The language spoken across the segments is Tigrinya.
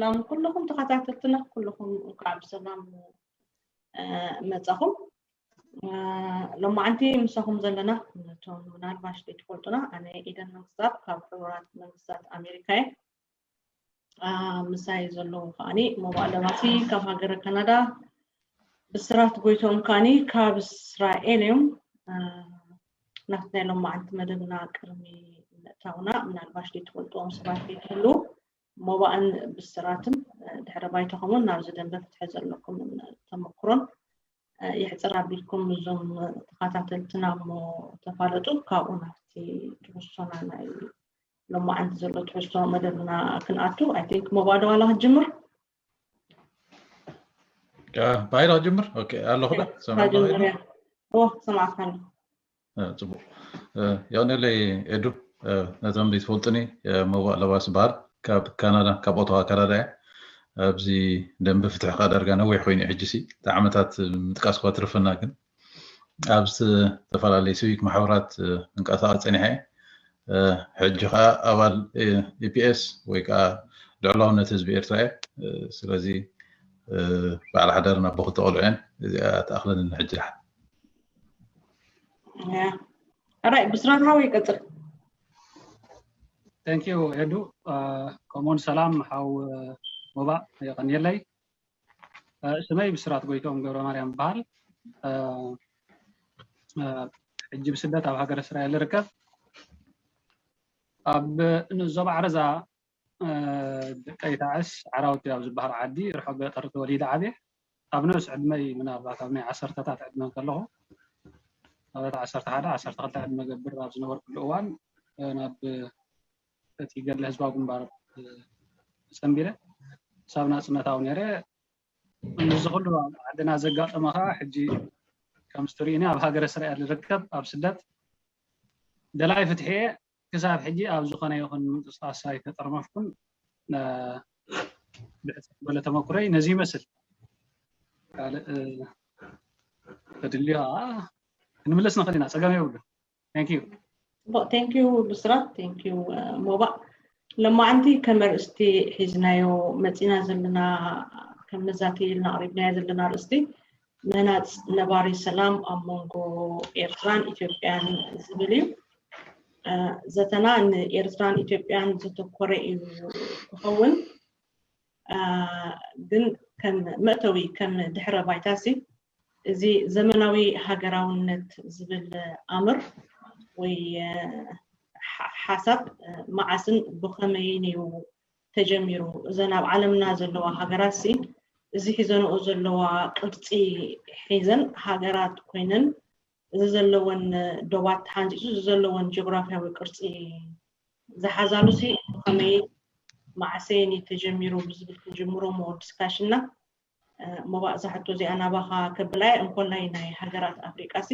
ሰላም ኩልኹም ተኸታተልትና፣ ኩልኹም እንኳዕ ብሰላም መጻኹም። ሎማዓንቲ ምሳኹም ዘለና፣ ነቶም ምናልባሽ ዘይትፈልጡና፣ ኣነ ኢደን መንግስታብ ካብ ሕቡራት መንግስታት ኣሜሪካ እየ። ምሳይ ዘለዉ ከዓኒ ሞባእ ለባሲ ካብ ሃገረ ካናዳ፣ ብስራት ጎይቶም ከዓኒ ካብ እስራኤል እዮም። ናብቲ ናይ ሎማዓንቲ መደብና ቅድሚ ምእታውና፣ ምናልባሽ ዘይትፈልጥዎም ሰባት ዘይትህልዉ፣ ሞባእን ብስራትን ድሕረ ባይታኹምን ናብዚ ደንበ ፍትሒ ዘለኩም ተመክሮን የሕፅር ኣቢልኩም እዞም ተኸታተልትና እሞ ተፋለጡ። ካብኡ ናብቲ ትሕዝቶና ናይ ሎማዓንቲ ዘሎ ትሕዝቶ መደብና ክንኣቱ። I think ሞባእ ደዋላ ክትጅምር። ባይላ ክጅምር። ኦኬ፣ ኣለኹ ዶ? ሰማዕካ ዶ? ጅምር እያ። ኦ፣ ሰማዕካ ኣለኹ። ጽቡቅ። የቀንየለይ ኤዱ። ነቶም ዘይትፈልጡኒ፣ ሞባእ ለባስ ይበሃል። ካብ ካናዳ፣ ካብ ኦቶዋ ካናዳ እየ። ኣብዚ ደንበ ፍትሒ ከዓ ዳርጋ ነዊሕ ኮይኑ እዩ። ሕጂ ሲ እቲ ዓመታት ምጥቃስ እኳ ትርፈና፣ ግን ኣብ ዝተፈላለዩ ሲቪክ ማሕበራት እንቀሳቐስ ፀኒሐ። ሕጂ ከዓ ኣባል ኢፒኤስ ወይ ከዓ ልዕላውነት ህዝቢ ኤርትራ እየ። ስለዚ በዓል ሓዳር ናብ ክልተ ቆልዑ እየን። እዚኣ ትኣኽለኒ ሕጂ። ኣራይ ብስራት ሓወይ ቀጽል። Thank you ኤዱ። ከምኡውን ሰላም ሓው ሞባእ፣ የቐንየለይ። ስመይ ብስራት ጎይቶም ገብረ ማርያም ይበሃል። ሕጂ ብስደት ኣብ ሃገረ እስራኤል ይርከብ። ኣብ ንዞባ ዓረዛ ደቀይ ታዕስ ዓራውቲ ኣብ ዝበሃል ዓዲ ርሑቕ ገጠር ተወሊደ ዓብየ። ኣብ ነብስ ዕድመይ ምናልባት ኣብ ናይ ዓሰርተታት ዕድመ ከለኹ፣ ኣብ ዓሰርተ ሓደ ዓሰርተ ክልተ ዕድመ ገብር ኣብ ዝነበርኩሉ እዋን ናብ እቲ ገድሊ ህዝባዊ ግንባር ሰንቢረ ክሳብ ናፅነታዊ ነይረ። እዚ ኩሉ ኣብ ዓድና ዘጋጠመ ከዓ ሕጂ ከም ስትሪእኒ ኣብ ሃገረ እስራኤል ዝርከብ ኣብ ስደት ደላይ ፍትሒ እየ። ክሳብ ሕጂ ኣብ ዝኾነ ይኹን ምንቅስቃስ ኣይተጠርመፍኩን። ብሕፅር ዝበለ ተመኩረይ ነዚ ይመስል። ካልእ ተድልዮ ከዓ ክንምለስ ንኽእል ኢና፣ ፀገም የብሉን። Thank you። ጽቡቅ፣ thank you ብስራት፣ thank you ሞባእ። ለማዓንቲ ከም ኣርእስቲ ሒዝናዮ መጺና ዘለና፣ ከም መዛተይልና ኣቕሪብናዮ ዘለና ኣርእስቲ ምህናጽ ነባሪ ሰላም ኣብ መንጎ ኤርትራን ኢትዮጵያን ዝብል እዩ። ዘተና ንኤርትራን ኢትዮጵያን ዘተኮረ እዩ ክኸውን። ግን ከም መእተዊ፣ ከም ድሕረ ባይታሲ እዚ ዘመናዊ ሃገራውነት ዝብል ኣምር ወይ ሓሳብ መዓስን ብኸመይን እዩ ተጀሚሩ? እዘን ኣብ ዓለምና ዘለዋ ሃገራት ሲ እዚ ሒዘንኦ ዘለዋ ቅርፂ ሒዘን ሃገራት ኮይነን እዚ ዘለወን ዶባት ተሓንፂፁ እዚ ዘለወን ጂኦግራፊያዊ ቅርፂ ዝሓዛሉ ሲ ብኸመይ መዓሰይን እዩ ተጀሚሩ ብዝብል ክንጅምሮ ሞ ዲስካሽንና። ሞባእ እዛ ሕቶ እዚኣ ናባኻ ከብላ እየ። እንኮላይ ናይ ሃገራት ኣፍሪቃ ሲ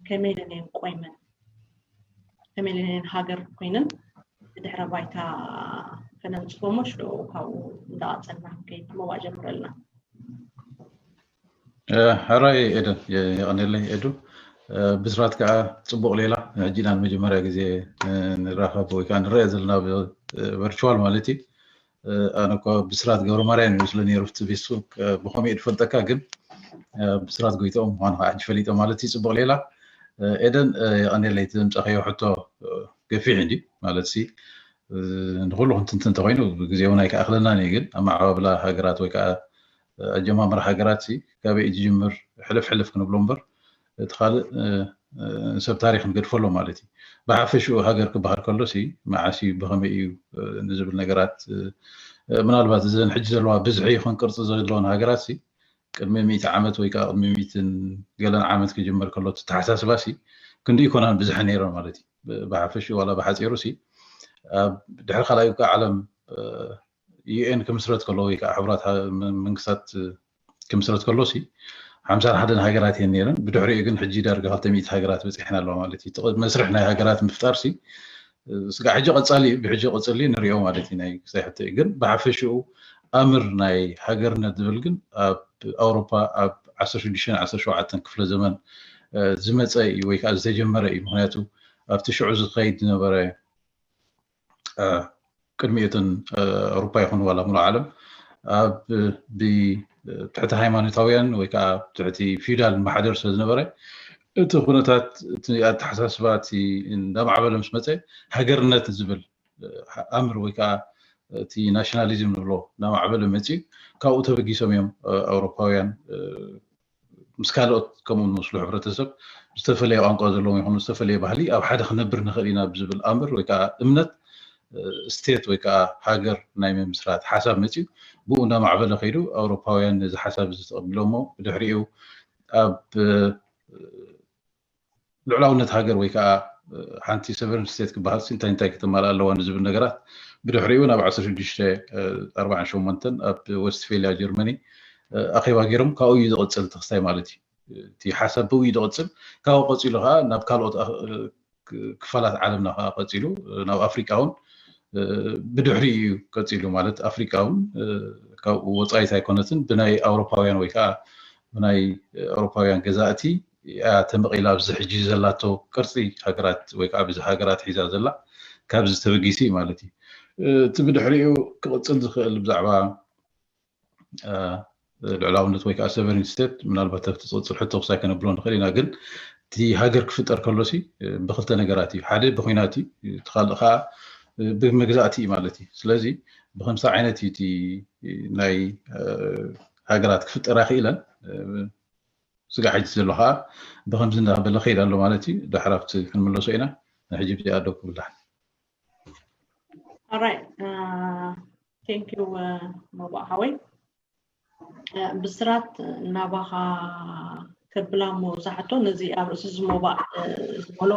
ከመይ ኢለን እየን ቆይመን ከመይ ኢለን እየን ሃገር ኮይነን ድሕረ ባይታ ከነምፅፎ ሞ ሽዶ ካብኡ እንዳቐፀልና ክንከይድ ሞባእ ጀምረልና። ሕራይ ኤደን የቐንየለይ ኤዱ። ብስራት ከዓ ፅቡቕ ሌላ ሕጂ ኢና ንመጀመርያ ግዜ ንራኸብ ወይ ከዓ ንረአ ዘለና ቨርቹዋል ማለት እዩ። ኣነ እኳ ብስራት ገብረ ማርያም ይመስለ ነይሩ ኣብቲ ፌስቡክ ብኸምኡ እየ ዝፈልጠካ፣ ግን ብስራት ጎይትኦም ምዃኑ ከዓ ሕጂ ፈሊጠ ማለት እዩ። ፅቡቕ ሌላ ኤደን የቐንየለይ። እቲ ዘምፀኸዮ ሕቶ ገፊሕ እንዲ ማለት ሲ ንኩሉ ክንትንትን እንተኮይኑ ግዜ እውን ኣይከኣክለናን እዩ። ግን ኣመዓባብላ ሃገራት ወይ ከዓ ኣጀማምራ ሃገራት ሲ ካበይ እዩ ዝጅምር ሕልፍ ሕልፍ ክንብሎ እምበር እቲ ካልእ ሰብ ታሪክ ንገድፈሎ ማለት እዩ። ብሓፈሽኡ ሃገር ክበሃል ከሎ ሲ መዓስ እዩ ብከመይ እዩ ንዝብል ነገራት ምናልባት እዘን ሕጂ ዘለዋ ብዝሒ ይኹን ቅርፂ ዘለዎን ሃገራት ሲ ቅድሚ ሚእቲ ዓመት ወይ ከዓ ቅድሚ ሚእትን ገለን ዓመት ክጅመር ከሎ እቲ ተሓሳስባ ሲ ክንዲ ይኮናን ብዝሐ ነይረን ማለት እዩ። ብሓፈሽኡ ዋላ ብሓፂሩ ሲ ኣብ ድሕሪ ካልኣይ ውግእ ዓለም ዩኤን ክምስረት ከሎ ወይ ከዓ ሕቡራት መንግስታት ክምስረት ከሎ ሲ ሓምሳን ሓደን ሃገራት እየን ነይረን። ብድሕሪኡ ግን ሕጂ ዳርጋ ክልተ ሚእቲ ሃገራት በፂሐን ኣለዋ ማለት እዩ። መስርሕ ናይ ሃገራት ምፍጣር ሲ ስጋዕ ሕጂ ቀፃሊ እዩ፣ ብሕጂ ቀፅሊ ንሪኦ ማለት እዩ። ናይ ክሳይ ሕቶ እዩ ግን ብሓፈሽኡ ኣምር ናይ ሃገርነት ዝብል ግን ኣብ ኣውሮፓ ኣብ ዓሰርተ ሽዱሽተን ዓሰርተ ሸውዓተን ክፍለ ዘመን ዝመፀ እዩ ወይ ከዓ ዝተጀመረ እዩ። ምክንያቱ ኣብቲ ሽዑ ዝኸይድ ዝነበረ ቅድሚ እተን ኣውሮፓ ይኹን ዋላ ሙሉእ ዓለም ኣብ ብትሕቲ ሃይማኖታውያን ወይ ከዓ ትሕቲ ፊውዳል ማሕደር ስለ ዝነበረ እቲ ኩነታት እቲ ኣተሓሳስባ እቲ እንዳማዕበለ ምስ መፀ ሃገርነት ዝብል ኣምር ወይ ከዓ እቲ ናሽናሊዝም ንብሎ እናማዕበለ መፅኡ። ካብኡ ተበጊሶም እዮም ኣውሮፓውያን ምስ ካልኦት ከምኡ ንመስሉ ሕብረተሰብ ዝተፈለየ ቋንቋ ዘለዎም ይኹኑ ዝተፈለየ ባህሊ ኣብ ሓደ ክነብር ንኽእል ኢና ብዝብል ኣምር ወይ ከዓ እምነት ስቴት ወይ ከዓ ሃገር ናይ ምምስራት ሓሳብ መፅኡ። ብኡ እናማዕበለ ከይዱ ኣውሮፓውያን ነዚ ሓሳብ እዚ ተቐቢሎሞ ብድሕሪኡ ኣብ ልዕላውነት ሃገር ወይ ከዓ ሓንቲ ሰቨርን ስቴት ክበሃል እንታይ እንታይ ከተማልእ ኣለዋ ንዝብል ነገራት ብድሕሪኡ ናብ ዓሰርተ ሽዱሽተ ኣርባዓን ሸሞንተን ኣብ ወስትፌልያ ጀርመኒ ኣኼባ ገይሮም ካብኡ እዩ ዝቐፅል ተክስታይ ማለት እዩ። እቲ ሓሳብ ብኡ እዩ ዝቐፅል። ካብኡ ቀፂሉ ከዓ ናብ ካልኦት ክፋላት ዓለምና ከዓ ቀፂሉ ናብ ኣፍሪቃ እውን ብድሕሪ እዩ ቀፂሉ ማለት ኣፍሪቃ እውን ካብኡ ወፃኢት ኣይኮነትን። ብናይ ኣውሮፓውያን ወይ ከዓ ብናይ ኣውሮፓውያን ገዛእቲ እያ ተመቒላ ኣብዚ ሕጂ ዘላቶ ቅርፂ ሃገራት ወይ ከዓ ብዚ ሃገራት ሒዛ ዘላ ካብዚ ተበጊሱ እዩ ማለት እዩ። እቲ ብድሕሪኡ ክቕፅል ዝኽእል ብዛዕባ ልዕላውነት ወይ ከዓ ሰቨሪን ስቴት ምናልባት ኣብቲ ዝቕፅል ሕቶ ክሳይ ከነብሎ ንኽእል ኢና። ግን እቲ ሃገር ክፍጠር ከሎሲ ብክልተ ነገራት እዩ። ሓደ ብኩናት እዩ፣ እቲ ካልእ ከዓ ብመግዛእቲ እዩ ማለት እዩ። ስለዚ ብከምሳ ዓይነት እዩ እቲ ናይ ሃገራት ክፍጠራ ክኢለን። ስጋዕ ሕጂ ዘሎ ከዓ ብከምዚ እንዳበለ ከይድ ኣሎ ማለት እዩ። ዳሕራፍቲ ክንምለሶ ኢና። ንሕጂ ብዚኣ ደው ክብላሕ ኣራይ ቴንክ ዩ ሞባእ ሓወይ። ብስራት ናባኻ ከብላ እሞ ዝሓቶ ነዚ ኣብ ርእሲ ዝሞባእ ዝበሎ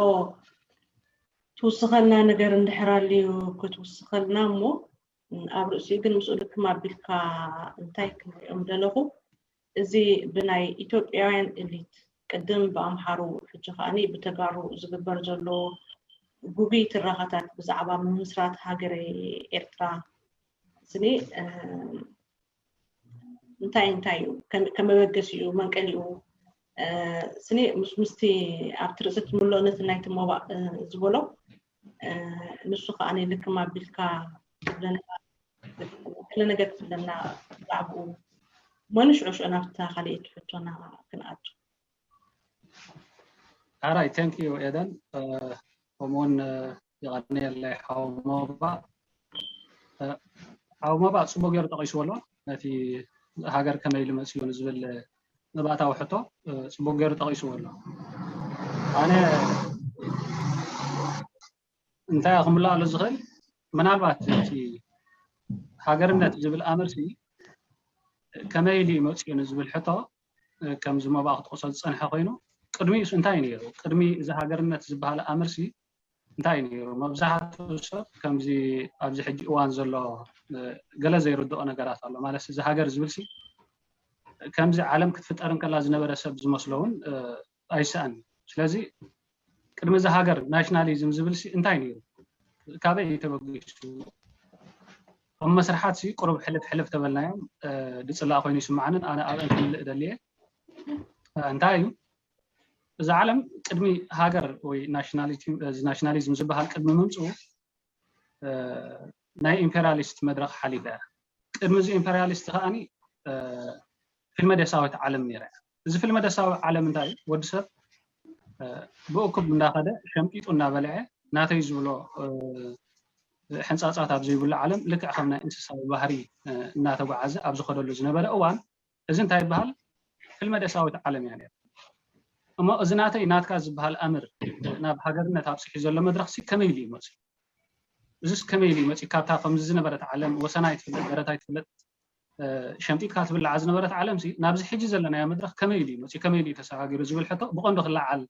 ትውስኸልና ነገር እንድሕር ኣልዩ ክትውስኸልና እሞ ኣብ ርእሲኡ ግን ምስኡ ልክም ኣቢልካ እንታይ ክንሪኦም ደለኹ እዚ ብናይ ኢትዮጵያውያን እሊት ቅድም ብኣምሓሩ ሕጂ ከዓኒ ብተጋሩ ዝግበር ዘሎ ጉጉይ ትረኻታት ብዛዕባ ምምስራት ሃገረ ኤርትራ ስኒ እንታይ እንታይ እዩ ከመበገሲኡ መንቀሊኡ ስኒ ምስ ምስቲ ኣብቲ ርእሲ ትምልኦ ነቲ ናይቲ ሞባእ ዝበሎ ንሱ ከዓ ልክም ኣቢልካ ክፍለና ገለ ነገር ክፍለና ብዛዕባኡ እሞ ንሽዑ ሽዑ ናብታ ካልኣይቲ ሕቶና ክንኣቱ። ኣራይ thank you ኤደን ከምኡውን የቐንየለይ ሓው ሞባእ ሓው ሞባእ ፅቡቅ ገይሩ ጠቂስዎ ኣሎ ነቲ ሃገር ከመይ ኢሉ መፅኡ ንዝብል መባእታዊ ሕቶ ፅቡቅ ገይሩ ጠቂስዎ ኣሎ ኣነ እንታይ ክምልኣሉ ዝኽእል ምናልባት እቲ ሃገርነት ዝብል ኣምርሲ ከመይ ኢሉ እዩ መፅኡ ንዝብል ሕቶ ከምዚ ሞባእ ክጥቅሶ ዝፀንሐ ኮይኑ ቅድሚኡስ እንታይ ነይሩ ቅድሚ እዚ ሃገርነት ዝበሃል ኣምርሲ እንታይ ነይሩ መብዛሕትኡ ሰብ ከምዚ ኣብዚ ሕጂ እዋን ዘሎ ገለ ዘይርድኦ ነገራት ኣሎ ማለት እዚ ሃገር ዝብልሲ ከምዚ ዓለም ክትፍጠር እንከላ ዝነበረ ሰብ ዝመስሎ እውን ኣይሰኣን ስለዚ ቅድሚ እዚ ሃገር ናሽናሊዝም ዝብል ሲ እንታይ ነይሩ ካበይ እዩ ተበጊሱ ከም መስርሓት ሲ ቁሩብ ሕልፍ ሕልፍ ተበልናዮም ድፅላእ ኮይኑ ይስማዓንን ኣነ ኣብአን ክምልእ ደልየ እንታይ እዩ እዚ ዓለም ቅድሚ ሃገር ወይ ናሽናሊዝም ዝበሃል ቅድሚ ምምፅኡ ናይ ኢምፔሪያሊስት መድረክ ሓሊፈ እያ ቅድሚ እዚ ኢምፔሪያሊስት ከዓኒ ፊልመ ደሳዊት ዓለም ነይራ እያ እዚ ፊልመ ደሳዊ ዓለም እንታይ እዩ ወዲ ሰብ ብእኩብ እንዳኸደ ሸምጢጡ እንዳበልዐ ናተይ ዝብሎ ሕንፃፃት ኣብ ዘይብሉ ዓለም ልክዕ ከም ናይ እንስሳዊ ባህሪ እናተጓዓዘ ኣብ ዝኸደሉ ዝነበረ እዋን እዚ እንታይ ይበሃል ፊልመ ደሳዊት ዓለም እያ ነይራ እሞ እዚ ናተይ ናትካ ዝበሃል ኣምር ናብ ሃገርነት ኣብፅሒ ዘሎ መድረክ ሲ ከመይ ኢሉ ይመፅእ እዚስ ከመይ ኢሉ ይመፅእ ካብታ ከምዚ ዝነበረት ዓለም ወሰና ይትፍለጥ ደረታ ይትፍለጥ ሸምጢጥካ ትብልዓ ዝነበረት ዓለም ሲ ናብዚ ሕጂ ዘለናዮ መድረክ ከመይ ኢሉ ይመፅእ ከመይ ኢሉ ተሰጋጊሩ ዝብል ሕቶ ብቀንዱ ክለዓል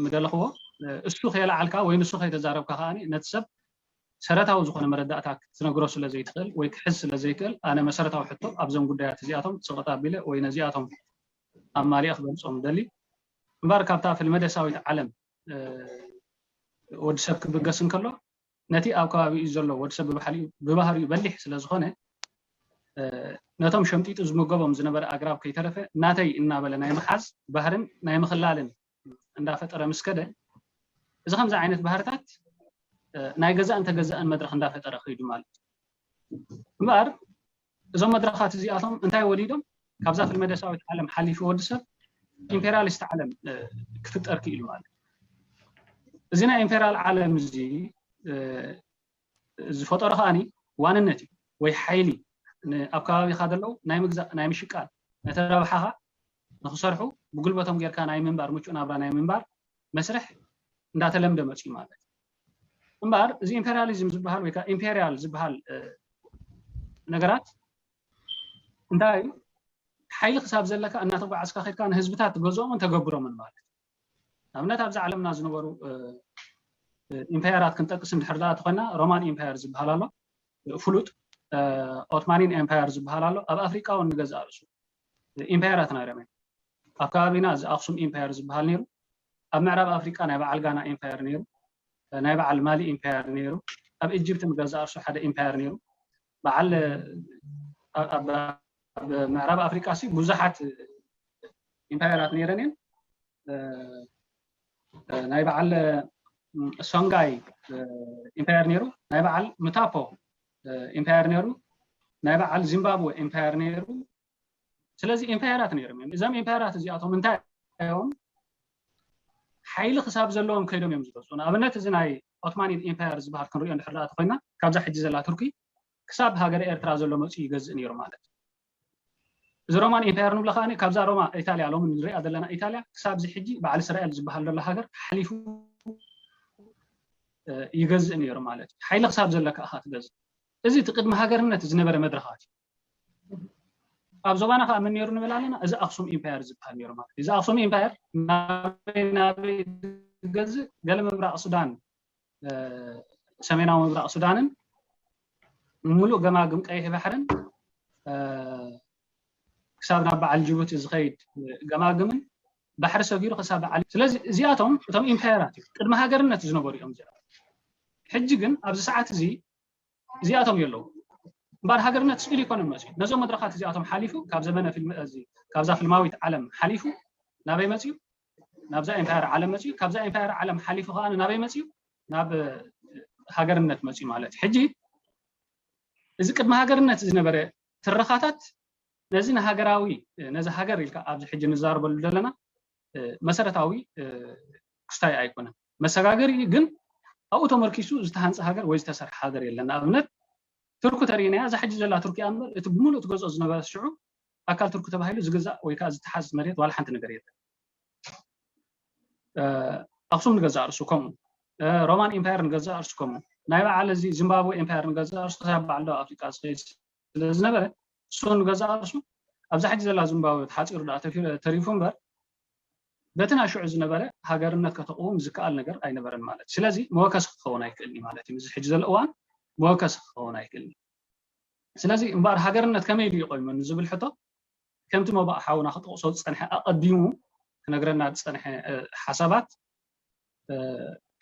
ምደለኽዎ እሱ ከየለዓልካ ወይ ንሱ ከይተዛረብካ ከዓ ነቲ ሰብ ሰረታዊ ዝኾነ መረዳእታ ክትነግሮ ስለ ዘይትኽእል ወይ ክሕዝ ስለ ዘይክእል ኣነ መሰረታዊ ሕቶ ኣብዞም ጉዳያት እዚኣቶም ፅቕጥ ኣቢለ ወይ ነዚኣቶም ኣማሊኦ ክገልፆም ደሊ እምበር ካብታ ፍልመደሳዊት ዓለም ወዲ ሰብ ክብገስ እንከሎ ነቲ ኣብ ከባቢኡ ዘሎ ወዲ ሰብ ብባህሪኡ በሊሕ ስለ ዝኾነ ነቶም ሸምጢጡ ዝምገቦም ዝነበረ ኣግራብ ከይተረፈ ናተይ እናበለ ናይ ምሓዝ ባህርን ናይ ምኽላልን እንዳፈጠረ ምስ ከደ እዚ ከምዚ ዓይነት ባህርታት ናይ ገዛእን ተገዛእን መድረክ እንዳፈጠረ ከይዱ ማለት እምበኣር እዞም መድረኻት እዚኣቶም እንታይ ወሊዶም? ካብዛ ፍልመደሳዊት ዓለም ሓሊፉ ወዲ ሰብ ኢምፔሪያሊስት ዓለም ክፍጠር ክኢሉ ማለት። እዚ ናይ ኢምፔሪያል ዓለም እዚ ዝፈጠሮ ከዓኒ ዋንነት እዩ ወይ ሓይሊ፣ ኣብ ከባቢኻ ዘለዉ ናይ ምግዛእ ናይ ምሽቃል፣ ነቲ ረብሓኻ ንክሰርሑ ብጉልበቶም ጌርካ ናይ ምንባር፣ ምቹእ ናብራ ናይ ምንባር መስርሕ እንዳተለምደ መፅዩ ማለት። እምበኣር እዚ ኢምፔሪያሊዝም ዝበሃል ወይ ከዓ ኢምፔሪያል ዝበሃል ነገራት እንታይ እዩ? ሓይሊ ክሳብ ዘለካ እናተጓዓዝካ ከድካ ንህዝብታት ትገዝኦምን ተገብሮምን ማለት። ንኣብነት ኣብዚ ዓለምና ዝነበሩ ኢምፓየራት ክንጠቅስ እንድሕር ደኣ ተኾይና፣ ሮማን ኢምፓየር ዝበሃል ኣሎ፣ ፍሉጥ ኦትማኒን ኤምፓየር ዝበሃል ኣሎ። ኣብ ኣፍሪቃ እውን ንገዛእ ርእሱ ኢምፓየራት ናይሮም እዮም። ኣብ ከባቢና እዚ ኣክሱም ኢምፓየር ዝበሃል ነይሩ። ኣብ ምዕራብ ኣፍሪቃ ናይ በዓል ጋና ኢምፓየር ነይሩ። ናይ በዓል ማሊ ኢምፓየር ነይሩ። ኣብ ኢጅፕት ንገዛእ ርእሱ ሓደ ኢምፓየር ነይሩ። በዓል ኣብ ምዕራብ ኣፍሪቃ ሲ ብዙሓት ኢምፓየራት ነይረን እየን። ናይ በዓል ሶንጋይ ኢምፓየር ነይሩ፣ ናይ በዓል ምታፖ ኢምፓየር ነይሩ፣ ናይ በዓል ዚምባብወ ኢምፓየር ነይሩ። ስለዚ ኢምፓየራት ነይሮም እዮም። እዞም ኢምፓየራት እዚኣቶም እንታይ እዮም? ሓይሊ ክሳብ ዘለዎም ከይዶም እዮም ዝገዝኡ። ንኣብነት እዚ ናይ ኦትማኒን ኢምፓየር ዝበሃል ክንሪኦ እንድሕር ደኣ ተኮይና፣ ካብዛ ሕጂ ዘላ ቱርኪ ክሳብ ሃገረ ኤርትራ ዘሎ መፅኡ ይገዝእ ነይሩ ማለት። እዚ ሮማን ኢምፓየር ንብሎ ከኣ ካብዛ ሮማ ኢታልያ ሎሚ ንሪኣ ዘለና ኢታልያ ክሳብ እዚ ሕጂ በዓል እስራኤል ዝበሃል ዘሎ ሃገር ሓሊፉ ይገዝእ ነይሩ ማለት እዩ። ሓይሊ ክሳብ ዘለካ ኢኻ ትገዝእ። እዚ እቲ ቅድሚ ሃገርነት ዝነበረ መድረኻት እዩ። ኣብ ዞባና ከዓ ምን ነይሩ ንብል ኣለና? እዚ ኣክሱም ኢምፓየር ዝበሃል ነይሩ ማለት እዩ። እዚ ኣክሱም ኢምፓየር ናበይ ናበይ ዝገዝእ? ገለ ምብራቕ ሱዳን፣ ሰሜናዊ ምብራቕ ሱዳንን ሙሉእ ገማግም ቀይሕ ባሕርን ክሳብ ናብ በዓል ጅቡቲ ዝኸይድ ገማግምን ባሕሪ ሰጊሩ ክሳብ በዓል። ስለዚ እዚኣቶም እቶም ኢምፓየራት እዩ። ቅድሚ ሃገርነት ዝነበሩ እዮም እዚኣቶም። ሕጂ ግን ኣብዚ ሰዓት እዚ እዚኣቶም የለዉ። እምበኣር ሃገርነት ስእሉ ይኮነ መፅዩ ነዞም መድረኻት እዚኣቶም ሓሊፉ ካብ ዘመነ ፊልም እዚ ካብዛ ፊልማዊት ዓለም ሓሊፉ ናበይ መፅዩ? ናብዛ ኤምፓየር ዓለም መፅዩ። ካብዛ ኤምፓየር ዓለም ሓሊፉ ከዓ ናበይ መፅዩ? ናብ ሃገርነት መፅዩ ማለት እዩ። ሕጂ እዚ ቅድሚ ሃገርነት ዝነበረ ትረኻታት ነዚ ንሃገራዊ ነዚ ሃገር ኢልካ ኣብዚ ሕጂ ንዛረበሉ ዘለና መሰረታዊ ክስታይ ኣይኮነን። መሰጋገሪ ግን ኣብኡ ተመርኪሱ ዝተሃንፀ ሃገር ወይ ዝተሰርሐ ሃገር የለን። ንኣብነት ቱርኪ ተሪእናያ፣ እዛ ሕጂ ዘላ ቱርኪ እያ እምበር እቲ ብምሉእ ትገዝኦ ዝነበረት ሽዑ ኣካል ቱርኪ ተባሂሉ ዝግዛእ ወይ ከዓ ዝተሓዝ መሬት ዋላ ሓንቲ ነገር የለን። ኣክሱም ንገዛእ ርእሱ ከምኡ፣ ሮማን ኢምፓየር ንገዛእ ርእሱ ከምኡ፣ ናይ በዓል እዚ ዚምባብወ ኢምፓየር ንገዛእ ርእሱ ክሳብ በዓል ደቡብ ኣፍሪቃ ዝኸይድ ስለዝነበረ እሱ ንገዛእ ርእሱ ኣብዛ ሕጂ ዘላ ዚምባብወ ተሓፂሩ ደኣ ተፊ- ተሪፉ እምበር በቲ ናይ ሽዑ ዝነበረ ሃገርነት ከተቕውም ዝከኣል ነገር ኣይነበረን ማለት እዩ። ስለዚ መወከሲ ክኸውን ኣይክእልን እዩ ማለት እዩ። እዚ ሕጂ ዘሎ እዋን መወከሲ ክኸውን ኣይክእልን እዩ። ስለዚ እምበኣር ሃገርነት ከመይ ኢሉ ይቆይመኒ ዝብል ሕቶ ከምቲ መባእ ሓውና ክጠቕሶ ዝፀንሐ ኣቐዲሙ ክነግረና ዝፀንሐ ሓሳባት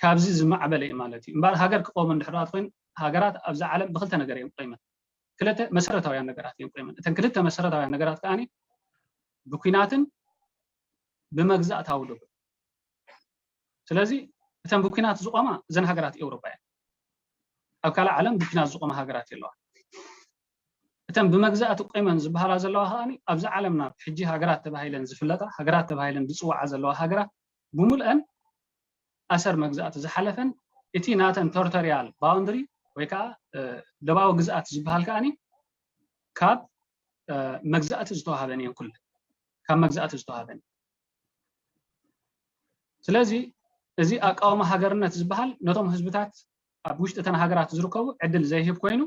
ካብዚ ዝማዕበለ እዩ ማለት እዩ። እምበኣር ሃገር ክቆም እንድሕር ኮይኑ ሃገራት ኣብዛ ዓለም ብክልተ ነገር እዮም ቆይመን። ክልተ መሰረታውያን ነገራት እዮም ቆይመን። እተን ክልተ መሰረታውያን ነገራት ከዓኒ ብኩናትን ብመግዛእታዊ ዶብ። ስለዚ እተን ብኩናት ዝቆማ እዘን ሃገራት ኤውሮጳ እየን። ኣብ ካልእ ዓለም ብኩናት ዝቆማ ሃገራት የለዋ። እተን ብመግዛእቲ ቆይመን ዝበሃላ ዘለዋ ከዓኒ ኣብዚ ዓለምና ሕጂ ሃገራት ተባሂለን ዝፍለጣ ሃገራት ተባሂለን ዝፅዋዓ ዘለዋ ሃገራት ብምልአን ኣሰር መግዛእቲ ዝሓለፈን እቲ ናተን ቶርቶሪያል ባውንድሪ ወይ ከዓ ደባዊ ግዝኣት ዝበሃል ከዓኒ ካብ መግዛእቲ ዝተዋሃበን እየን። ኩለን ካብ መግዛእቲ ዝተዋሃበን። ስለዚ እዚ ኣቃውማ ሃገርነት ዝበሃል ነቶም ህዝብታት ኣብ ውሽጢ እተን ሃገራት ዝርከቡ ዕድል ዘይህብ ኮይኑ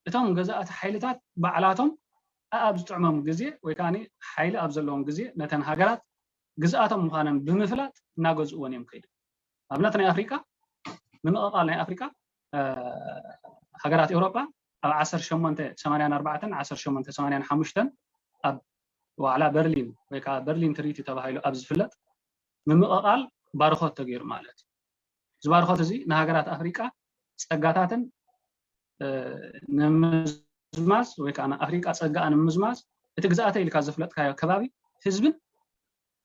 እቶም ገዛእቲ ሓይልታት ባዕላቶም ኣኣብ ዝጥዕሞም ግዜ ወይ ከዓ ሓይሊ ኣብ ዘለዎም ግዜ ነተን ሃገራት ግዝኣቶም ምዃነን ብምፍላጥ እናገዝእዎን እዮም ከይዱ። ኣብነት ናይ ኣፍሪቃ ምምቕቓል ናይ ኣፍሪቃ ሃገራት ኤውሮጳ ኣብ ዓሰርተ ሸሞንተ ሰማንያን ኣርባዕተን ዓሰርተ ሸሞንተ ሰማንያን ሓሙሽተን ኣብ ዋዕላ በርሊን ወይ ከዓ በርሊን ትሪቲ ተባሂሉ ኣብ ዝፍለጥ ምምቕቓል ባርኾት ተገይሩ ማለት እዩ። እዚ ባርኾት እዚ ንሃገራት ኣፍሪቃ ፀጋታትን ንምዝማዝ ወይ ከዓ ንኣፍሪቃ ፀጋኣ ንምዝማዝ እቲ ግዝኣተ ኢልካ ዘፍለጥካዮ ከባቢ ህዝብን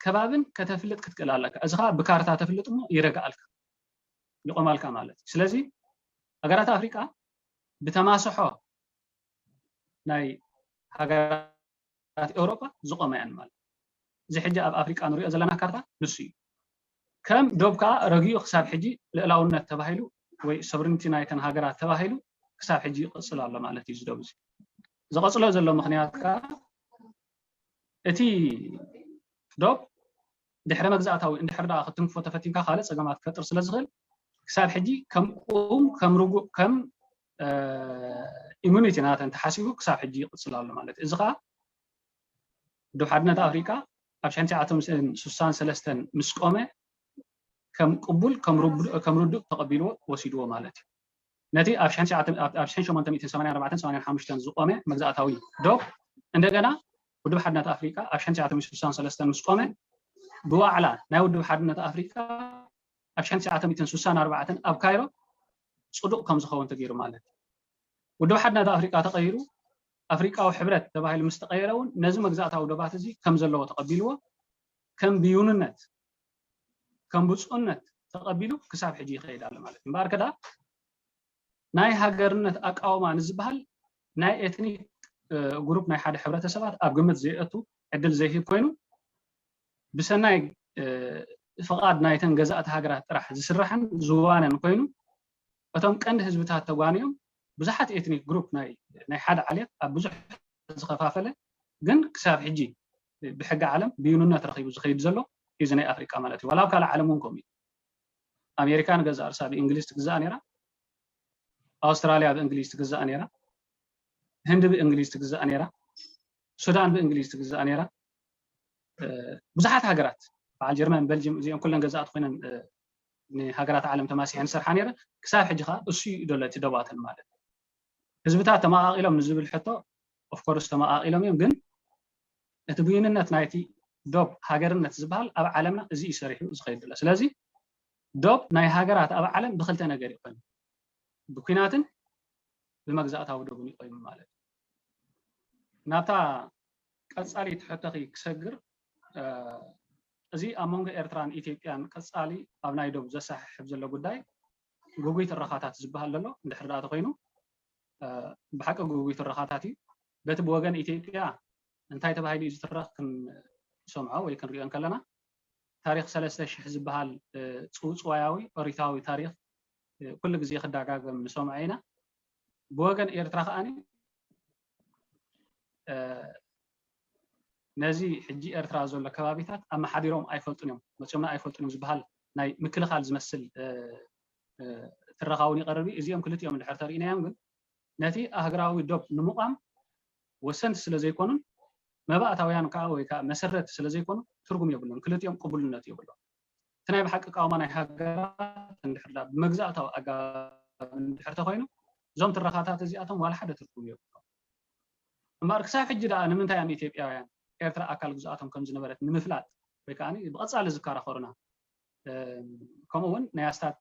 ከባብን ከተፍልጥ ክትክእል ኣለካ። እዚ ከዓ ብካርታ ተፍልጥ እሞ ይረግኣልካ ይቆማልካ ማለት እዩ። ስለዚ ሃገራት ኣፍሪቃ ብተማስሖ ናይ ሃገራት ኤውሮጳ ዝቆማ እየን ማለት። እዚ ሕጂ ኣብ ኣፍሪቃ ንሪኦ ዘለና ካርታ ንሱ እዩ። ከም ዶብ ከዓ ረጊኡ ክሳብ ሕጂ ልእላውነት ተባሂሉ ወይ ሶቨሪንቲ ናይተን ሃገራት ተባሂሉ ክሳብ ሕጂ ይቕፅል ኣሎ ማለት እዩ። ዝደብ እዚ ዝቐፅሎ ዘሎ ምክንያት ከዓ እቲ ዶብ ድሕረ መግዛእታዊ እንድሕር ደኣ ክትንክፎ ተፈቲንካ ካልእ ፀገማት ክፈጥር ስለ ዝኽእል ክሳብ ሕጂ ከም ቁም ከም ርጉእ ከም ኢሙኒቲ ናተን ተሓሲቡ ክሳብ ሕጂ ይቕፅል ኣሎ ማለት እዩ። እዚ ከዓ ውድብ ሓድነት ኣፍሪቃ ኣብ ሽሕን ትሽዓተ ሚእትን ስሳን ሰለስተን ምስ ቆመ ከም ቅቡል ከም ርዱእ ተቐቢልዎ ወሲድዎ ማለት እዩ። ነቲ ኣብ ሽሕን ሸሞንተ ሚእትን ሰማንያን ኣርባዕተን ሰማንያን ሓሙሽተን ዝቆመ መግዛእታዊ ዶብ እንደገና ውድብ ሓድነት ኣፍሪቃ ኣብ ሽሕን ትሽዓተ ሚእትን ስሳን ሰለስተን ምስ ቆመ ብዋዕላ ናይ ውድብ ሓድነት ኣፍሪቃ ኣብ ሽሕን ትሽዓተ ሚእትን ስሳን ኣርባዕተን ኣብ ካይሮ ፅዱቕ ከም ዝኸውን ተገይሩ ማለት እዩ። ውድብ ሓድነት ኣፍሪቃ ተቐይሩ ኣፍሪቃዊ ሕብረት ተባሂሉ ምስ ተቐየረ እውን ነዚ መግዛእታዊ ዶባት እዚ ከም ዘለዎ ተቐቢልዎ ከም ብዩንነት ከም ብፁዕነት ተቐቢሉ ክሳብ ሕጂ ይኸይድ ኣሎ ማለት እዩ። እምበኣር ከዳ ናይ ሃገርነት ኣቃውማ ንዝበሃል ናይ ኤትኒክ ግሩፕ ናይ ሓደ ሕብረተሰባት ኣብ ግምት ዘየእቱ ዕድል ዘይህብ ኮይኑ ብሰናይ ፍቓድ ናይተን ገዛእቲ ሃገራት ጥራሕ ዝስራሕን ዝዋነን ኮይኑ እቶም ቀንዲ ህዝብታት ተጓንዮም ብዙሓት ኤትኒክ ግሩፕ ናይ ሓደ ዓሌት ኣብ ብዙሕ ዝኸፋፈለ ግን ክሳብ ሕጂ ብሕጊ ዓለም ብዩንነት ረኺቡ ዝኸይድ ዘሎ እዚ ናይ ኣፍሪቃ ማለት እዩ። ዋላ ኣብ ካልእ ዓለም እውን ከምኡ እዩ። ኣሜሪካ ንገዛእ ርሳ ብእንግሊዝ ትግዛእ ነይራ፣ ኣውስትራልያ ብእንግሊዝ ትግዛእ ነይራ፣ ህንዲ ብእንግሊዝ ትግዛእ ነይራ፣ ሱዳን ብእንግሊዝ ትግዛእ ነይራ። ብዙሓት ሃገራት በዓል ጀርመን፣ በልጅም እዚኦም ኩለን ገዛእቲ ኮይነን ንሃገራት ዓለም ተማሲሐን ዝሰርሓ ነይረን። ክሳብ ሕጂ ከዓ እሱ እዩ ደሎ እቲ ደባተን ማለት ህዝብታት ተመቓቒሎም ንዝብል ሕቶ ኦፍኮርስ ተመቓቒሎም እዮም፣ ግን እቲ ብይንነት ናይቲ ዶብ ሃገርነት ዝበሃል ኣብ ዓለምና እዚ እዩ ሰሪሑ ዝኸይድ ዘሎ። ስለዚ ዶብ ናይ ሃገራት ኣብ ዓለም ብክልተ ነገር ይቆይም፣ ብኩናትን ብመግዛእታዊ ዶብን ይቆይም ማለት እዩ። ናብታ ቀፃሊት ሕቶኺ ክሰግር እዚ ኣብ መንጎ ኤርትራን ኢትዮጵያን ቀፃሊ ኣብ ናይ ዶብ ዘሰሓሕብ ዘሎ ጉዳይ ግጉይ ትረኻታት ዝበሃል ዘሎ እንድሕር ደኣ ተኮይኑ ብሓቂ ግጉይ ትረኻታት እዩ። በቲ ብወገን ኢትዮጵያ እንታይ ተባሂሉ እዩ ዝትረኽ ክንሰምዖ ወይ ክንሪኦ እንከለና ታሪክ ሰለስተ ሽሕ ዝበሃል ፅውፅዋያዊ ኦሪታዊ ታሪክ ኩሉ ግዜ ክደጋገም ንሰምዖ ኢና። ብወገን ኤርትራ ከዓኒ ነዚ ሕጂ ኤርትራ ዘሎ ከባቢታት ኣመሓዲሮም ኣይፈልጡን እዮም፣ መፅዮምና ኣይፈልጡን እዮም ዝበሃል ናይ ምክልኻል ዝመስል ትረኻ እውን ይቐርብ እዩ። እዚኦም ክልቲኦም እንድሕር ተርኢናዮም ግን ነቲ ኣህግራዊ ዶብ ንምቋም ወሰንቲ ስለ ዘይኮኑን መባእታውያን ከዓ ወይ ከዓ መሰረት ስለ ዘይኮኑ ትርጉም የብሉን። ክልቲኦም ቅቡልነት የብሎም። እቲ ናይ ብሓቂ ቃውማ ናይ ሃገራት እንድሕር ብመግዛእታዊ ኣገባብ እንድሕር ተኮይኑ እዞም ትረኻታት እዚኣቶም ዋላ ሓደ ትርጉም የብሎም። እምበኣር ክሳብ ሕጂ ደኣ ንምንታይ እዮም ኢትዮጵያውያን ኤርትራ ኣካል ግዝኣቶም ከም ዝነበረት ንምፍላጥ ወይ ከዓ ብቐፃሊ ዝከራኸሩና ከምኡ እውን ናይ ኣስታት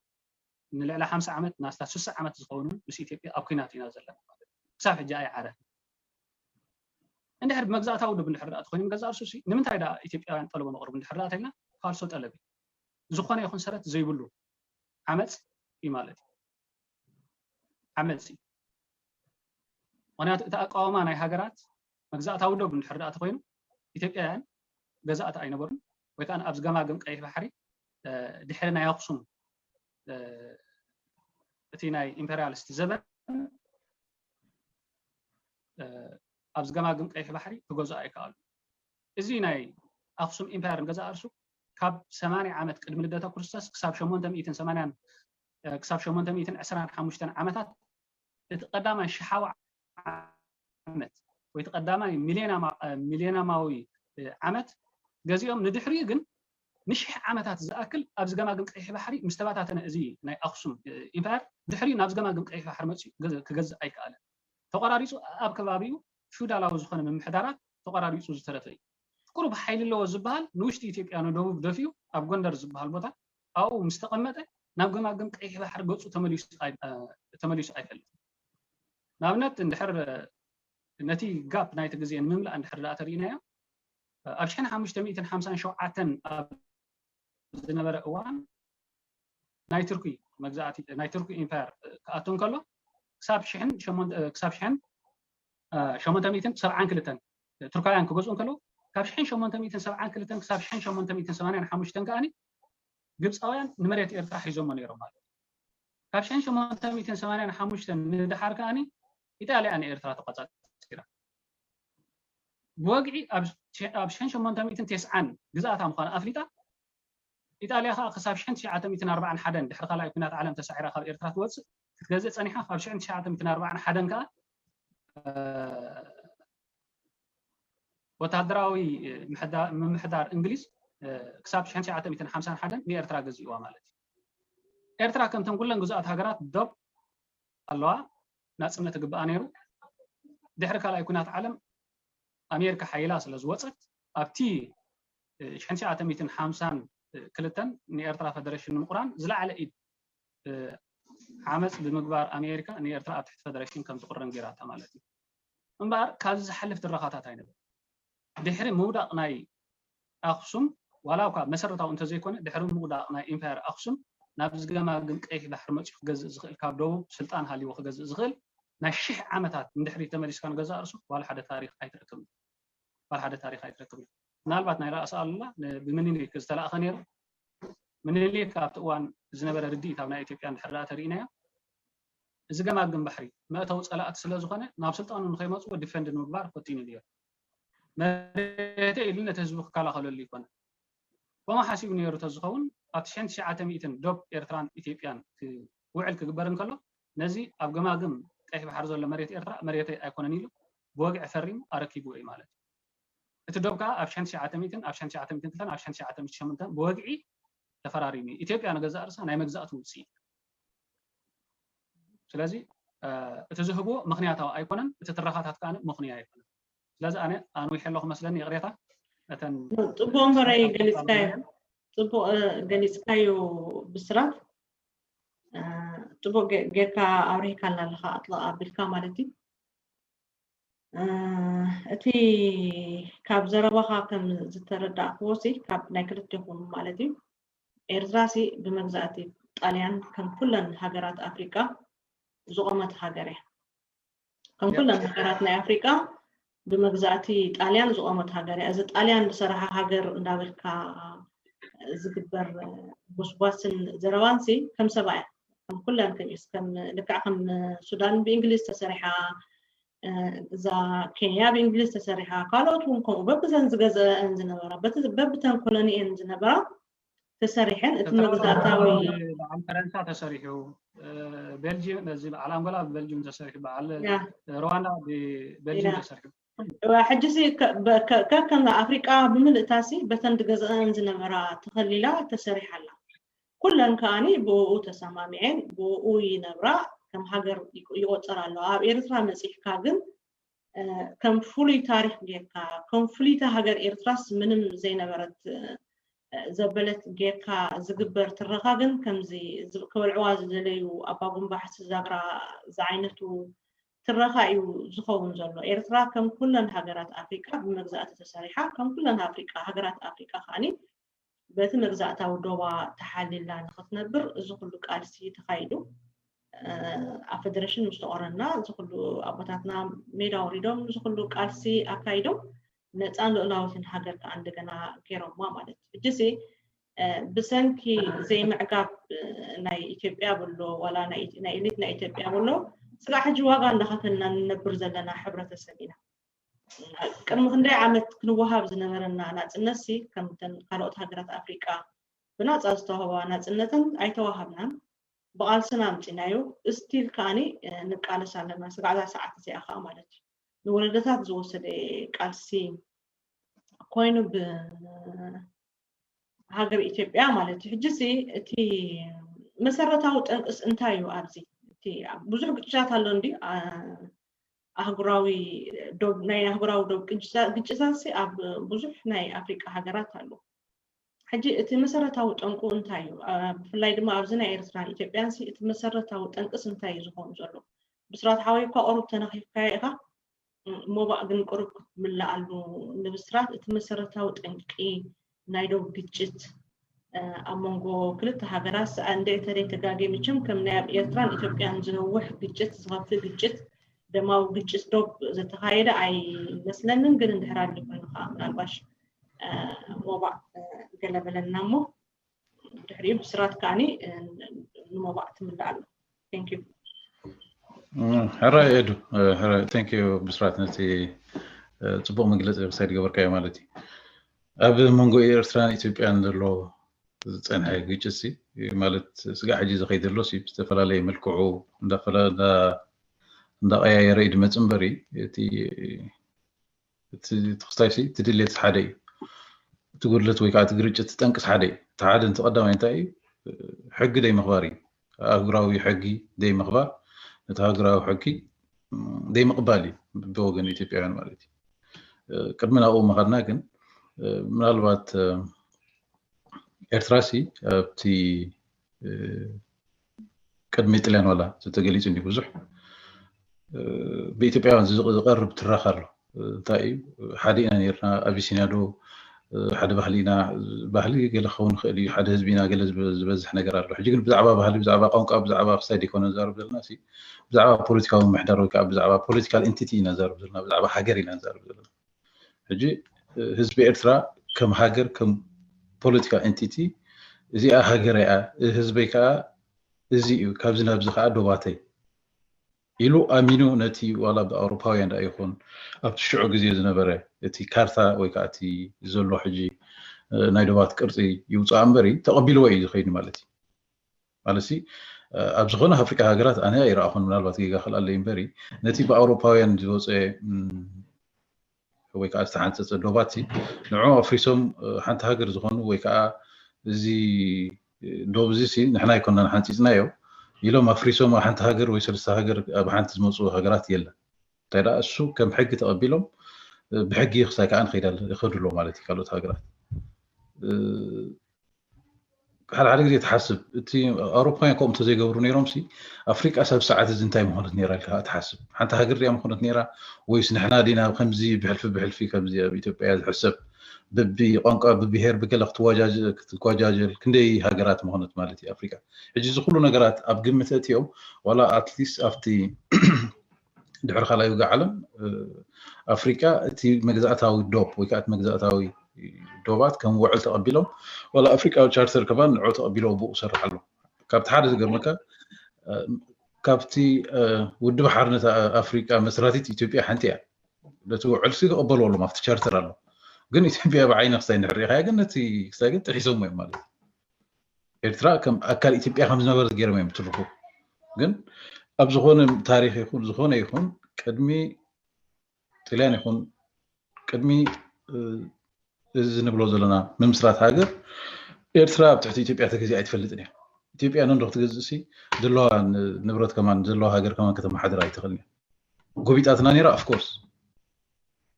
ንልዕሊ ሓምሳ ዓመት ናስታት ስሳ ዓመት ዝኸውን ምስ ኢትዮጵያ ኣብ ኩናት ኢና ዘለና ማለት እዩ። ክሳብ ሕጂ ኣይዓረፍን። እንድሕር ብመግዛእታዊ ዶብ እንድሕር ደኣ ተኮይኑ ገዛ እርሱሲ ንምንታይ ደኣ ኢትዮጵያውያን ጠለቦም ኣቕርቡ እንድሕር ደኣ ተልና ፋልሶ ጠለብ እዩ። ዝኾነ ይኹን ሰረት ዘይብሉ ዓመፅ እዩ ማለት እዩ። ዓመፅ እዩ። ምክንያቱ እቲ ኣቃውማ ናይ ሃገራት መግዛእታዊ ዶብ እንድሕር ደኣ ተኮይኑ ኢትዮጵያውያን ገዛእቲ ኣይነበሩን ወይ ከዓ ኣብዚ ገማግም ቀይሕ ባሕሪ ድሕሪ ናይ ኣክሱም እቲ ናይ ኢምፔሪያሊስት ዘበን ኣብዚ ገማግም ቀይሕ ባሕሪ ክገዝኡ ኣይከኣሉ። እዚ ናይ ኣክሱም ኢምፓየር ንገዛ እርሱ ካብ ሰማንያ ዓመት ቅድሚ ልደተ ክርስቶስ ክሳብ ሸሞንተ ሚእትን ሰማንያን ክሳብ ሸሞንተ ሚእትን ዕስራን ሓሙሽተን ዓመታት እቲ ቀዳማይ ሽሓዊ ዓመት ወይ እቲ ቀዳማይ ሚሌናማዊ ዓመት ገዚኦም ንድሕሪኡ ግን ንሽሕ ዓመታት ዝኣክል ኣብዚ ገማግም ቀይሕ ባሕሪ ምስ ተባታተነ እዚ ናይ ኣክሱም ኢምፓየር ድሕሪኡ ናብዚ ገማግም ቀይሕ ባሕሪ መፅኡ ክገዝእ ኣይከኣለን። ተቆራሪፁ ኣብ ከባቢኡ ፊውዳላዊ ዝኾነ ምምሕዳራት ተቆራሪፁ ዝተረፈ እዩ። ቁሩብ ሓይሊ ኣለዎ ዝበሃል ንውሽጢ ኢትዮጵያ ንደቡብ ደፊኡ ኣብ ጎንደር ዝበሃል ቦታ ኣብኡ ምስ ተቐመጠ ናብ ገማግም ቀይሕ ባሕሪ ገፁ ተመሊሱ ኣይፈልጥን። ንኣብነት እንድሕር ነቲ ጋፕ ናይቲ ግዜ ንምምላእ እንድሕር ደኣ ተሪኢናዮ ኣብ ሽሕን ሓሙሽተ ሚእትን ሓምሳን ሸውዓተን ኣብ ዝነበረ እዋን ናይ ቱርኪ መግዛእቲ ናይ ቱርኪ ኢምፓየር ክኣቱ እንከሎ ክሳብ ሽሕን ሸሞንተ ክሳብ ሽሕን ሸሞንተ ሚእትን ሰብዓን ክልተን ቱርካውያን ክገዝኡ እንከለዉ፣ ካብ ሽሕን ሸሞንተ ሚእትን ሰብዓን ክልተን ክሳብ ሽሕን ሸሞንተ ሚእትን ሰማንያን ሓሙሽተን ከኣ ግብፃውያን ንመሬት ኤርትራ ሒዞሞ ነይሮም ማለት እዩ። ካብ ሽሕን ሸሞንተ ሚእትን ሰማንያን ሓሙሽተን ንድሓር ከኣ ኢጣልያ ንኤርትራ ተቆፃፂራ። ብወግዒ ኣብ ሽሕን ሸሞንተ ሚእትን ተስዓን ግዝኣታ ምዃኑ ኣፍሊጣ። ኢጣልያ ከዓ ክሳብ ሽሕን ትሽዓተ ሚእትን ኣርባዓን ሓደን ድሕሪ ካልኣይ ኩናት ዓለም ተሳዒራ ካብ ኤርትራ ትወፅእ ክትገዝእ ፀኒሓ። ካብ ሽሕን ትሽዓተ ሚእትን ኣርባዓን ሓደን ከዓ ወታደራዊ ምምሕዳር እንግሊዝ ክሳብ ሽሕን ትሽዓተ ሚእትን ሓምሳን ሓደን ንኤርትራ ገዚእዋ ማለት እዩ። ኤርትራ ከምተን ኩለን ግዙኣት ሃገራት ዶብ ኣለዋ፣ ናፅነት ግብኣ ነይሩ። ድሕሪ ካልኣይ ኩናት ዓለም ኣሜሪካ ሓይላ ስለ ዝወፀት ኣብቲ ሽሕን ትሽዓተ ሚእትን ሓምሳን ክልተን ንኤርትራ ፈደረሽን ንምቁራን ዝለዓለ ኢድ ዓመፅ ብምግባር ኣሜሪካ ንኤርትራ ኣብ ትሕቲ ፈደረሽን ከም ትቁረን ገይራታ ማለት እዩ። እምበኣር ካብዚ ዝሓልፍ ድረኻታት ኣይነበረን። ድሕሪ ምውዳቕ ናይ ኣኽሱም ዋላ እኳ መሰረታዊ እንተዘይኮነ ድሕሪ ምውዳቕ ናይ ኢምፓየር ኣኽሱም ናብ ዝገማግም ቀይሕ ባሕሪ መፂኡ ክገዝእ ዝኽእል ካብ ደቡብ ስልጣን ሃልይዎ ክገዝእ ዝኽእል ናይ ሽሕ ዓመታት ንድሕሪ ተመሊስካ ንገዛእ ርእሱ ዋላ ሓደ ታሪኽ ኣይትረክብን። ዋላ ሓደ ታሪኽ ኣይትረክብን። ምናልባት ናይ ራእሲ ኣሉላ ብምኒልክ ዝተላእኸ ነይሩ። ምኒልክ ኣብቲ እዋን ዝነበረ ርድኢት ኣብ ናይ ኢትዮጵያ እንድሕር ደኣ ተሪኢናዮ እዚ ገማግም ባሕሪ መእተዊ ፀላእቲ ስለ ዝኾነ ናብ ስልጣኑ ንኸይመፅዎ ዲፈንድ ንምግባር ፈቲኑ ነይሩ። መሬተ ኢሉ ነቲ ህዝቢ ክከላኸለሉ ይኮነ። ከምኡ ሓሲቡ ነይሩ ተዝኸውን ኣብቲ ሽሕን ትሽዓተ ሚእትን ዶብ ኤርትራን ኢትዮጵያን ክውዕል ክግበር እንከሎ ነዚ ኣብ ገማግም ቀይሕ ባሕሪ ዘሎ መሬት ኤርትራ መሬተይ ኣይኮነን ኢሉ ብወግዒ ፈሪሙ ኣረኪብዎ እዩ ማለት እዩ። እቲ ዶብ ከዓ ኣብ ሽሕን ትሽዓተ ሚእትን ኣብ ሽሕን ትሽዓተ ሚእትን ክልተን ኣብ ሽሕን ትሽዓተ ሚእትን ሸሞንተን ብወግዒ ተፈራሪሙ እዩ። ኢትዮጵያ ንገዛእ ርእሳ ናይ መግዛእቲ ውፅኢት። ስለዚ እቲ ዝህብዎ ምኽንያታዊ ኣይኮነን፣ እቲ ትረኻታት ከዓ ምኽንያ ኣይኮነን። ስለዚ ኣነ ኣንዊሐ ኣለኹ መስለኒ፣ ይቕሬታ። እተን ጽቡቕ እምበረይ ገሊጽካዮ፣ ጽቡቕ ገሊጽካዮ ብስራት። ጽቡቕ ጌርካ ኣብሪህካልና ኣለኻ፣ ኣጥለቕ ኣቢልካ ማለት እዩ። እቲ ካብ ዘረባኻ ከም ዝተረዳእክዎ ሲ ካብ ናይ ክልቴኹም ማለት እዩ፣ ኤርትራ ሲ ብመግዛእቲ ጣልያን ከም ኩለን ሃገራት ኣፍሪቃ ዝቖመት ሃገር እያ። ከም ኩለን ሃገራት ናይ ኣፍሪቃ ብመግዛእቲ ጣልያን ዝቖመት ሃገር እያ። እዚ ጣልያን ዝሰረሓ ሃገር እንዳበልካ ዝግበር ጎስጓስን ዘረባን ሲ ከም ሰባ እያ። ከም ኩለን ከም ከም ልክዕ ከም ሱዳን ብእንግሊዝ ተሰሪሓ፣ እዛ ኬንያ ብእንግሊዝ ተሰሪሓ፣ ካልኦት እውን ከምኡ በብተን ዝገዘአን ዝነበራ በብተን ኮሎኒኤን ዝነበራ ተሰሪሐን እቲ መግዛእታዊ በዓል ፈረንሳ ተሰሪሑ፣ ቤልጅየም እዚ በዓል ኣንጎላ ብቤልጅየም ተሰሪሑ፣ በዓል ሩዋንዳ ብቤልጅየም ተሰሪሑ። ሕጂ ከከም ኣፍሪቃ ብምልእታሲ በተን ዝገዘአን ዝነበራ ተኸሊላ ተሰሪሓ ኣላ። ኩለን ከኣኒ ብኡ ተሰማሚዐን ብኡ ይነብራ፣ ከም ሃገር ይቆጸራ ኣለዋ። ኣብ ኤርትራ መጺሕካ ግን ከም ፍሉይ ታሪክ ጌርካ ከም ፍሉይቲ ሃገር ኤርትራስ ምንም ዘይነበረት ዘበለት ጌርካ ዝግበር ትረኻ ግን ከምዚ ክበልዕዋ ዝደለዩ ኣባጉንባሕ ስዛግራ ዝዓይነቱ ትረኻ እዩ ዝኸውን ዘሎ። ኤርትራ ከም ኩለን ሃገራት ኣፍሪቃ ብመግዛእቲ ተሰሪሓ ከም ኩለን ኣፍሪቃ ሃገራት ኣፍሪቃ ከኣኒ በቲ መግዛእታዊ ዶባ ተሓሊላ ንኽትነብር እዚ ኩሉ ቃልሲ ተኻይዱ። ኣብ ፌደሬሽን ምስ ተቆረና እዚ ኩሉ ኣቦታትና ሜዳ ወሪዶም እዚ ኩሉ ቃልሲ ኣካይዶም ነፃን ልኡላዊትን ሃገር ከዓ እንደገና ገይሮማ ማለት እዩ። ሕጂሲ ብሰንኪ ዘይምዕጋብ ናይ ኢትዮጵያ ብሎ ዋላ ናይ ኤሊት ናይ ኢትዮጵያ ብሎ ስጋዕ ሕጂ ዋጋ እንዳኸፈልና ንነብር ዘለና ሕብረተሰብ ኢና። ቅድሚ ክንደይ ዓመት ክንወሃብ ዝነበረና ናፅነት ሲ ከምተን ካልኦት ሃገራት ኣፍሪቃ ብናፃ ዝተዋህባ ናፅነተን ኣይተዋሃብናን። ብቓልስና ኣምፂናዮ። እስቲል ከኣኒ ንቃለስ ኣለና። ስጋዕ እዛ ሰዓት እዚኣ ከዓ ማለት እዩ ንወለዶታት ዝወሰደ ቃልሲ ኮይኑ ብሃገር ኢትዮጵያ ማለት እዩ። ሕጂ ሲ እቲ መሰረታዊ ጠንቅስ እንታይ እዩ? ኣብዚ እቲ ብዙሕ ግጭታት ኣሎ እንዲ ኣህጉራዊ ዶብ ናይ ኣህጉራዊ ዶብ ግጭታት ሲ ኣብ ብዙሕ ናይ ኣፍሪቃ ሃገራት ኣሎ። ሕጂ እቲ መሰረታዊ ጠንቁ እንታይ እዩ? ብፍላይ ድማ ኣብዚ ናይ ኤርትራን ኢትዮጵያን ሲ እቲ መሰረታዊ ጠንቅስ እንታይ እዩ ዝኾኑ ዘሎ? ብስራት ሓወይ እኳ ቁሩብ ተነኺፍካዮ ኢኻ። ሞባእ ግን ቁሩብ ክትምልኣሉ ንብስራት እቲ መሰረታዊ ጠንቂ ናይ ዶብ ግጭት ኣብ መንጎ ክልተ ሃገራት ሰኣን እንድዒ ተደይ ተጋጌ ምቸም ከም ናይ ኣብ ኤርትራን ኢትዮጵያን ዝነውሕ ግጭት ዝኸፍእ ግጭት ደማዊ ግጭት ዶብ ዝተኻየደ ኣይመስለንን፣ ግን እንድሕር ኣድሊ ኮይኑ ከዓ ምናልባሽ ሞባእ ገለ በለና እሞ ድሕሪኡ ብስራት ከዓኒ ንሞባእ ትምልእ ኣሎ። Thank you። ሕራይ ኤዱ፣ ሕራይ thank you ብስራት፣ ነቲ ጽቡቕ መግለፂ ክሳይ ዝገበርካዮ ማለት እዩ። ኣብ መንጎ ኤርትራን ኢትዮጵያን ዘሎ ዝፀንሐ ግጭት ሲ ማለት ስጋዕ ሕጂ ዝኸይድ ዘሎ ሲ ብዝተፈላለየ መልክዑ እንዳቀያየረ እዩ ድመፅ እምበሪ እቲ እቲ ክስታይ ሲ እቲ ድሌት ሓደ እዩ። እቲ ጉድለት ወይ ከዓ እቲ ግርጭት ጠንቅስ ሓደ እዩ። እቲ ሓደ እቲ ቀዳማይ እንታይ እዩ? ሕጊ ደይ ምኽባር እዩ። ኣህጉራዊ ሕጊ ደይ ምኽባር፣ ነቲ ኣህጉራዊ ሕጊ ደይ ምቕባል እዩ ብወገን ኢትዮጵያውያን ማለት እዩ። ቅድሚ ናብኡ ምኻድና ግን ምናልባት ኤርትራ ሲ ኣብቲ ቅድሚ ጥልያን ዋላ ተገሊጹ እንዲ ብዙሕ ብኢትዮጵያውያን ዝቐርብ ትራኽ ኣሎ። እንታይ እዩ ሓደ ኢና ነርና፣ ኣቢሲንያ ዶ ሓደ ባህሊ ኢና፣ ባህሊ ገለ ክኸውን ይኽእል እዩ፣ ሓደ ህዝቢ ኢና ገለ ዝበዝሕ ነገር ኣሎ። ሕጂ ግን ብዛዕባ ባህሊ፣ ብዛዕባ ቋንቋ፣ ብዛዕባ ክሳይ ዲኮነ ንዛረብ ዘለና ሲ ብዛዕባ ፖለቲካዊ ምሕዳር ወይ ከዓ ብዛዕባ ፖለቲካል ኤንቲቲ ኢና ንዛረብ ዘለና፣ ብዛዕባ ሃገር ኢና ንዛረብ ዘለና። ሕጂ ህዝቢ ኤርትራ ከም ሃገር ከም ፖለቲካል ኤንቲቲ እዚኣ ሃገር እያ፣ ህዝበይ ከዓ እዚ እዩ፣ ካብዚ ናብዚ ከዓ ዶባተይ ኢሉ ኣሚኑ ነቲ ዋላ ብኣውሮፓውያን ዳ ይኹን ኣብቲ ሽዑ ግዜ ዝነበረ እቲ ካርታ ወይ ከዓ እቲ ዘሎ ሕጂ ናይ ዶባት ቅርፂ ይውፅኣ እምበሪ ተቐቢልዎ እዩ ዝኸይድ ማለት እዩ። ማለት ኣብ ዝኾነ ኣፍሪካ ሃገራት ኣነ ኣይረኣኹን፣ ምናልባት ጌጋ ክልኣለይ እምበሪ ነቲ ብኣውሮፓውያን ዝወፀ ወይ ከዓ ዝተሓንፀፀ ዶባት ንዑ ኣፍሪሶም ሓንቲ ሃገር ዝኾኑ ወይ ከዓ እዚ ዶብ እዚ ንሕና ኣይኮናን ሓንፂፅናዮ ኢሎም ኣፍሪሶም ሓንቲ ሃገር ወይ ሰለስተ ሃገር ኣብ ሓንቲ ዝመፁ ሃገራት የለን። እንታይ ደኣ እሱ ከም ሕጊ ተቐቢሎም ብሕጊ ክሳይ ከዓ ንኸይድ ኣሎ ይኸዱ ኣለዉ ማለት እዩ። ካልኦት ሃገራት ሓደ ሓደ ግዜ ትሓስብ እቲ ኣውሮፓውያን ከምኡ እንተዘይገብሩ ነይሮም ሲ ኣፍሪቃ ሳብ ሰዓት እዚ እንታይ ምኾነት ነይራ ኢልካ ትሓስብ። ሓንቲ ሃገር ድያ ምኾነት ነይራ ወይስ ንሕና ዲና ከምዚ ብሕልፊ ብሕልፊ ከምዚ ኣብ ኢትዮጵያ ዝሕሰብ ብቢ ቋንቋ ብብሄር ብገለ ክትወጃጀል ክትጓጃጀል ክንደይ ሃገራት ምኾነት ማለት እዩ ኣፍሪቃ። ሕጂ እዚ ኩሉ ነገራት ኣብ ግምት እትዮም ዋላ ኣትሊስት ኣብቲ ድሕሪ ካልኣይ ውግእ ዓለም ኣፍሪቃ እቲ መግዛእታዊ ዶብ ወይ ከዓ እቲ መግዛእታዊ ዶባት ከም ውዕል ተቐቢሎም ዋላ ኣፍሪቃዊ ቻርተር ከማን ንዑ ተቐቢሎ ብኡ ሰርሕ ኣሎ። ካብቲ ሓደ ዝገርመካ ካብቲ ውድብ ሓርነት ኣፍሪቃ መስራቲት ኢትዮጵያ ሓንቲ እያ። ነቲ ውዕል ሲ ክቐበልዎ ኣለዎም ኣብቲ ቻርተር ኣሎ። ግን ኢትዮጵያ ብዓይኒ ክስታይ ንሕር ኢኻያ ግን ነቲ ክስታይ ግን ጥሒሶም እዮም ማለት እዩ። ኤርትራ ከም ኣካል ኢትዮጵያ ከም ዝነበረት ገይሮም እዮም ትርፉ። ግን ኣብ ዝኾነ ታሪኽ ይኹን ዝኾነ ይኹን ቅድሚ ጥልያን ይኹን ቅድሚ እዚ ንብሎ ዘለና ምምስራት ሃገር ኤርትራ ኣብ ትሕቲ ኢትዮጵያ ተገዚኣ ኣይትፈልጥን እያ። ኢትዮጵያ ነንዶ ክትገዝእ ሲ ዘለዋ ንብረት ከማን ዘለዋ ሃገር ከማን ከተመሓድር ኣይትኽእልን እያ። ጎቢጣትና ነይራ ኦፍኮርስ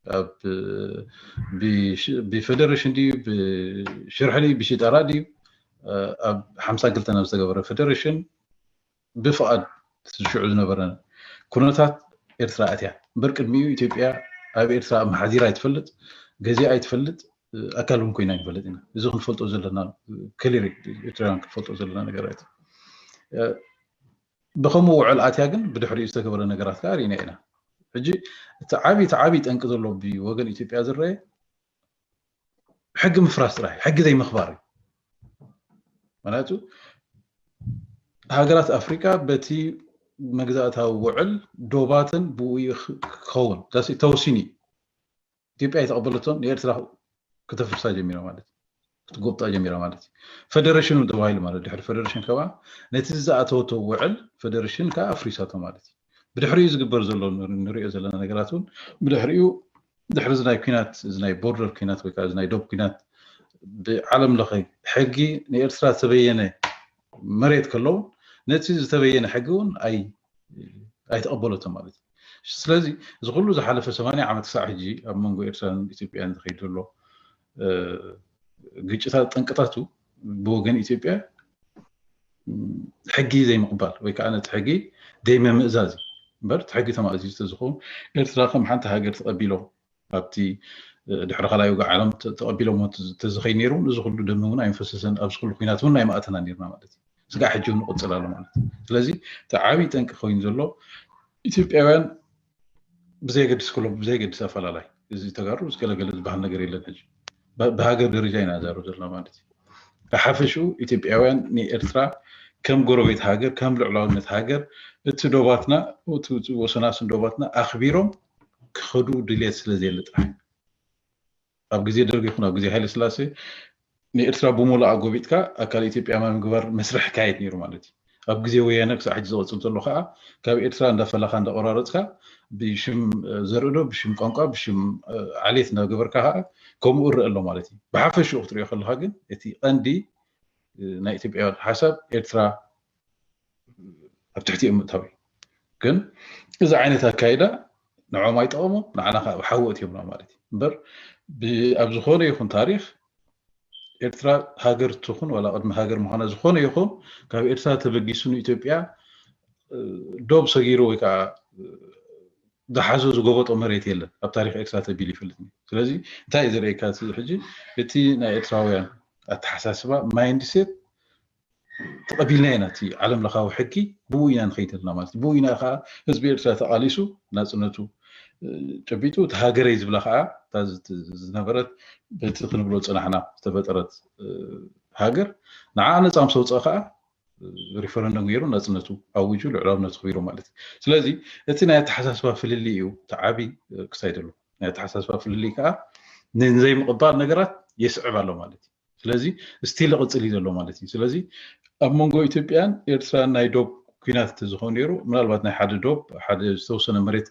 ኣብ ብፌደሬሽን ድዩ ብሽርሕሊ ብሽጠራ ድዩ ኣብ ሓምሳ ክልተ ናብ ዝተገበረ ፌደሬሽን ብፍቓድ ሽዑ ዝነበረ ኩነታት ኤርትራ ኣትያ እምበር ቅድሚኡ ኢትዮጵያ ኣብ ኤርትራ ኣመሓዲራ ኣይትፈልጥ፣ ገዚኣ ኣይትፈልጥ፣ ኣካል እውን ኮይና ኣይንፈልጥ ኢና። እዚ ክንፈልጦ ዘለና ክሊር ኤርትራውያን ክንፈልጦ ዘለና ነገራት ብከምኡ ውዕል ኣትያ ግን ብድሕሪኡ ዝተገበረ ነገራት ከዓ ርኢና ኢና። ሕጂ እቲ ዓብዪ እቲ ዓብዪ ጠንቂ ዘሎ ብወገን ኢትዮጵያ ዝረአ ሕጊ ምፍራስ ጥራይ ሕጊ ዘይምኽባር እዩ። ምክንያቱ ሃገራት ኣፍሪካ በቲ መግዛእታዊ ውዕል ዶባትን ብኡ ክኸውን ተወሲኑ እዩ። ኢትዮጵያ ኣይተቐበለቶን ንኤርትራ ክተፍርሳ ጀሚራ ማለት ክትጎብጣ ጀሚራ ማለት እዩ። ፌደሬሽኑ ተባሂሉ ማለት ድሕሪ ፌደሬሽን ከባ ነቲ ዝኣተወቶ ውዕል ፌደሬሽን ከዓ ኣፍሪሳቶ ማለት እዩ። ብድሕሪኡ ዝግበር ዘሎ ንሪኦ ዘለና ነገራት እውን ብድሕሪኡ ድሕሪ እዚ ናይ ኩናት እዚ ናይ ቦርደር ኩናት ወይ ከዓ እዚ ናይ ዶብ ኩናት ብዓለም ለኸ ሕጊ ንኤርትራ ዝተበየነ መሬት ከለውን ነቲ ዝተበየነ ሕጊ እውን ኣይ ኣይተቐበለቶ ማለት እዩ። ስለዚ እዚ ኩሉ ዝሓለፈ ሰማንያ ዓመት ክሳዕ ሕጂ ኣብ መንጎ ኤርትራን ኢትዮጵያን ዝኸይድ ዘሎ ግጭታት ጠንቅታቱ ብወገን ኢትዮጵያ ሕጊ ዘይምቕባል ወይ ከዓ ነቲ ሕጊ ዘይመምእዛዝ እዩ እምበር እቲ ሕጊ ተማእዚዙ ተዝኸውን ኤርትራ ከም ሓንቲ ሃገር ተቐቢሎም ኣብቲ ድሕሪ ካልኣይ ውግእ ዓለም ተቐቢሎም ተዝኸይ ነይሩ እዚ ኩሉ ደም እውን ኣይንፈሰሰን ኣብዚ ኩሉ ኩናት እውን ኣይማእተና ነርና ማለት እዩ። ስጋዕ ሕጂ እውን ንቕፅል ኣሎ ማለት እዩ። ስለዚ እቲ ዓብዪ ጠንቂ ኮይኑ ዘሎ ኢትዮጵያውያን ብዘየገድስ ክሎ ብዘየገድስ ኣፈላላይ እዚ ተጋሩ ዝገለገለ ዝበሃል ነገር የለን። ሕጂ ብሃገር ደረጃ ኢና ዛረብ ዘለና ማለት እዩ። ብሓፈሽኡ ኢትዮጵያውያን ንኤርትራ ከም ጎረቤት ሃገር፣ ከም ልዕላውነት ሃገር፣ እቲ ዶባትና፣ ወሰናስን ዶባትና ኣኽቢሮም ክኸዱ ድልየት ስለ ዘየለ ጥራሕ፣ ኣብ ግዜ ደርግ ይኹን ኣብ ግዜ ሃይለ ስላሴ ንኤርትራ ብሙሉኣ ጎቢጥካ ኣካል ኢትዮጵያ ምግባር መስርሕ ይካየድ ነይሩ ማለት እዩ። ኣብ ግዜ ወያነ ክሳዕ ሕጂ ዝቕጽል ዘሎ ከዓ ካብ ኤርትራ እንዳፈላኻ እንዳቆራረፅካ ብሽም ዘርእዶ ብሽም ቋንቋ ብሽም ዓሌት እንዳገበርካ ከዓ ከምኡ እረአ ኣሎ ማለት እዩ። ብሓፈሽኡ ክትሪኦ ከለካ ግን እቲ ቀንዲ ናይ ኢትዮጵያውያን ሓሳብ ኤርትራ ኣብ ትሕቲኦም ምእታው እዩ። ግን እዚ ዓይነት ኣካይዳ ንዖም ኣይጠቐሞም፣ ንዓና ከዓ ሓዊ ኣእትዮምና ማለት እዩ። እምበር ኣብ ዝኾነ ይኹን ታሪክ ኤርትራ ሃገር ትኹን ዋላ ቅድሚ ሃገር ምዃና ዝኾነ ይኹን ካብ ኤርትራ ተበጊሱ ንኢትዮጵያ ዶብ ሰጊሩ ወይ ከዓ ዝሓዞ ዝጎበጦ መሬት የለን ኣብ ታሪክ ኤርትራ ተቢሉ ይፈልጥ። ስለዚ እንታይ እዩ ዘርእየካ ሕጂ እቲ ናይ ኤርትራውያን ኣተሓሳስባ ማይንድሴት ተቐቢልና ኢና እቲ ዓለም ለኻዊ ሕጊ ብኡ ኢና ንኸይድ ኣለና ማለት እዩ። ብኡ ኢና ከዓ ህዝቢ ኤርትራ ተቓሊሱ ናፅነቱ ጨቢጡ እቲ ሃገረይ ዝብላ ከዓ ዝነበረት በቲ ክንብሎ ፅናሕና ዝተፈጠረት ሃገር ንዓ ነፃ ምስ ኣውፅአ ከዓ ሪፈረንደም ገይሩ ናፅነቱ ኣዊጁ ልዕላውነቱ ክቢሩ ማለት እዩ። ስለዚ እቲ ናይ ኣተሓሳስባ ፍልልይ እዩ እቲ ዓብዪ ክሳይድ ኣሎ ናይ ኣተሓሳስባ ፍልልይ ከዓ ንዘይምቕባል ነገራት የስዕብ ኣሎ ማለት እዩ። ስለዚ ስቲል ይቕፅል እዩ ዘሎ ማለት እዩ። ስለዚ ኣብ መንጎ ኢትዮጵያን ኤርትራን ናይ ዶብ ኩናት እንተዝኾን ነይሩ ምናልባት ናይ ሓደ ዶብ ሓደ ዝተወሰነ መሬት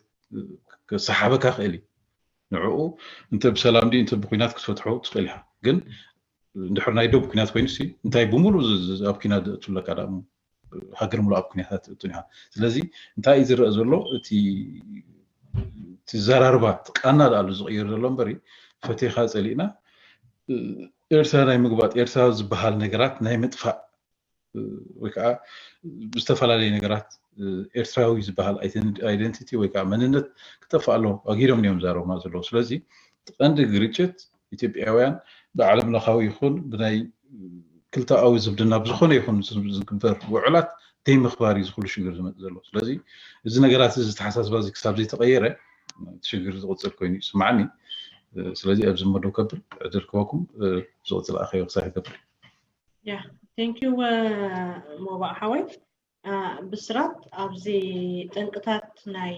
ክሰሓበካ ክእል እዩ። ንዕኡ እንተ ብሰላም ድዩ እንተ ብኩናት ክትፈትሖ ትኽእል ኢኻ። ግን እንድሕር ናይ ዶብ ኩናት ኮይኑ ሲ እንታይ ብሙሉ ኣብ ኩናት ዘእቱ ኣለካ ሃገር ሙሉ ኣብ ኩናታት እትኒሃ። ስለዚ እንታይ እዩ ዝረአ ዘሎ? እቲ ዘራርባ ቃና ዳኣሉ ዝቕይር ዘሎ እምበሪ ፈቴኻ ፀሊእና ኤርትራ ናይ ምግባጥ ኤርትራ ዝበሃል ነገራት ናይ ምጥፋእ ወይ ከዓ ብዝተፈላለዩ ነገራት ኤርትራዊ ዝበሃል ኣይደንቲቲ ወይ ከዓ መንነት ክጠፍእ ኣሎ ኣጊዶም እዮም ዛረቡና ዘለዉ። ስለዚ ቀንዲ ግርጭት ኢትዮጵያውያን ብዓለም ለኻዊ ይኹን ብናይ ክልተኣዊ ዝምድና ብዝኾነ ይኹን ዝግበር ውዕላት ደይ ምኽባር እዩ ዝኩሉ ሽግር ዝመፅእ ዘሎ። ስለዚ እዚ ነገራት እዚ ተሓሳስባ እዚ ክሳብ ዘይተቐየረ እቲ ሽግር ዝቕፅል ኮይኑ ይስማዓኒ። ስለዚ ኣብዚ መደው ከብል ዕድል ክበኩም ዝቕፅል ኣኸዮ ክሳብ ይገብር። ያ ቴንክ ዩ ሞባእ ሓወይ። ብስራት ኣብዚ ጠንቅታት ናይ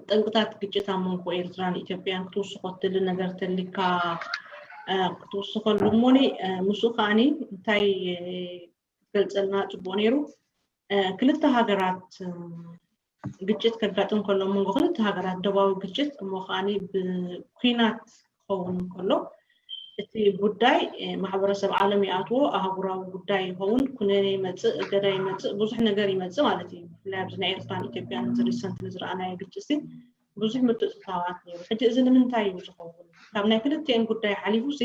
ጠንቅታት ግጭት ኣብ መንጎ ኤርትራን ኢትዮጵያን ክትውስኾ ትደሊ ነገር ተሊካ ክትውስኸሉ እሞኒ ምስኡ ከዓኒ እንታይ ገልፀልና ፅቡቅ ነይሩ። ክልተ ሃገራት ግጭት ከጋጥም ከሎ መንጎ ክልተ ሃገራት ደባዊ ግጭት እሞ ከዓኒ ብኩናት ክኸውን እንከሎ እቲ ጉዳይ ማሕበረሰብ ዓለም ይኣትዎ ኣህጉራዊ ጉዳይ ይኸውን ኩነኔ ይመፅእ እገዳ ይመፅእ ብዙሕ ነገር ይመፅእ ማለት እዩ። ብፍላይ ኣብዚ ናይ ኤርትራን ኢትዮጵያን እዚ ሪሰንት ንዝረኣናዮ ግጭት ብዙሕ ምትእትታዋት ነይሩ። ሕጂ እዚ ንምንታይ እዩ ዝኸውን? ካብ ናይ ክልቲኤን ጉዳይ ሓሊፉ ሲ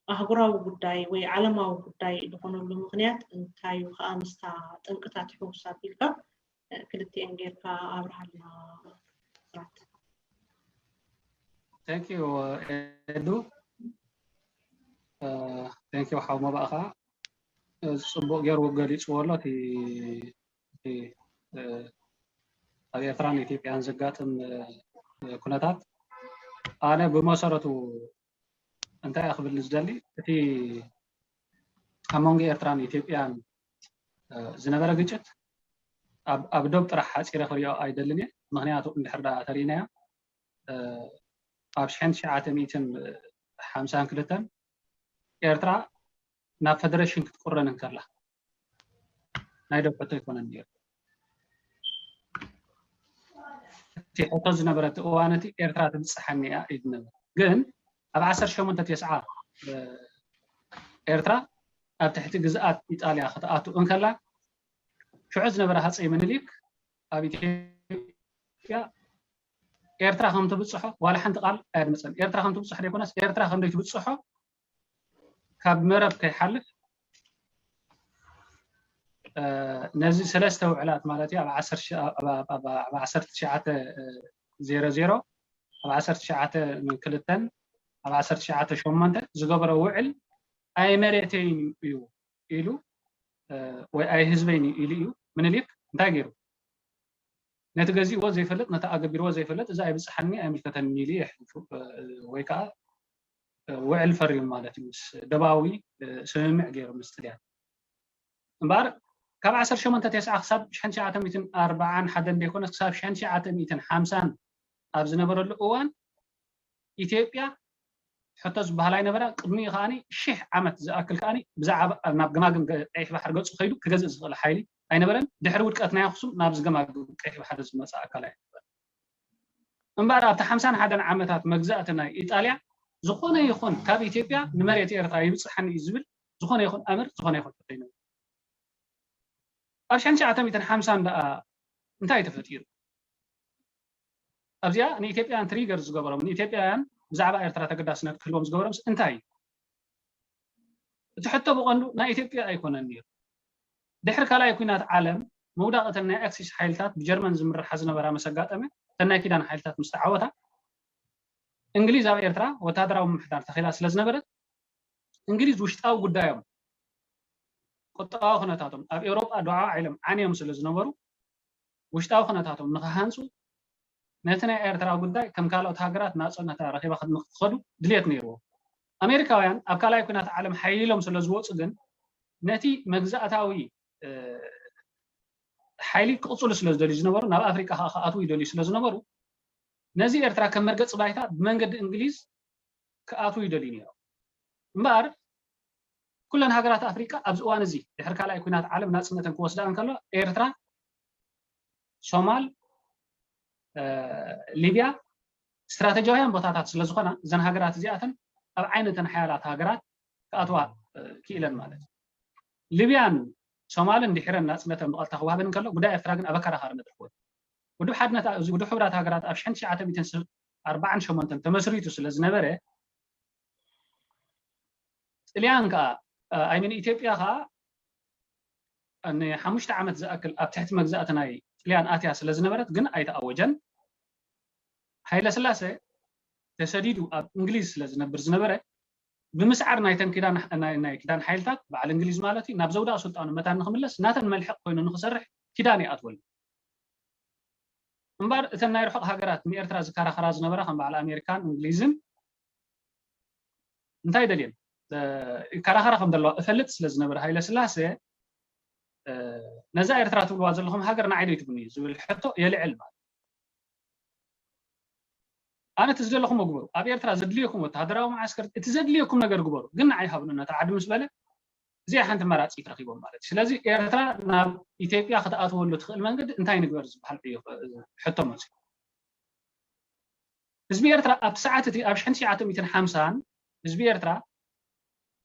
ኣህጉራዊ ጉዳይ ወይ ዓለማዊ ጉዳይ ዝኾነሉ ምኽንያት እንታይ እዩ ከዓ ምስታ ጠንቅታት ሕውስ ኣቢልካ ክልቲኤን ጌርካ ኣብርሃልና። Thank you ኤዱ። Thank you ሓው መባእኻ ፅቡቅ ገይሩ ገሊፅዎ ኣሎ እቲ ኣብ ኤርትራን ኢትዮጵያን ዘጋጥም ኩነታት። ኣነ ብመሰረቱ እንታይ ክብል ዝደሊ እቲ ኣብ መንጎ ኤርትራን ኢትዮጵያን ዝነበረ ግጭት ኣብ ዶብ ጥራሕ ሓፂረ ክሪኦ ኣይደልን እየ። ምክንያቱ እንድሕር ዳ ተሪእናዮ ኣብ ሽሕን ትሽዓተ ሚእትን ሓምሳን ክልተን ኤርትራ ናብ ፈደረሽን ክትቁረን እንከላ ናይ ዶብ ሕቶ ኣይኮነን ነይሩ። እቲ ሕቶ ዝነበረ እቲ እዋን እቲ ኤርትራ ትብፅሓኒ እያ ኢሉ ነበር። ግን ኣብ ዓሰርተ ሸሞንተ ተስዓ ኤርትራ ኣብ ትሕቲ ግዝኣት ኢጣልያ ክትኣቱ እንከላ ሽዑ ዝነበረ ሃፀይ ምኒልክ ኣብ ኢትዮጵያ ኤርትራ ከም ትብፅሖ ዋላ ሓንቲ ቃል ኣየድመፀን። ኤርትራ ከም ትብፅሖ ዘይኮነስ ኤርትራ ከም ዘይትብፅሖ ካብ መረብ ከይሓልፍ ነዚ ሰለስተ ውዕላት ማለት እዩ ኣብ ዓሰርተ ትሽዓተ ዜሮ ዜሮ ኣብ ዓሰርተ ትሽዓተ ን ክልተን ኣብ ዓሰርተ ትሽዓተ ሸሞንተ ዝገበሮ ውዕል ኣይ መሬተይን እዩ ኢሉ ወይ ኣይ ህዝበይን እዩ ኢሉ እዩ ምኒልክ እንታይ ገይሩ ነቲ ገዚእዎ ዘይፈልጥ፣ ነቲ ኣገቢርዎ ዘይፈልጥ፣ እዚ ኣይብፅሓኒ ኣይምልከተኒ ኢሉ የሕልፉ፣ ወይ ከዓ ውዕል ፈሪሙ ማለት እዩ። ምስ ደባዊ ስምምዕ ገይሩ ምስ ጥልያን እምበኣር ካብ ዓሰርተ ሸሞንተ ተስዓ ክሳብ ሽሕን ትሽዓተ ሚእትን ኣርባዓን ሓደን ዘይኮነስ ክሳብ ሽሕን ትሽዓተ ሚእትን ሓምሳን ኣብ ዝነበረሉ እዋን ኢትዮጵያ ሕቶ ዝበሃል ኣይነበራ። ቅድሚኡ ከዓኒ ሽሕ ዓመት ዝኣክል ከዓኒ ብዛዕባ ናብ ገማግም ገ- ቀይሕ ባሕሪ ገጹ ከይዱ ክገዝእ ዝኽእል ሓይሊ ኣይነበረን። ድሕሪ ውድቀት ናይ ኣኽሱም ናብዚ ገማግም ቀይሕ ባሕሪ ዝመጽእ ኣካል ኣይነበረን። እምበኣር ኣብቲ ሓምሳን ሓደን ዓመታት መግዛእቲ ናይ ኢጣልያ ዝኾነ ይኹን ካብ ኢትዮጵያ ንመሬት ኤርትራ ይብጽሓኒ እዩ ዝብል ዝኾነ ይኹን ኣምር ዝኾነ ይኹን ሕቶ ኣይነበረን። ኣብ ሽሕን ትሽዓተ ሚእትን ሓምሳን ደኣ እንታይ ተፈጢሩ? ኣብዚኣ ንኢትዮጵያውያን ትሪገር ዝገበሮም ንኢትዮጵያውያን ብዛዕባ ኤርትራ ተገዳስነት ክህልዎም ዝገበሮም እንታይ እዩ? እቲ ሕቶ ብቐንዱ ናይ ኢትዮጵያ ኣይኮነን ነይሩ። ድሕሪ ካልኣይ ኩናት ዓለም ምውዳቕ እተን ናይ ኣክሲስ ሓይልታት ብጀርመን ዝምርሓ ዝነበራ ምስ ኣጋጠመ እተን ናይ ኪዳን ሓይልታት ምስ ተዓወታ እንግሊዝ ኣብ ኤርትራ ወታደራዊ ምምሕዳር ተኺላ ስለ ዝነበረት እንግሊዝ ውሽጣዊ ጉዳዮም ቁጠባዊ ኩነታቶም ኣብ ኤውሮጳ ዶዓ ኢሎም ዓንዮም ስለ ዝነበሩ ውሽጣዊ ኩነታቶም ንክሃንፁ ነቲ ናይ ኤርትራ ጉዳይ ከም ካልኦት ሃገራት ናፅነታ ረኪባ ንክትኸዱ ድልየት ነይርዎ። ኣሜሪካውያን ኣብ ካልኣይ ኩናት ዓለም ሓይሎም ስለ ዝወፁ ግን ነቲ መግዛእታዊ ሓይሊ ክቕፅሉ ስለ ዝደልዩ ዝነበሩ ናብ ኣፍሪቃ ከዓ ክኣትዉ ይደልዩ ስለ ዝነበሩ ነዚ ኤርትራ ከም መርገፂ ባይታ ብመንገዲ እንግሊዝ ክኣትዉ ይደልዩ ነይሮም። እምበኣር ኩለን ሃገራት ኣፍሪቃ ኣብዚ እዋን እዚ ድሕሪ ካልኣይ ኩናት ዓለም ናፅነተን ክወስዳ እንከሎ ኤርትራ፣ ሶማል፣ ሊብያ ስትራተጂያውያን ቦታታት ስለ ዝኾና እዘን ሃገራት እዚኣተን ኣብ ዓይነተን ሓያላት ሃገራት ክኣትዋ ክኢለን ማለት እዩ። ሊብያን ሶማልን ድሒረን ናፅነተን ብቐጥታ ክወሃበን እንከሎ ጉዳይ ኤርትራ ግን ኣብ ኣከራኻሪ መድረኽ ወዲቑ። ውድብ ሓድነት ውድብ ሕቡራት ሃገራት ኣብ ሽሕን ትሽዓተ ሚእትን ኣርባዓን ሸሞንተን ተመስሪቱ ስለ ዝነበረ ጥልያን ከዓ ኣይምን ኢትዮጵያ ከዓ ንሓሙሽተ ዓመት ዝኣክል ኣብ ትሕቲ መግዛእቲ ናይ ጥልያን ኣትያ ስለ ዝነበረት ግን ኣይተኣወጀን። ሃይለ ስላሴ ተሰዲዱ ኣብ እንግሊዝ ስለ ዝነብር ዝነበረ ብምስዓር ናይተን ኪዳን ናይ ናይ ኪዳን ሓይልታት በዓል እንግሊዝ ማለት እዩ ናብ ዘውዳእ ስልጣኑ መታን ንክምለስ ናተን መልሕቕ ኮይኑ ንክሰርሕ ኪዳን ይኣትወሉ። እምበር እተን ናይ ርሑቕ ሃገራት ንኤርትራ ዝከራኸራ ዝነበራ ከም በዓል ኣሜሪካን እንግሊዝን እንታይ ደልየን ይከራኸራ ከም ዘለዋ እፈልጥ ስለ ዝነበረ ሃይለ ስላሴ ነዛ ኤርትራ ትብልዋ ዘለኹም ሃገር ንዓይ ዶ ይትብኒ ዝብል ሕቶ የልዕል ማለት ኣነ እቲ ዝደለኹም ግበሩ ኣብ ኤርትራ ዘድልየኩም ወተሃደራዊ መዓስከር እቲ ዘድልየኩም ነገር ግበሩ ግን ንዓይ ሃብኑ ነታ ዓዲ ምስ በለ እዚኣ ሓንቲ መራፂት ረኪቦም ማለት እዩ ስለዚ ኤርትራ ናብ ኢትዮጵያ ክትኣትወሉ ትኽእል መንገዲ እንታይ ንግበር ዝበሃል እዩ ሕቶ መፅዩ ህዝቢ ኤርትራ ኣብቲ ሰዓት እቲ ኣብ ሽሕን ትሽዓተ ሚእትን ሓምሳን ህዝቢ ኤርትራ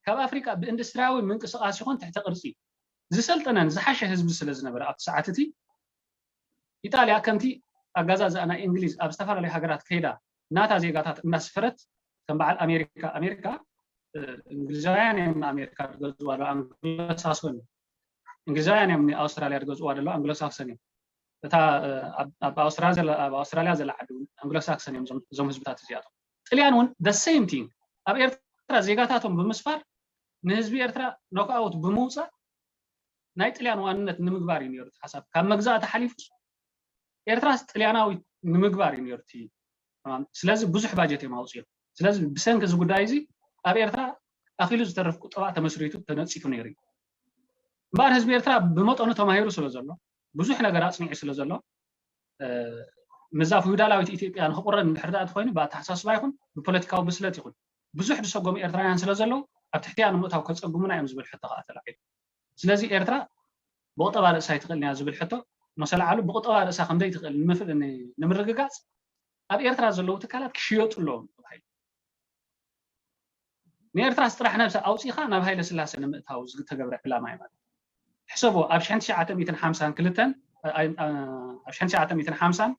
ካብ ኣፍሪቃ ብኢንዱስትሪያዊ ምንቅስቃስ ይኹን ትሕተ ቅርጺ ዝሰልጠነን ዝሓሸ ህዝቢ ስለ ዝነበረ ኣብቲ ሰዓት እቲ ኢጣልያ ከምቲ ኣጋዛዝኣ ናይ እንግሊዝ ኣብ ዝተፈላለዩ ሃገራት ከይዳ ናታ ዜጋታት እናስፈረት ከም በዓል ኣሜሪካ ኣሜሪካ እንግሊዛውያን እዮም ንኣሜሪካ ዝገዝዋ ዶ ኣንግሎሳክሶን እዮም እንግሊዛውያን እዮም ንኣውስትራልያ ዝገዝዋ ደሎ ኣንግሎሳክሶን እዮም እታ ኣብ ኣውስትራልያ ዘላ ዓዲ ኣንግሎሳክሰን እዮም እዞም ህዝብታት እዚኣቶም ጥልያን እውን the same thing ኣብ ኤርትራ ዜጋታቶም ብምስፋር ንህዝቢ ኤርትራ ኖክኣውት ብምውፃእ ናይ ጥልያን ዋንነት ንምግባር እዩ ነሩ ሓሳብ ካብ መግዛእቲ ሓሊፉ ኤርትራስ ጥልያናዊ ንምግባር እዩ ነሩ ስለዚ ብዙሕ ባጀት እዮም ኣውፅኦም ስለዚ ብሰንኪ እዚ ጉዳይ እዚ ኣብ ኤርትራ ኣኪሉ ዝተረፍ ቁጠባ ተመስሪቱ ተነፂፉ ነሩ እዩ እምበኣር ህዝቢ ኤርትራ ብመጠኑ ተማሂሩ ስለ ዘሎ ብዙሕ ነገር ኣፅኒዑ ስለ ዘሎ ምዛ ፊውዳላዊት ኢትዮጵያ ንክቁረን እንድሕር ዳኣ ተኮይኑ ብኣተሓሳስባ ይኹን ብፖለቲካዊ ብስለት ይኹን ብዙሕ ዝሰጎሙ ኤርትራውያን ስለ ዘለዉ ኣብ ትሕቲያ ንምእታው ከፀግሙና እዮም ዝብል ሕቶ ከዓ ተላዒሉ ስለዚ ኤርትራ ብቁጠባ ርእሳ ኣይትኽእልን እያ ዝብል ሕቶ መሰልዓሉ ብቁጠባ ርእሳ ከምዘይትኽእል ንምርግጋፅ ኣብ ኤርትራ ዘለዉ ትካላት ክሽየጡ ኣለዎም ተባሂሉ ንኤርትራስ ጥራሕ ነብሳ ኣውፂኻ ናብ ሃይለ ስላሴ ንምእታው ዝተገብረ ዕላማ እዩ ማለት ሕሰቦ ኣብ ሽሕን ትሽዓተ ሚእትን ሓምሳን ክልተን ኣብ ሽሕን ትሽዓተ ሚእትን ሓምሳን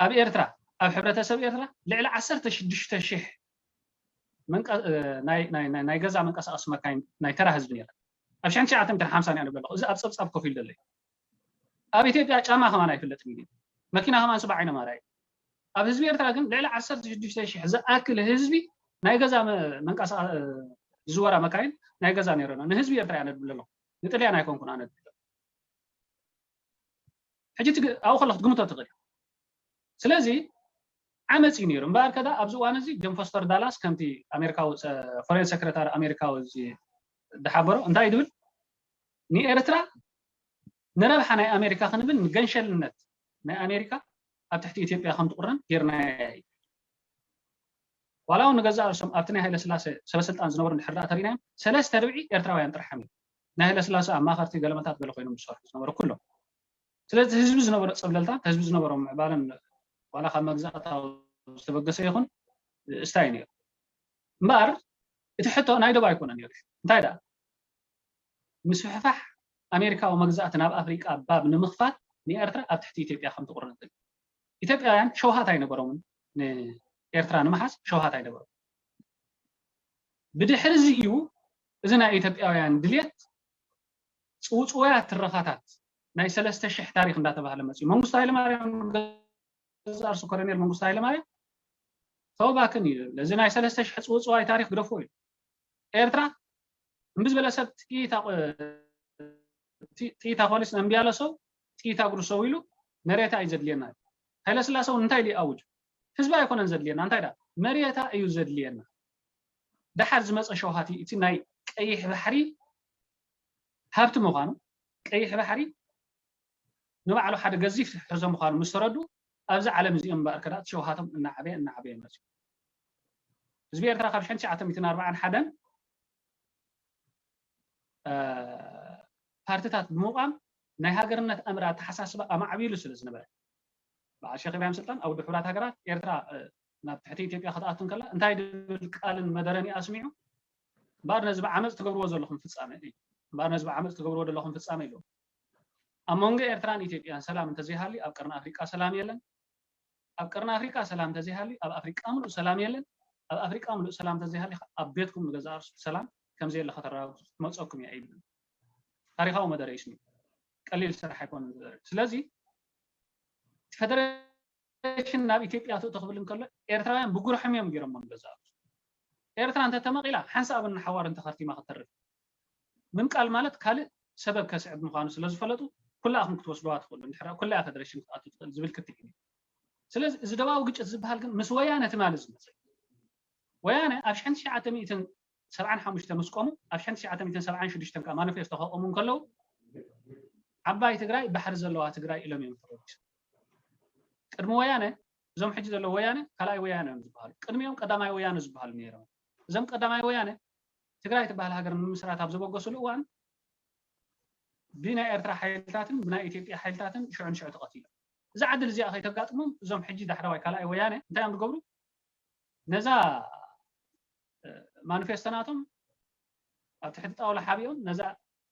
ኣብ ኤርትራ ኣብ ሕብረተሰብ ኤርትራ ልዕሊ ዓሰርተ ሽዱሽተ ሽሕ ናይ ገዛ መንቀሳቀሲ መካይን ናይ ተራ ህዝቢ ነይረን ኣብ ሽሕን ትሽዓተ ሚእትን ሓምሳን እያ ንብለ ኣለኹ እዚ ኣብ ፀብፃብ ኮፍ ኢሉ ዘሎ እዩ ኣብ ኢትዮጵያ ጫማ ከማን ኣይፍለጥን እዩ መኪና ከማን ስባ ዓይነ ማራ እዩ ኣብ ህዝቢ ኤርትራ ግን ልዕሊ ዓሰርተ ሽዱሽተ ሽሕ ዝኣክል ህዝቢ ናይ ገዛ ዝወራ መካይን ናይ ገዛ ነይረና ንህዝቢ ኤርትራ እያ ነድብለ ኣለኹ ንጥልያን ኣይኮንኩን ኣነ ሕጂ ትግ- ኣብኡ ከሎ ክትግምቶ ትኽእል ኢኻ። ስለዚ ዓመፅ እዩ ነይሩ። እምበኣር ከዳ ኣብዚ እዋን እዚ ጆን ፎስተር ዳላስ ከምቲ ኣሜሪካዊ ሰ- ፎሬን ሴክሬታሪ ኣሜሪካዊ እዚ ዝሓበሮ እንታይ ድብል ንኤርትራ ንረብሓ ናይ ኣሜሪካ ክንብል ንገንሸልነት ናይ ኣሜሪካ ኣብ ትሕቲ ኢትዮጵያ ከም ትቁረን ጌርናያ እዩ። ዋላ እውን ንገዛእ ርእሶም ኣብቲ ናይ ሃይለስላሴ ሰበስልጣን ዝነበሩ እንድሕር ደኣ ተሪናዮም ሰለስተ ርብዒ ኤርትራውያን ጥራሕ እዮም። ናይ ሃይለስላሴ ኣማኸርቲ ገለመታት ገለ ኮይኖም ዝሰርሑ ዝነበሩ ኩሎም። ስለዚ ህዝቢ ዝነበሮ ፀብለልታ ህዝቢ ዝነበሮ ምዕባለን ዋላ ካብ መግዛእታዊ ዝተበገሰ ይኹን እስታይ ነይሩ። እምበኣር እቲ ሕቶ ናይ ዶብ ኣይኮነን ነይሩ። እንታይ ደኣ ምስፍሕፋሕ ኣሜሪካዊ መግዛእቲ ናብ ኣፍሪቃ ባብ ንምኽፋት ንኤርትራ ኣብ ትሕቲ ኢትዮጵያ ከም ትቑረን ኢትዮጵያውያን ሸውሃት ኣይነበሮምን ንኤርትራ ንምሓዝ ሸውሃት ኣይነበሮም። ብድሕሪ እዚ እዩ እዚ ናይ ኢትዮጵያውያን ድልየት ፅውፅወያት ትረኻታት ናይ ሰለስተ ሽሕ ታሪክ እንዳተባህለ መፅዩ መንግስቱ ሃይለማርያም ገዛርሱ ኮሎኔል መንግስቱ ሃይለማርያም ተወባክን እዩ እዚ ናይ ሰለስተ ሽሕ ፅውፅዋይ ታሪክ ግደፎ እዩ ኤርትራ እምቢ ዝበለ ሰብ ጥይት ኣቆ- ጥ- ጥይት ኣኮሊስ ነንቢያለ ሰው ጥይት ኣጉርሰው ኢሉ መሬታ እዩ ዘድልየና ሃይለስላሰ እውን እንታይ ኢሉ ኣውጅ ህዝቢ ኣይኮነን ዘድልየና እንታይ ዳ መሬታ እዩ ዘድልየና ደሓር ዝመፀ ሸውሃቲ እቲ ናይ ቀይሕ ባሕሪ ሃብቲ ምዃኑ ቀይሕ ባሕሪ ንባዕሉ ሓደ ገዚፍ ሕዞ ምዃኑ ምስ ተረዱ ኣብዚ ዓለም እዚኦም እምበኣር ከዳት ሸውሃቶም እናዓበየ እናዓበየ መፅዩ ህዝቢ ኤርትራ ካብ ሽሕን ትሽዓተ ሚእትን ኣርባዓን ሓደን ፓርትታት ብምቋም ናይ ሃገርነት ኣምር ኣተሓሳስባ ኣማዕቢሉ ስለ ዝነበረ በዓል ሸክ ኢብራሂም ስልጣን ኣብ ውድብ ሕቡራት ሃገራት ኤርትራ ናብ ትሕቲ ኢትዮጵያ ክትኣቱ እንከላ እንታይ ድብል ቃልን መደረን ኣስሚዑ እምበኣር ነዚ ብዓመፅ ትገብርዎ ዘለኹም ፍፃመ እዩ እምበኣር ነዚ ብዓመፅ ትገብርዎ ዘለኹም ፍፃመ ኢሉ ኣብ መንጎ ኤርትራን ኢትዮጵያን ሰላም እንተዘይሃልዩ ኣብ ቀርኒ ኣፍሪቃ ሰላም የለን ኣብ ቀርኒ ኣፍሪቃ ሰላም እንተዘይሃልዩ ኣብ ኣፍሪቃ ምሉእ ሰላም የለን ኣብ ኣፍሪቃ ምሉእ ሰላም እንተዘይሃልዩ ኣብ ቤትኩም ንገዛእ ርእሱ ሰላም ከምዘየለ ከተረጋግፁ ክትመፀኩም እያ ይብል ታሪካዊ መደረ ይስሚ ቀሊል ስራሕ ኣይኮነን ዝደረግ ስለዚ ፈደሬሽን ናብ ኢትዮጵያ ትእቶ ክብል እንከሎ ኤርትራውያን ብጉርሖም እዮም ገይሮሞ ንገዛእ ርእሱ ኤርትራ እንተተመቒላ ሓንሳብ ንሓዋር እንተኸርቲማ ክተርፍ ምምቃል ማለት ካልእ ሰበብ ከስዕብ ምዃኑ ስለ ዝፈለጡ ኩላእኹም ክትወስድዋ ትኽእሉ እንድሕር ኩላ ፈደሬሽን ክትኣቱ ትኽእል ዝብል ክትዕ እዩ ስለዚ እዚ ደባዊ ግጭት ዝበሃል ግን ምስ ወያነ ትማሊ ዝመፀ ወያነ ኣብ ሽሕን ትሽዓተ ሚእትን ሰብዓን ሓሙሽተ ምስ ቆሙ ኣብ ሽሕን ትሽዓተ ሚእትን ሰብዓን ሽዱሽተን ከዓ ማኒፌስቶ ከቆሙ እንከለዉ ዓባይ ትግራይ ባሕሪ ዘለዋ ትግራይ ኢሎም እዮም ተበጊሶም ቅድሚ ወያነ እዞም ሕጂ ዘለዉ ወያነ ካልኣይ ወያነ እዮም ዝበሃሉ ቅድሚኦም ቀዳማይ ወያነ ዝበሃሉ ነይሮም እዞም ቀዳማይ ወያነ ትግራይ ትበሃል ሃገር ንምምስራት ኣብ ዘበገስሉ እዋን ብናይ ኤርትራ ሓይልታትን ብናይ ኢትዮጵያ ሓይልታትን ሽዑ ንሽዑ ተቐቲሎም እዛ ዕድል እዚኣ ከይተጋጥሞም እዞም ሕጂ ዳሕረዋይ ካልኣይ ወያነ እንታይ እዮም ዝገብሩ ነዛ ማኒፌስቶ ናቶም ኣብ ትሕቲ ጣውላ ሓቢኦም ነዛ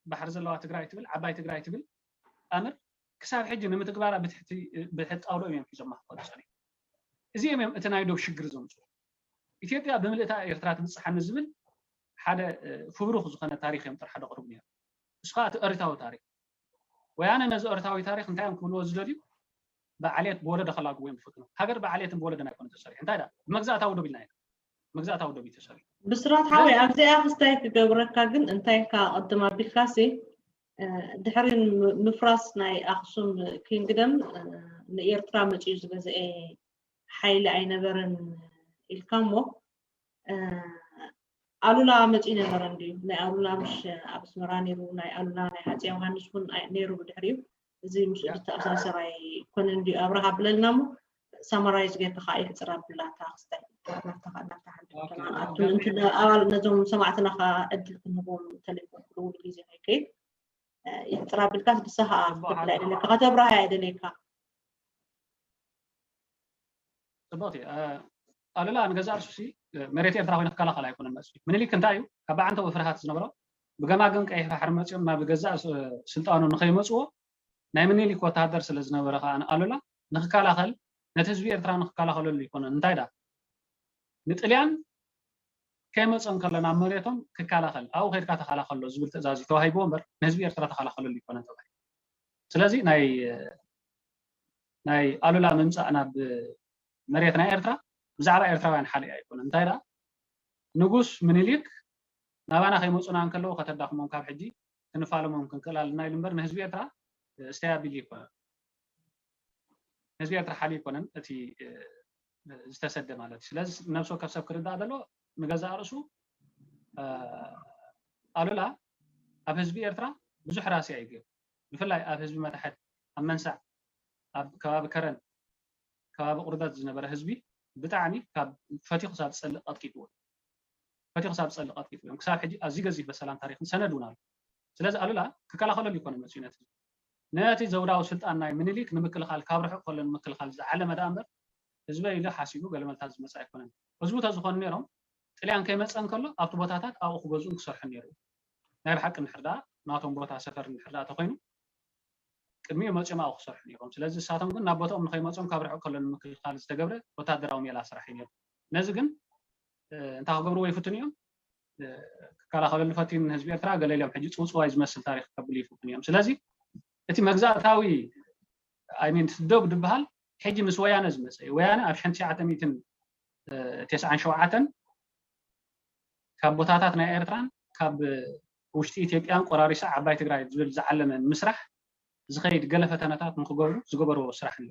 ባሕሪ ዘለዋ ትግራይ ትብል ዓባይ ትግራይ ትብል ኣምር ክሳብ ሕጂ ንምትግባራ ብትሕቲ ጣውላ እዮም ሒዞማ ክኸዱ ፀኒሑ እዚኦም እዮም እቲ ናይ ዶብ ሽግር ዘምፅኡ ኢትዮጵያ ብምልእታ ኤርትራ ትብፅሓኒ ዝብል ሓደ ፍብሩኽ ዝኾነ ታሪክ እዮም ጥራሕ ደቕርቡ ነይሩ እሱ ከዓ እቲ ኦሪታዊ ታሪክ ወያነ ነዚ ኦሪታዊ ታሪክ እንታይ እዮም ክብልዎ ዝደልዩ ብዓሌት ብወለዶ ከላግቡ እዮም ዝፈትኑ ሃገር ብዓሌትን ብወለዶን ኣይኮነ ተሰሪሑ እንታይ ዳ ብመግዛእታዊ ዶብ ኢልና ኢና መግዛእታዊ ዶብ እዩ ተሰሪሑ ብስራት ሓወይ ኣብዚኣ ክስታይ ክገብረካ ግን እንታይ ኢልካ ቅድም ኣቢልካሲ ድሕሪ ምፍራስ ናይ ኣክሱም ኪንግደም ንኤርትራ መፂኡ ዝገዝአ ሓይሊ ኣይነበረን ኢልካ እሞ ኣሉላ መፂኡ ነበረ እንድዩ ናይ ኣሉላ ምሽ ኣብ ኣስመራ ነይሩ ናይ ኣሉላ ናይ ሃፀ ዮሃንስ እውን ነይሩ ብድሕሪኡ እዚ ምስኡ ዝተኣሳሰር ኣይኮነን ድዩ ኣብርሃ ብለልና እሞ ሳማራይዝ ጌርካ ከዓ የሕፅር ኣብላታ ክስታይ ናብታ ሓንቲ ኣባል ነዞም ሰማዕትና ከዓ ዕድል ክንህቦም ተሌፎን ክድውል ግዜ ከይከይድ የሕፅር ኣቢልካ ንስኻ ክትብላ የደልየካ ከተብርሃ የደልየካ ፅቡቅቲ ኣሉላ ንገዛእ ርእሱ መሬት ኤርትራ ኮይኑ ክከላኸል ኣይኮነን መፅዩ ምኒልክ እንታይ እዩ ካብ በዓንተኡ ፍርሃት ዝነበሮ ብገማግም ቀይሕ ባሕሪ መፅኦም ናብ ገዛእ ስልጣኑ ንከይመፅዎ ናይ ምኒልክ ወተሃደር ስለ ዝነበረ ከዓ ኣሉላ ንክከላኸል ነቲ ህዝቢ ኤርትራ ንክከላኸለሉ ይኮነን እንታይ ዳ ንጥልያን ከይመፀ እንከሎ ናብ መሬቶም ክከላኸል ኣብኡ ከድካ ተኸላኸሎ ዝብል ትእዛዝ እዩ ተዋሂብዎ እምበር ንህዝቢ ኤርትራ ተኸላኸለሉ ይኮነን ተባሂሉ ስለዚ ናይ ናይ ኣሉላ ምምፃእ ናብ መሬት ናይ ኤርትራ ብዛዕባ ኤርትራውያን ሓሊእ ኣይኮነን እንታይ ደኣ ንጉስ ምኒልክ ናባና ከይመፁና እንከለዉ ከተዳኽሞም ካብ ሕጂ ክንፋለሞም ክንክእል ኣለና ኢሉ እምበር ንህዝቢ ኤርትራ እስተያቢል ይኮነ ህዝቢ ኤርትራ ሓልዩ ኣይኮነን እቲ ዝተሰደ ማለት እዩ። ስለዚ ነብሲ ወከፍ ሰብ ክርዳእ ዘለዎ ንገዛእ ርእሱ ኣሉላ ኣብ ህዝቢ ኤርትራ ብዙሕ ራስያ እዩ ገይሩ። ብፍላይ ኣብ ህዝቢ መታሕት፣ ኣብ መንሳዕ፣ ኣብ ከባቢ ከረን፣ ከባቢ ቁርደት ዝነበረ ህዝቢ ብጣዕሚ ካብ ፈትዩ ክሳብ ዝጸልእ ቀጥቂጥዎ እዩ። ፈትዩ ክሳብ ዝጸልእ ቀጥቂጥዎ እዮም። ክሳብ ሕጂ ኣዝዩ ገዚፍ በሰላም ታሪኽን ሰነድ እውን ኣሎ። ስለዚ ኣሉላ ክከላኸለሉ ይኮነ መጽኡ ነቲ ህዝቢ። ነቲ ዘውዳዊ ስልጣን ናይ ምኒልክ ንምክልኻል ካብ ርሑቕ ከሎ ንምክልኻል ዝዓለመ ደኣ እምበር ህዝበ ኢሉ ሓሲቡ ገለመልታት ዝመጽእ ኣይኮነን። ህዝቡ ተዝኾኑ ነይሮም ጥልያን ከይመጸ እንከሎ ኣብቲ ቦታታት ኣብኡ ክገዝኡን ክሰርሑን ነይሩ። ናይ ብሓቂ እንድሕር ደኣ ናቶም ቦታ ሰፈር እንድሕር ደኣ ተኾይኑ ቅድሚኡ መጺኦም ኣብኡ ክሰርሑ ነይሮም። ስለዚ ንሳቶም ግን ናብ ቦታኦም ንኸይመጾም ካብ ርሑቕ ከሎ ንምክልኻል ዝተገብረ ወታደራዊ ሜላ ስራሕ እዩ ነይሩ። ነዚ ግን እንታይ ክገብርዎ ይፍትኑ እዮም? ክከላኸለሉ ፈትዩ ንህዝቢ ኤርትራ ገለ ኢሎም ሕጂ ጽውጽዋይ ዝመስል ታሪኽ ከብሉ ይፍትኑ እዮም። ስለዚ እቲ መግዛእታዊ ኣይሚን ስደብ ዝበሃል ሕጂ ምስ ወያነ ዝመጸ እዩ። ወያነ ኣብ ሽሕን ትሽዓተ ሚእትን ተስዓን ሸውዓተን ካብ ቦታታት ናይ ኤርትራን ካብ ውሽጢ ኢትዮጵያን ቆራሪሳ ዓባይ ትግራይ ዝብል ዝዓለመ ንምስራሕ ዝኸይድ ገለ ፈተነታት ንክገብሩ ዝገበርዎ ስራሕ እዩ።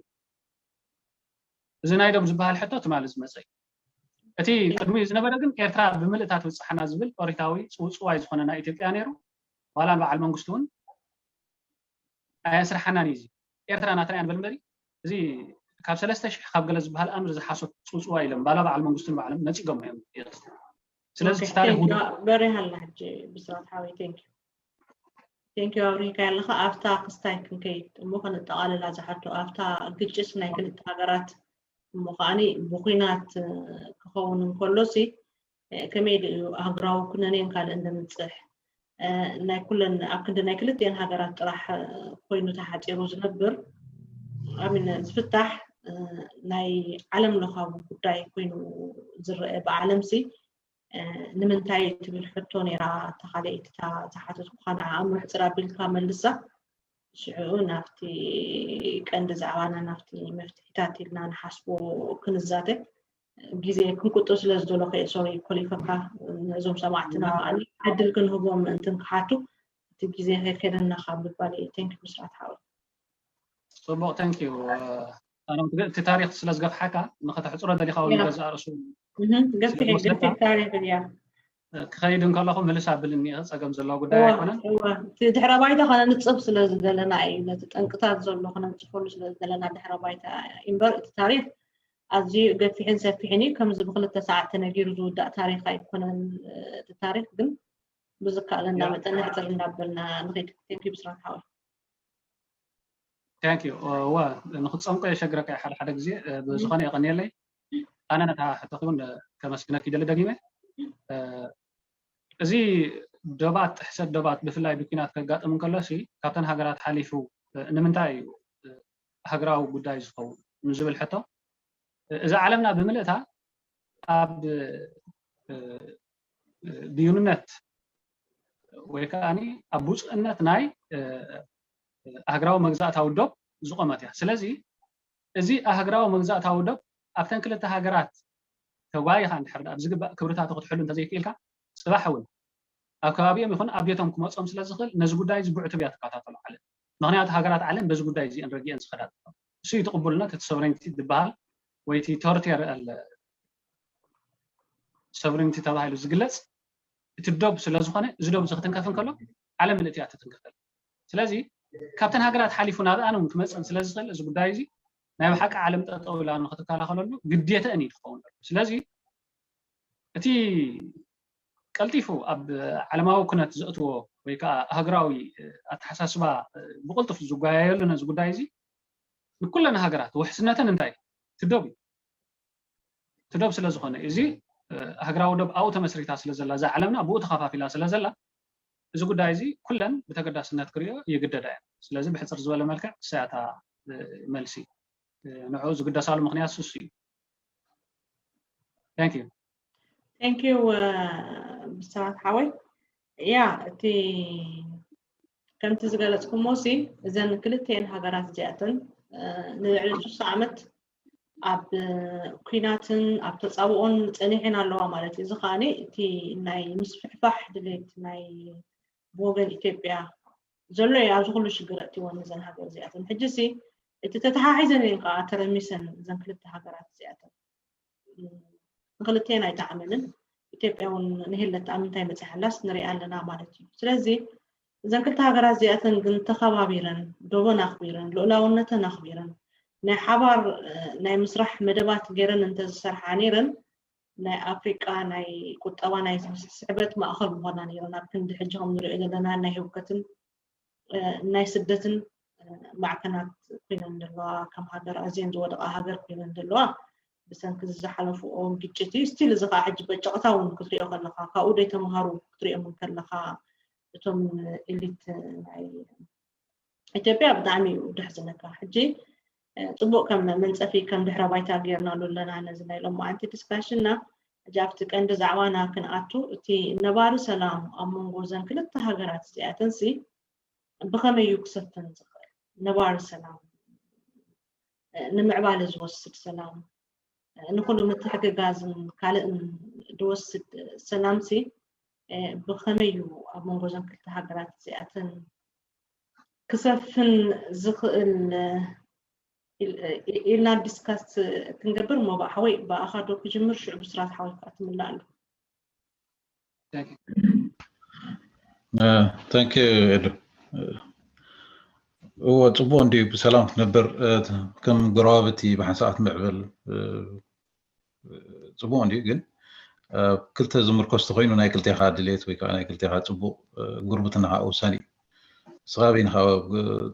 እዚ ናይ ዶብ ዝበሃል ሕቶ ትማሊ ዝመጸ እዩ። እቲ ቅድሚ ዝነበረ ግን ኤርትራ ብምልእታ ትብጽሓና ዝብል ኦሪታዊ ጽውጽዋይ ዝኾነ ናይ ኢትዮጵያ ነይሩ። ዋላ ንበዓል መንግስቱ እውን ኣየስርሓናን እዩ። እዚ ኤርትራ ናትና እያ ንበል እምበሪ እዚ ካብ ሰለስተ ሽሕ ካብ ገለ ዝበሃል ኣምር ዝሓሶት ጽውጽዋይ ኢሎም ባላ በዓል መንግስቱ ንባዕሎም ነጺጎም እዮም። ስለዚ እቲ ታሪኽ በሪሃ ኣላ ሕጂ ብስራት ሓወይ። ቴንክ ዩ ቴንክ ዩ ኣብሪካ ኣለኻ። ኣብታ ክስታይ ክንከይድ እሞ ከነጠቓልላ ዝሓቶ ኣብታ ግጭት ናይ ክልተ ሃገራት እሞ ከዓኒ ብኩናት ክኸውን እንከሎ ሲ ከመይ ኢሉ እዩ ኣህግራዊ ኩነኔን ካልእን ዘምፅሕ? ናይ ኩለን ኣብ ክንዲ ናይ ክልቲኤን ሃገራት ጥራሕ ኮይኑ ተሓፂሩ ዝነብር ኣሚን ዝፍታሕ ናይ ዓለም ለኻዊ ጉዳይ ኮይኑ ዝረአ ብዓለም ሲ ንምንታይ ትብል ሕቶ ነይራ። ተኻለኢት እታ ዝሓተትኩኻ ንዓኣ ምሕፅር ኣቢልካ መልሳ። ሽዑ ናብቲ ቀንዲ ዛዕባና ናብቲ መፍትሒታት ኢልና ንሓስቦ ክንዛተ ግዜ ክንቁጥብ ስለ ዝደሎ ከየ ሶሪ ኮሊፈካ ነዞም ሰማዕትና ከዓኒ ዕድል ክንህቦም ምእንትን ክሓቱ እቲ ግዜ ከይከደና ካብ ምባል እየ። ቴንክ ብስራት ሓወይ። ጽቡቕ ቴንክ ዩ። ኣነ እቲ ታሪኽ ስለ ዝገፍሓካ ንኸተሕጽሮ ደሊኻ እውን ገዛ ርእሱ ገፊሕ ገፊሕ ታሪኽ እያ። ክኸይድ እንከለኹ ምልስ ኣብልኒ ጸገም ዘለዎ ጉዳይ ኣይኮነን። ድሕረ ባይታ ከነንጽፍ ስለ ዝደለና እዩ ነቲ ጠንቅታት ዘሎ ከነንጽፈሉ ስለ ዝደለና ድሕረ ባይታ እምበር እቲ ታሪኽ ኣዝዩ ገፊሕን ሰፊሕን እዩ። ከምዚ ብክልተ ሰዓት ተነጊሩ ዝውዳእ ታሪኽ ኣይኮነን። እቲ ታሪኽ ግን ብዝከኣለና መጠን ንሕፅር እንዳበልና ንኸይድ። ቴንክ ብስራት ሓወይ። ቴንክ ዩ። እወ ንክትፀምቆ የሸግረካ ሓደ ሓደ ግዜ ብዝኾነ የቐንየለይ። ኣነ ነታ ሕቶኺ እውን ከመስግነኪ ይደሊ ደጊመ። እዚ ዶባት ጥሕሰት ዶባት ብፍላይ ብኲናት ከጋጥም እንከሎ ሲ ካብተን ሃገራት ሓሊፉ ንምንታይ እዩ ሃገራዊ ጉዳይ ዝኸውን ንዝብል ሕቶ እዛ ዓለምና ብምልእታ ኣብ ብዩንነት ወይ ከዓ ኣብ ውፅእነት ናይ ኣህግራዊ መግዛእታዊ ዶብ ዝቆመት እያ። ስለዚ እዚ ኣህግራዊ መግዛእታዊ ዶብ ኣብተን ክልተ ሃገራት ተጓይኻ እንድሕር ዝግባእ ክብርታቱ ክትሕሉ እንተዘይክኢልካ ፅባሕ እውን ኣብ ከባቢኦም ይኹን ኣብ ቤቶም ክመፆም ስለ ዝኽእል ነዚ ጉዳይ እዚ ብዕቱብ እያ ትከታተሎ ዓለም። ምክንያቱ ሃገራት ዓለም በዚ ጉዳይ እዚአን ረጊአን ዝኸዳ እሱ እዩ እቲ ቅቡልነት እቲ ሶቨሬንቲ ዝበሃል ወይ እቲ ቶሪቴር ሶቨሬንቲ ተባሂሉ ዝግለፅ እቲ ዶብ ስለ ዝኾነ እዚ ዶብ እዚ ክትንከፍ እንከሎ ዓለም ምልእቲ እያ ትትንከፈል። ስለዚ ካብተን ሃገራት ሓሊፉ ናብኣን እውን ክመፅን ስለ ዝኽእል እዚ ጉዳይ እዚ ናይ ብሓቂ ዓለም ጠጠው ኢላ ንክትከላኸለሉ ግዴተአን እዩ ዝኸውን ዘሎ። ስለዚ እቲ ቀልጢፉ ኣብ ዓለማዊ ኩነት ዘእትዎ ወይ ከዓ ሃገራዊ ኣተሓሳስባ ብቕልጡፍ ዝጓያየሉ ነዚ ጉዳይ እዚ ንኩለን ሃገራት ውሕስነተን እንታይ ትደብ እዩ ትደብ ስለ ዝኾነ እዚ ሃገራዊ ደብ ኣብኡ ተመስሪታ ስለ ዘላ እዛ ዓለምና ብኡ ተኸፋፊላ ስለ ዘላ እዚ ጉዳይ እዚ ኩለን ብተገዳስነት ክሪኦ ይግደዳ እየን። ስለዚ ብሕፅር ዝበለ መልክዕ እሳያታ መልሲ ንዕኡ ዝግደሳሉ ምክንያት እሱ እዩ። Thank you. Thank you ብስራት ሓወይ። ያ እቲ ከምቲ ዝገለፅኩሞ ሲ እዘን ክልተኤን ሃገራት እዚኣተን ንልዕሊ ስሳ ዓመት ኣብ ኩናትን ኣብ ተፃብኦን ፀኒሐን ኣለዋ ማለት እዩ። እዚ ከዓኒ እቲ ናይ ምስፍሕፋሕ ድሌት ናይ ብወገን ኢትዮጵያ ዘሎ እዩ ኣብዚ ኩሉ ሽግር ኣእትወን እዘን ሃገር እዚኣተን። ሕጂ ሲ እቲ ተተሓሒዘን እየን ከዓ ተረሚሰን እዘን ክልተ ሃገራት እዚኣተን። ንክልተን ኣይጠዓመንን። ኢትዮጵያ እውን ንህለት ኣብ ምንታይ መፅሓላስ ንሪኣ ኣለና ማለት እዩ። ስለዚ እዘን ክልተ ሃገራት እዚኣተን ግን ተኸባቢረን፣ ዶበን ኣኽቢረን፣ ልኡላውነተን ኣኽቢረን፣ ናይ ሓባር ናይ ምስራሕ መደባት ገይረን እንተዝሰርሓ ነይረን፣ ናይ ኣፍሪቃ ናይ ቁጠባ ናይ ስዕበት ማእኸል ምኾና ነይረን። ኣብ ክንዲ ሕጂ ከም ንሪኦ ዘለና ናይ ህውከትን ናይ ስደትን ማዕከናት ኮይነን ዘለዋ፣ ከም ሃገር ኣዝየን ዝወደቓ ሃገር ኮይነን ዘለዋ ብሰንኪ ዝሓለፍኦ ግጭት እዩ። ስቲል እዚ ከዓ ሕጂ በጨቕታ እውን ክትሪኦ ከለካ፣ ካብኡ ደይ ተምሃሩ ክትሪኦም ከለካ፣ እቶም ኤሊት ናይ ኢትዮጵያ ብጣዕሚ እዩ ደሕዝነካ። ሕጂ ፅቡቅ ከም መንፀፊ ከም ድሕረ ባይታ ጌርናሉ ኣለና ነዚ ናይ ሎማዓንቲ ዲስካሽንና። ሕጂ ኣብቲ ቀንዲ ዛዕባና ክንኣቱ፣ እቲ ነባሪ ሰላም ኣብ መንጎ እዘን ክልተ ሃገራት እዚኣተንሲ ብኸመይ እዩ ክሰፍን ዝኽእል? ነባሪ ሰላም ንምዕባለ ዝወስድ ሰላም፣ ንኩሉ ምትሕግጋዝን ካልእን ዝወስድ ሰላምሲ ብኸመይ እዩ ኣብ መንጎ እዘን ክልተ ሃገራት እዚኣተን ክሰፍን ዝኽእል ኢልና ዲስካስ ክንገብር እሞ፣ ብኣሓወይ ብኣኻ ዶ ክጅምር? ሽዑ ብስራት ሓወይ ከዓ ትምላእ ኣሎ። ታንክ ዩ ኤዱ። እዎ፣ ፅቡቅ እንዲ ብሰላም ክትነብር ከም ጎረባብቲ ብሓንሳእ ክትምዕብል ፅቡቅ እንዲ፣ ግን ክልተ ዝምርኮስ ተኮይኑ ናይ ክልቴኻ ድሌት ወይ ከዓ ናይ ክልቴኻ ፅቡቅ ጉርብትና ከዓ ውሳኒ እዩ። ንስኻ በይንኻ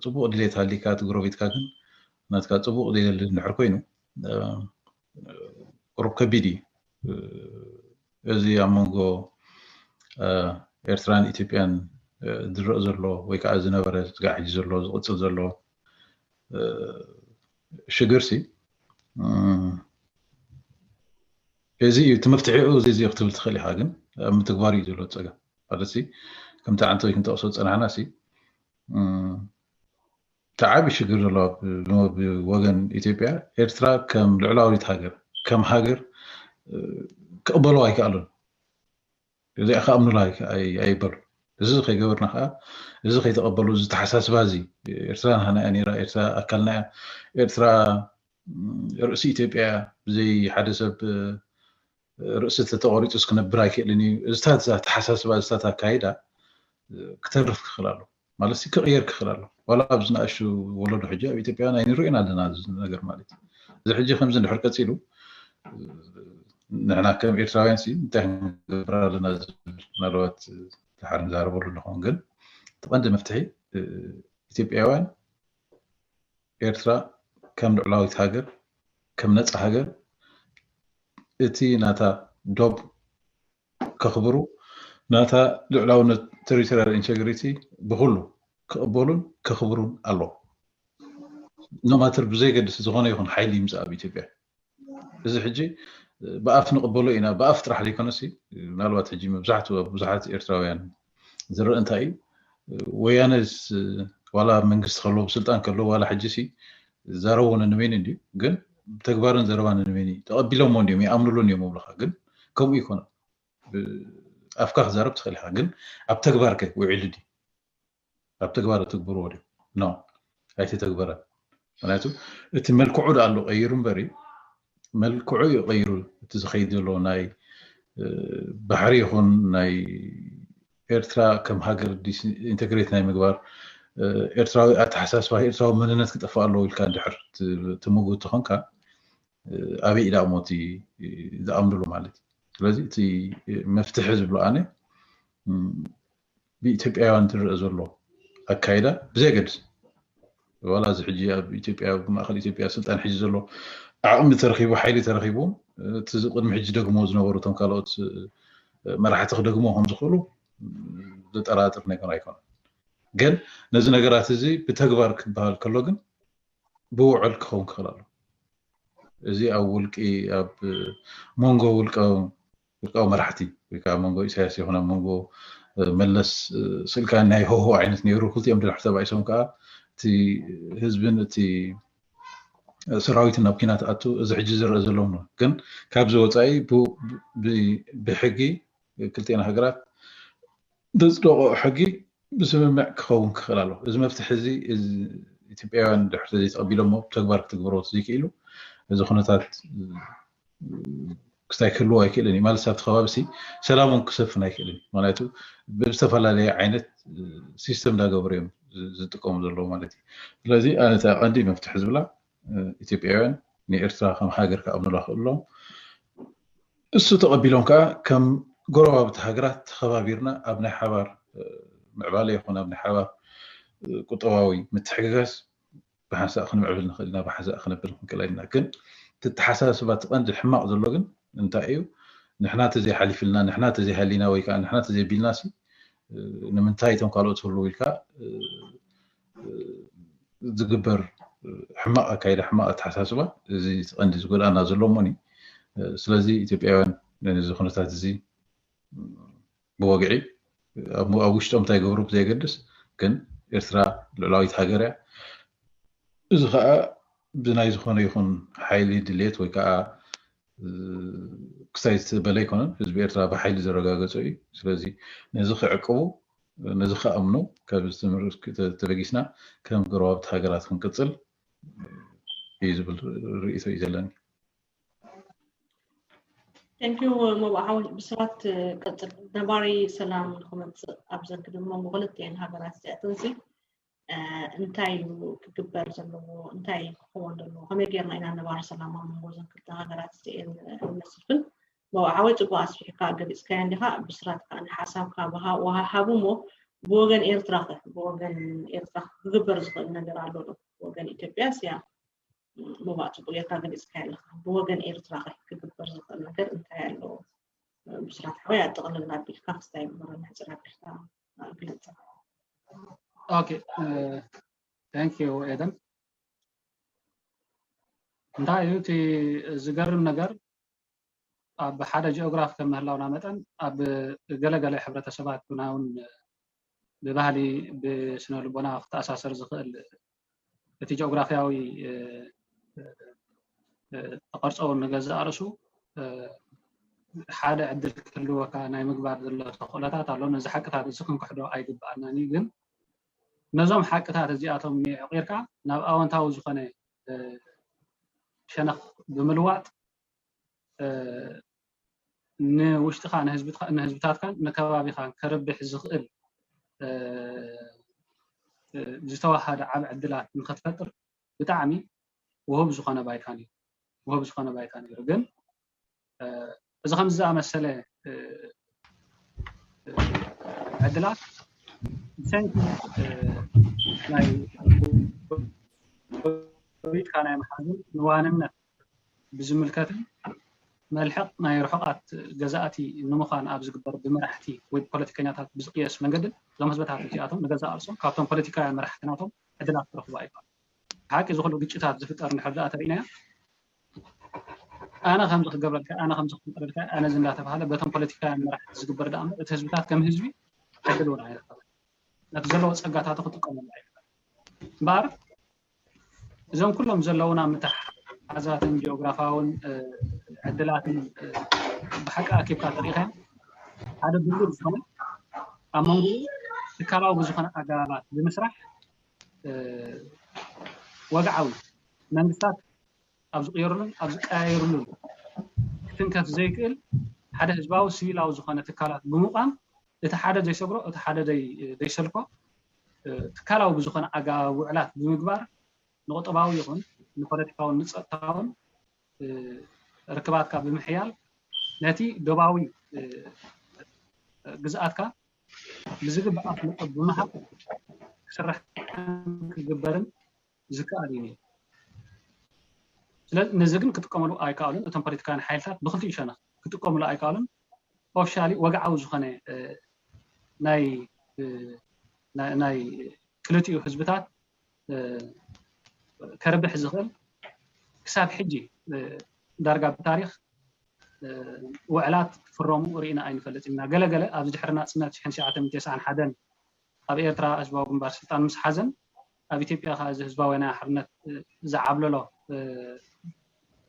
ፅቡቅ ድሌት ሃሊካ እቲ ጎረቤትካ ግን ናትካ ፅቡቅ ድሌት እንድሕር ኮይኑ ቁሩብ ከቢድ እዩ። እዚ ኣብ መንጎ ኤርትራን ኢትዮጵያን ዝረእ ዘሎ ወይ ከዓ ዝነበረ ስጋዕ ሕጂ ዘሎ ዝቕፅል ዘሎ ሽግርሲ እዚ እዩ እቲ መፍትሒኡ፣ እዚ እዚ ክትብል ትኽእል ኢኻ። ግን ኣብ ምትግባር እዩ ዘሎ ፀገም። ማለት ከምቲ ዓንተወይ ክንጠቕሶ ዝፀናሕና ሲ እቲ ዓብዪ ሽግር ዘሎ ብወገን ኢትዮጵያ፣ ኤርትራ ከም ልዕላዊት ሃገር፣ ከም ሃገር ክቕበልዋ ኣይከኣሉን። እዚኣ ክኣምኑላ ኣይበሉ። እዚ ከይገበርና ከዓ፣ እዚ ከይተቐበሉ፣ እዚ ተሓሳስባ እዚ ኤርትራ ናህና እያ ነይራ፣ ኤርትራ ኣካልና እያ፣ ኤርትራ ርእሲ ኢትዮጵያ እያ፣ ብዘይ ሓደ ሰብ ርእሲ ተተቆሪፁ ክነብር ኣይክእልን እዩ። እዚታት ተሓሳስባ፣ እዚታት ኣካይዳ ክተርፍ ክኽእል ኣሎ ማለት ክቕየር ክኽእል ኣሎ። ዋላ ኣብዚ ንኣሹ ወለዶ ሕጂ ኣብ ኢትዮጵያውያን ኣይንሪኦን ኣለና እዚ ነገር ማለት እዩ። እዚ ሕጂ ከምዚ እንድሕር ቀፂሉ ንሕና ከም ኤርትራውያን ሲ እንታይ ክንገብር ኣለና ዝብል ምናልባት ድሓር ንዛረበሉ ኣለኹም። ግን እቲ ቀንዲ መፍትሒ ኢትዮጵያውያን ኤርትራ ከም ልዕላዊት ሃገር፣ ከም ነፃ ሃገር እቲ ናታ ዶብ ከኽብሩ፣ ናታ ልዕላውነት ቴሪቶሪያል ኢንቴግሪቲ ብኩሉ ክቕበሉን ከኽብሩን ኣለዎ። ኖማተር ብዘይገድስ ዝኾነ ይኹን ሓይሊ ይምፃእ ኣብ ኢትዮጵያ። እዚ ሕጂ ብኣፍ ንቕበሎ ኢና፣ ብኣፍ ጥራሕ ዘይኮነሲ ምናልባት ሕጂ መብዛሕትኡ ኣብ ብዙሓት ኤርትራውያን ዝረእ እንታይ እዩ፣ ወያነስ ዋላ መንግስቲ ከሎ ብስልጣን ከሎ ዋላ ሕጂ ሲ ዛረቦ ነንበይኑ እንድዩ፣ ግን ብተግባርን ዘረባ ነንበይኑ እዩ። ተቐቢሎሞ እንዲዮም ይኣምኑሉ እንዲዮም ምብለኻ፣ ግን ከምኡ ይኮነ። ኣፍካ ክዛረብ ትኽእል ኢኻ፣ ግን ኣብ ተግባር ከ ውዒሉ ድዩ? ኣብ ተግባር ትግብርዎ ድዩ? ኖ፣ ኣይተተግበረን። ምክንያቱ እቲ መልክዑ ዳ ኣሎ ቀይሩ እምበሪ፣ መልክዑ እዩ ቀይሩ። እቲ ዝኸይድ ዘሎ ናይ ባሕሪ ይኹን ናይ ኤርትራ ከም ሃገር ኢንተግሬት ናይ ምግባር፣ ኤርትራዊ ኣተሓሳስባ፣ ኤርትራዊ መንነት ክጠፍእ ኣለዎ ኢልካ እንድሕር ትምጉት ተኾንካ፣ ኣበይ ኢዳ እሞ እቲ ዝኣምንሉ ማለት እዩ። ስለዚ እቲ መፍትሒ ዝብሎ ኣነ ብኢትዮጵያውያን ዝረአ ዘሎ ኣካይዳ ብዘየገድስ፣ ዋላ እዚ ሕጂ ኣብ ኢትዮጵያ፣ ኣብ ማእኸል ኢትዮጵያ ስልጣን ሕጂ ዘሎ ዓቕሚ ተረኺቡ፣ ሓይሊ ተረኺቡ፣ እቲ ቅድሚ ሕጂ ደግሞ ዝነበሩ እቶም ካልኦት መራሕቲ ክደግሞ ከም ዝኽእሉ ዘጠራጥር ነገር ኣይኮነን። ግን ነዚ ነገራት እዚ ብተግባር ክበሃል ከሎ ግን ብውዕል ክኸውን ክኽእል ኣሎ። እዚ ኣብ ውልቂ፣ ኣብ መንጎ ውልቀ ውልቃዊ መራሕቲ ወይ ከዓ መንጎ ኢሳያስ ይኹን ኣብ መንጎ መለስ ስልካ ናይ ሆሆ ዓይነት ነይሩ። ክልቲኦም ድሕር ተባኢሶም ከዓ እቲ ህዝብን እቲ ሰራዊትን ናብ ኪናት ኣቱ እዚ ሕጂ ዝረአ ዘሎ ምኑ ግን ካብዚ ወፃኢ ብሕጊ ክልቲኤን ሃገራት ዘፅደቆ ሕጊ ብስምምዕ ክኸውን ክኽእል ኣሎ። እዚ መፍትሒ እዚ ኢትዮጵያውያን ድሕሪ ዘይተቐቢሎሞ ብተግባር ክትግብሮ ዘይክእሉ፣ እዚ ኩነታት ክስታይ ክህልዎ ኣይክእልን እዩ። ማለት ኣብቲ ከባቢ ሲ ሰላም እውን ክሰፍን ኣይክእልን እዩ። ማለቱ ብዝተፈላለየ ዓይነት ሲስተም እንዳገበሩ እዮም ዝጥቀሙ ዘለዉ ማለት እዩ። ስለዚ ኣነ እታ ቀንዲ መፍትሒ ዝብላ ኢትዮጵያውያን ንኤርትራ ከም ሃገር ክኣምኑላ ክእሎም፣ እሱ ተቐቢሎም ከዓ ከም ጎረባብቲ ሃገራት ተኸባቢርና ኣብ ናይ ሓባር ምዕባለ ይኹን ኣብ ናይ ሓባር ቁጠባዊ ምትሕግጋዝ ብሓንሳእ ክንምዕብል ንኽእል ኢና፣ ብሓንሳእ ክነብል ክንክእል ኢና። ግን እቲ ተሓሳስባ እቲ ቀንዲ ሕማቕ ዘሎ ግን እንታይ እዩ? ንሕና ተዘይሓሊፍልና፣ ንሕና ተዘይሃሊና ወይ ከዓ ንሕና ተዘይቢልና ሲ ንምንታይ እቶም ካልኦት ህልው ኢልካ ዝግበር ሕማቕ ኣካይዳ፣ ሕማቕ ኣተሓሳስባ እዚ እቲ ቀንዲ ዝጎድኣና ዘሎ እሞኒ። ስለዚ ኢትዮጵያውያን ነዚ ኩነታት እዚ ብወግዒ ኣብ ውሽጦም እንታይ ይገብሩ ብዘየገድስ ግን ኤርትራ ልዑላዊት ሃገር እያ። እዚ ከዓ ብናይ ዝኾነ ይኹን ሓይሊ ድሌት ወይ ከዓ ክሳይ ዝተበለ ኣይኮነን። ህዝቢ ኤርትራ ብሓይሊ ዘረጋገጾ እዩ። ስለዚ ነዚ ክዕቅቡ፣ ነዚ ክኣምኑ ካብ ተበጊስና ከም ጎረባብቲ ሃገራት ክንቅጽል እዩ ዝብል ርእይቶ እዩ ዘለኒ። Thank you መባእ ሓወይ። ብስራት ቀጽል። ነባሪ ሰላም ንክመፅእ ኣብ ዘግድም መንጎ ክልቲኤን ሃገራት እዚኣተን ሲ እንታይ እዩ ክግበር ዘለዎ? እንታይ ክኸውን ዘለዎ? ከመይ ጌርና ኢና ነባሪ ሰላም ኣብ መንጎ እዘን ክልተ ሃገራት እዚኤን እንመስፍን? መባእ ሓወይ፣ ፅቡቅ ኣስፊሕካ ገሊፅካዮ እንዲኻ። ብስራት ከዓ ንሓሳብካ ወሃብ ወሃብ ሃቡ እሞ ብወገን ኤርትራ ከ ብወገን ኤርትራ ክግበር ዝኽእል ነገር ኣሎ ዶ? ብወገን ኢትዮጵያ ስያ መባእ ፅቡቅ ጌርካ ገሊፅካዮ ኣለኻ። ብወገን ኤርትራ ከ ክግበር ዝኽእል ነገር እንታይ ኣሎ? ብስራት ሓወይ ኣጠቕልል ኣቢልካ ክስታይ ግበረና ሕፅር ኣቢልካ ግለፀ። Okay, thank you ኤደን። እንታይ እዩ እቲ ዝገርም ነገር ኣብ ሓደ ጂኦግራፍ ከም ምህላውና መጠን ኣብ ገለገለ ሕብረተሰባት ብና እውን ብባህሊ ብስነ ልቦና ክተኣሳሰር ዝኽእል እቲ ጂኦግራፍያዊ ተቐርፀ እውን ንገዛእ ርእሱ ሓደ ዕድል ክህልወካ ናይ ምግባር ዘሎ ተኽእሎታት ኣሎ። ነዚ ሓቅታት እዚ ክንክሕዶ ኣይግብኣናን እዩ። ግን ነዞም ሓቅታት እዚኣቶም ኣዕቒርካ ናብ ኣወንታዊ ዝኾነ ሸነኽ ብምልዋጥ ንውሽጥኻ ንህዝብታትካን ንከባቢኻን ከርብሕ ዝኽእል ዝተዋሃደ ዓብ ዕድላት ንክትፈጥር ብጣዕሚ ውሁብ ዝኾነ ባይታ ነይሩ። ውሁብ ዝኾነ ባይታ ነይሩ። ግን እዚ ከምዚ ዝኣመሰለ ዕድላት ብሰንኪ ናይ ፖለቲካ ናይ መሓዝን ንዋንነት ብዝምልከትን መልሕቕ ናይ ርሑቓት ገዛእቲ ንምዃን ኣብ ዝግበር ብመራሕቲ ወይ ብፖለቲከኛታት ብዝቕየስ መንገድን እዞም ህዝብታት እዚኣቶም ንገዛእ ርእሶም ካብቶም ፖለቲካውያን መራሕቲ ናቶም ዕድላት ክረኽቡ ኣይከኣሉ። ብሓቂ እዚ ኩሉ ግጭታት ዝፍጠር እንድሕር ደኣ ተሪእናዮ ኣነ ከምዚ ክገብረልካ ኣነ ከምዚ ክፍጠረልካ ኣነ እዚ እንዳተባሃለ በቶም ፖለቲካውያን መራሕቲ ዝግበር ደኣ እምበር እቲ ህዝብታት ከም ህዝቢ ዕድል እውን ኣይረኸበን። ነቲ ዘለዎ ፀጋታቱ ክጥቀመሉ ኣይክእል እምበኣር እዞም ኩሎም ዘለውና ምትሓዛትን ጂኦግራፋውን ዕድላትን ብሓቂ ኣኪብካ ተሪኢኻዮ ሓደ ብሉር ዝኾነ ኣብ መንጎኡ ትካላዊ ብዝኾነ ኣገባባት ብምስራሕ ወግዓዊ መንግስታት ኣብ ዝቕየሩሉን ኣብ ዝቀያየሩሉን ክትንከፍ ዘይክእል ሓደ ህዝባዊ ሲቪላዊ ዝኾነ ትካላት ብምቋም እቲ ሓደ ዘይሰግሮ እቲ ሓደ ዘይሰልኮ ትካላዊ ብዝኾነ ኣገባብ ውዕላት ብምግባር ንቁጠባዊ ይኹን ንፖለቲካውን ንፀጥታውን ርክባትካ ብምሕያል ነቲ ዶባዊ ግዝኣትካ ብዝግባእ ኣፍልጦ ብምሃብ ክስራሕ ክግበርን ዝከኣል እዩ። ስለዚ ነዚ ግን ክጥቀመሉ ኣይከኣሉን። እቶም ፖለቲካውያን ሓይልታት ብክልቲኡ ሸነኽ ክጥቀምሉ ኣይከኣሉን። ኦፊሻሊ ወግዓዊ ዝኾነ ናይ ናይ ክልቲኡ ህዝብታት ከርብሕ ዝኽእል ክሳብ ሕጂ ዳርጋ ብታሪኽ ውዕላት ክፍረሙ ርኢና ኣይንፈልጥን ኢና። ገለገለ ኣብዚ ድሕሪ ናፅነት ሽሕን ትሽዓተ ሚእትን ተስዓን ሓደን ኣብ ኤርትራ ህዝባዊ ግንባር ስልጣን ምስ ሓዘን ኣብ ኢትዮጵያ ከዓ እዚ ህዝባዊ ናይ ሓርነት ዝዓብለሎ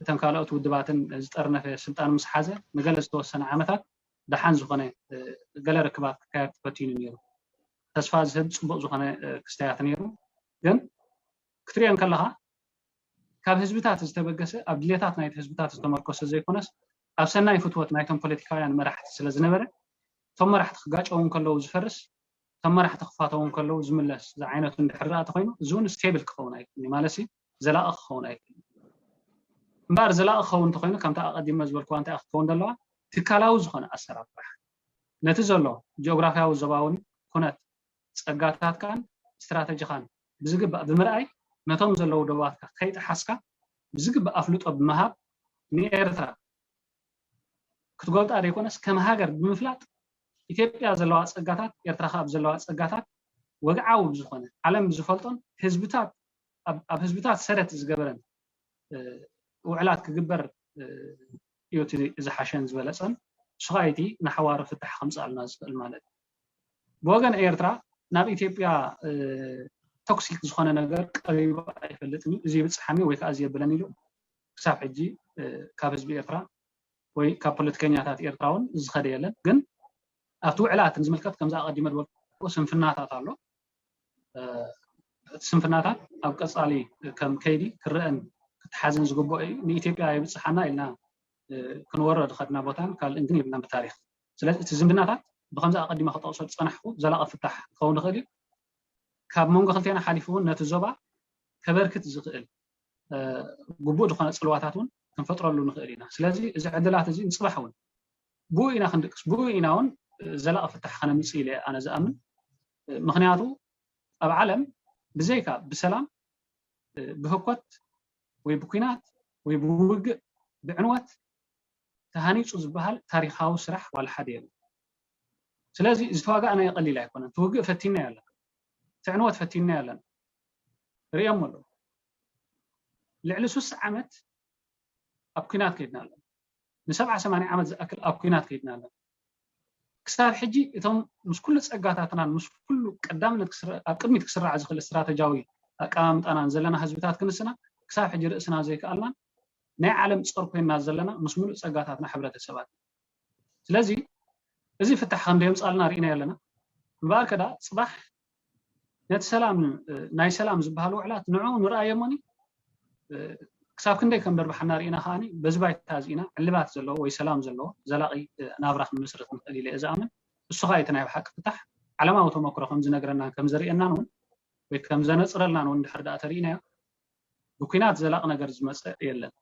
እተን ካልኦት ውድባትን ዝጠርነፈ ስልጣን ምስ ሓዘ ንገለ ዝተወሰነ ዓመታት ደሓን ዝኾነ ገለ ርክባት ክካየድ ተፈቲኑ ነይሩ። ተስፋ ዝህብ ፅቡቕ ዝኾነ ክስተያት ነይሩ። ግን ክትሪኦ እንከለኻ ካብ ህዝብታት ዝተበገሰ ኣብ ድሌታት ናይቲ ህዝብታት ዝተመርኮሰ ዘይኮነስ ኣብ ሰናይ ፍትወት ናይቶም ፖለቲካውያን መራሕቲ ስለ ዝነበረ እቶም መራሕቲ ክጋጨው እንከለዉ ዝፈርስ እቶም መራሕቲ ክፋተው እንከለዉ ዝምለስ ዝዓይነቱ እንድሕር ደኣ ተኮይኑ እዚ እውን ስቴብል ክኸውን ኣይክእልን ማለት ዘላቒ ክኸውን ኣይክእልን። እምበኣር ዘላቒ ክኸውን እንተኮይኑ ከምታ ኣቐዲመ ዝበልክዋ እንታይ ክትከውን ዘለዋ ትካላዊ ዝኾነ ኣሰራርሓ ነቲ ዘሎ ጂኦግራፊያዊ ዞባውን ኩነት ጸጋታትካን ስትራተጂኻን ብዝግባእ ብምርኣይ ነቶም ዘለዉ ዶባትካ ከይጠሓስካ ብዝግባእ ኣፍልጦ ብምሃብ ንኤርትራ ክትጎብጣ ዘይኮነስ ከም ሃገር ብምፍላጥ ኢትዮጵያ ዘለዋ ጸጋታት ኤርትራ ከኣ ብዘለዋ ጸጋታት ወግዓዊ ብዝኾነ ዓለም ብዝፈልጦን ህዝብታት ኣብ ህዝብታት ሰረት ዝገበረን ውዕላት ክግበር እዩ እቲ ዝሓሸን ዝበለጸን። እሱ ከዓ እቲ ንሓዋሩ ፍታሕ ከምፅኣልና ዝኽእል ማለት እዩ። ብወገን ኤርትራ ናብ ኢትዮጵያ ቶክሲክ ዝኾነ ነገር ቀሪቡ ኣይፈልጥን እዩ። እዚ ይብፅሓኒ ወይ ከዓ እዚ የብለን ኢሉ ክሳብ ሕጂ ካብ ህዝቢ ኤርትራ ወይ ካብ ፖለቲከኛታት ኤርትራ እውን ዝኸደ የለን። ግን ኣብቲ ውዕላት ንዝምልከት ከምዚ ኣቐዲመ ዝበልኩ ስንፍናታት ኣሎ። እቲ ስንፍናታት ኣብ ቀፃሊ ከም ከይዲ ክረአን ክተሓዝን ዝግብኦ እዩ። ንኢትዮጵያ የብፅሓና ኢልና ክንወሮ ዝኸድና ቦታን ካልእን ግን የብልናን ብታሪክ። ስለዚ እቲ ዝምድናታት ብከምዚ ኣቐዲመ ክጠቕሶ ዝፀናሕኩ ዘላቒ ፍታሕ ክኸውን ይኽእል እዩ። ካብ መንጎ ክልቴና ሓሊፉ እውን ነቲ ዞባ ከበርክት ዝኽእል ግቡእ ዝኾነ ፅልዋታት እውን ክንፈጥረሉ ንኽእል ኢና። ስለዚ እዚ ዕድላት እዚ ንፅባሕ እውን ብኡ ኢና ክንድቅስ፣ ብኡ ኢና እውን ዘላቒ ፍታሕ ከነምፅእ ኢለ ኣነ ዝኣምን። ምክንያቱ ኣብ ዓለም ብዘይካ ብሰላም ብህኮት ወይ ብኲናት ወይ ብውግእ ብዕንወት ተሃኒፁ ዝበሃል ታሪካዊ ስራሕ ዋላ ሓደ የለን። ስለዚ ዝተዋጋእናዮ ቀሊል ኣይኮነን። ትውግእ ፈቲናዮ ኣለና፣ ትዕንወት ፈቲናዮ ኣለና። ርእዮም ኣለዉ ልዕሊ ሱሳ ዓመት ኣብ ኲናት ከይድና ኣለና። ንሰብዓ ሰማንያ ዓመት ዝኣክል ኣብ ኲናት ከይድና ኣለና። ክሳብ ሕጂ እቶም ምስ ኩሉ ፀጋታትናን ምስ ኩሉ ቀዳምነት ኣብ ቅድሚት ክስራዕ ዝኽእል ስትራተጂያዊ ኣቀማምጣናን ዘለና ህዝብታት ክንስና ክሳብ ሕጂ ርእስና ዘይከኣልናን ናይ ዓለም ፀር ኮይንና ዘለና ምስ ሙሉእ ፀጋታትና ሕብረተሰባት። ስለዚ እዚ ፍታሕ ከም ደየምፃልና ርኢና ኣለና። እምበኣር ከዳ ፅባሕ ነቲ ሰላም ናይ ሰላም ዝበሃል ውዕላት ንዑ ንርኣዮ እሞኒ ክሳብ ክንደይ ከም ደርብሓና ርኢና ከዓኒ በዚ ባይታ እዚ ኢና ዕልባት ዘለዎ ወይ ሰላም ዘለዎ ዘላቒ ናብራ ክንምስርት ንኽእል ኢለ እየ ዝኣምን። እሱ ከዓ እቲ ናይ ብሓቂ ፍታሕ ዓለማዊ ተመክሮ ከም ዝነግረናን ከም ዘርእየናን እውን ወይ ከም ዘነፅረልናን እውን ድሕር ደኣ ተርኢናዮ ብኲናት ዘላቒ ነገር ዝመፀ የለን።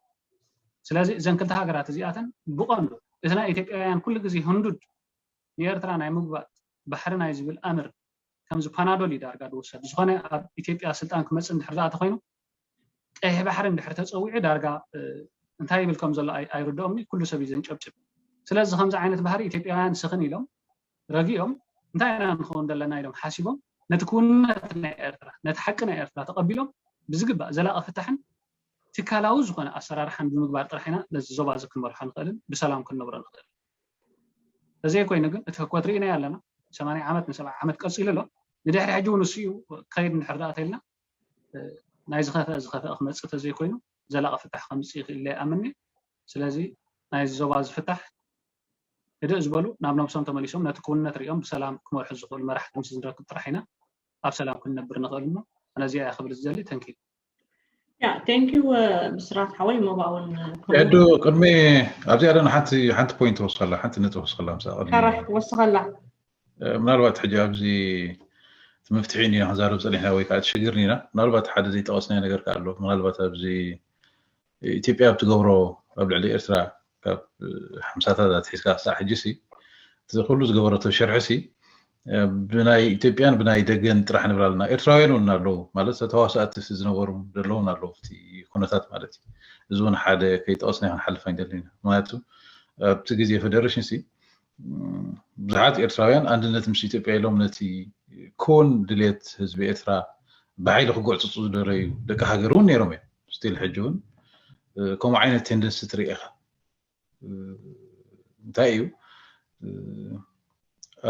ስለዚ እዘን ክልተ ሃገራት እዚኣተን ብቐንዱ እቲ ናይ ኢትዮጵያውያን ኩሉ ግዜ ህንዱድ ንኤርትራ ናይ ምግባጥ ባሕሪ ናይ ዝብል ኣምር ከምዚ ፓናዶል እዩ ዳርጋ ዝወሰድ። ዝኾነ ኣብ ኢትዮጵያ ስልጣን ክመፅእ እንድሕር ደኣ ተኮይኑ ቀይሕ ባሕሪ እንድሕር ተፀዊዑ ዳርጋ እንታይ ይብል ከም ዘሎ ኣይርድኦም ኩሉ ሰብ እዩ ዘንጨብጭብ። ስለዚ ከምዚ ዓይነት ባህሪ ኢትዮጵያውያን ስኽን ኢሎም ረጊኦም እንታይ ኢና ንኸውን ዘለና ኢሎም ሓሲቦም ነቲ ክውንነት ናይ ኤርትራ ነቲ ሓቂ ናይ ኤርትራ ተቐቢሎም ብዝግባእ ዘላቒ ፍታሕን ትካላዊ ዝኾነ ኣሰራርሓን ብምግባር ጥራሕ ኢና ነዚ ዞባ እዚ ክንመርሖ ንኽእልን ብሰላም ክንነብሮ ንኽእል። ተዘይኮይኑ ግን እቲ ህኮት ርኢናዮ ኣለና። ሰማንያ ዓመት ንሰብዓ ዓመት ቀፂሉ ኣሎ። ንድሕሪ ሕጂ እውን ንሱ እዩ ክኸይድ እንድሕር ደኣ ተኢልና ናይ ዝኸፍአ ዝኸፍአ ክመፅእ ተዘይኮይኑ ዘላቒ ፍታሕ ከምፅእ ይኽእል ኢለ ይኣምን እየ። ስለዚ ናይዚ ዞባ እዚ ፍታሕ ህድእ ዝበሉ ናብ ነብሶም ተመሊሶም ነቲ ክውንነት ሪኦም ብሰላም ክመርሑ ዝኽእሉ መራሕቲ ምስ ንረክብ ጥራሕ ኢና ኣብ ሰላም ክንነብር ንኽእል እሞ ኣነ እዚኣ እየ ክብል ዝደሊ። Thank you። ያ thank you ብስራት ሓወይ ሞባውን ኤዱ ቅድሚ ኣብዚኣ ደን ሓንቲ ሓንቲ point ወስኸላ ሓንቲ ነጥብ ወስኸላ ምሳ ቅድሚ ካራክ ወስኸላ ምናልባት ሕጂ ኣብዚ እቲ መፍትሒ ኢና ክንዛረብ ፀኒሕና ወይ ከዓ እቲ ሽግር ኢና ምናልባት ሓደ ዘይጠቐስናዮ ነገር ከዓ ኣሎ ምናልባት ኣብዚ ኢትዮጵያ ኣብ ትገብሮ ኣብ ልዕሊ ኤርትራ ካብ ሓምሳታት ኣትሒዝካ ክሳዕ ሕጂ ሲ እቲ ኩሉ ዝገበረቶ ሸርሒ ሲ ብናይ ኢትዮጵያን ብናይ ደገን ጥራሕ ንብል ኣለና ኤርትራውያን እውን ኣለዉ ማለት ተዋሳእቲ ዝነበሩ ዘለውን ኣለዉ እቲ ኩነታት ማለት እዩ እዚ እውን ሓደ ከይጠቐስና ክንሓልፍ ኣይንደልን ኢና ምክንያቱ ኣብቲ ግዜ ፌደሬሽን ሲ ብዙሓት ኤርትራውያን ኣንድነት ምስ ኢትዮጵያ ኢሎም ነቲ ክውን ድሌት ህዝቢ ኤርትራ ብሓይሊ ክጎዕፅፁ ዝደረዩ ደቂ ሃገር እውን ነይሮም እዮም ስቲል ሕጂ እውን ከምኡ ዓይነት ቴንደንሲ ትርኢ ኢኻ እንታይ እዩ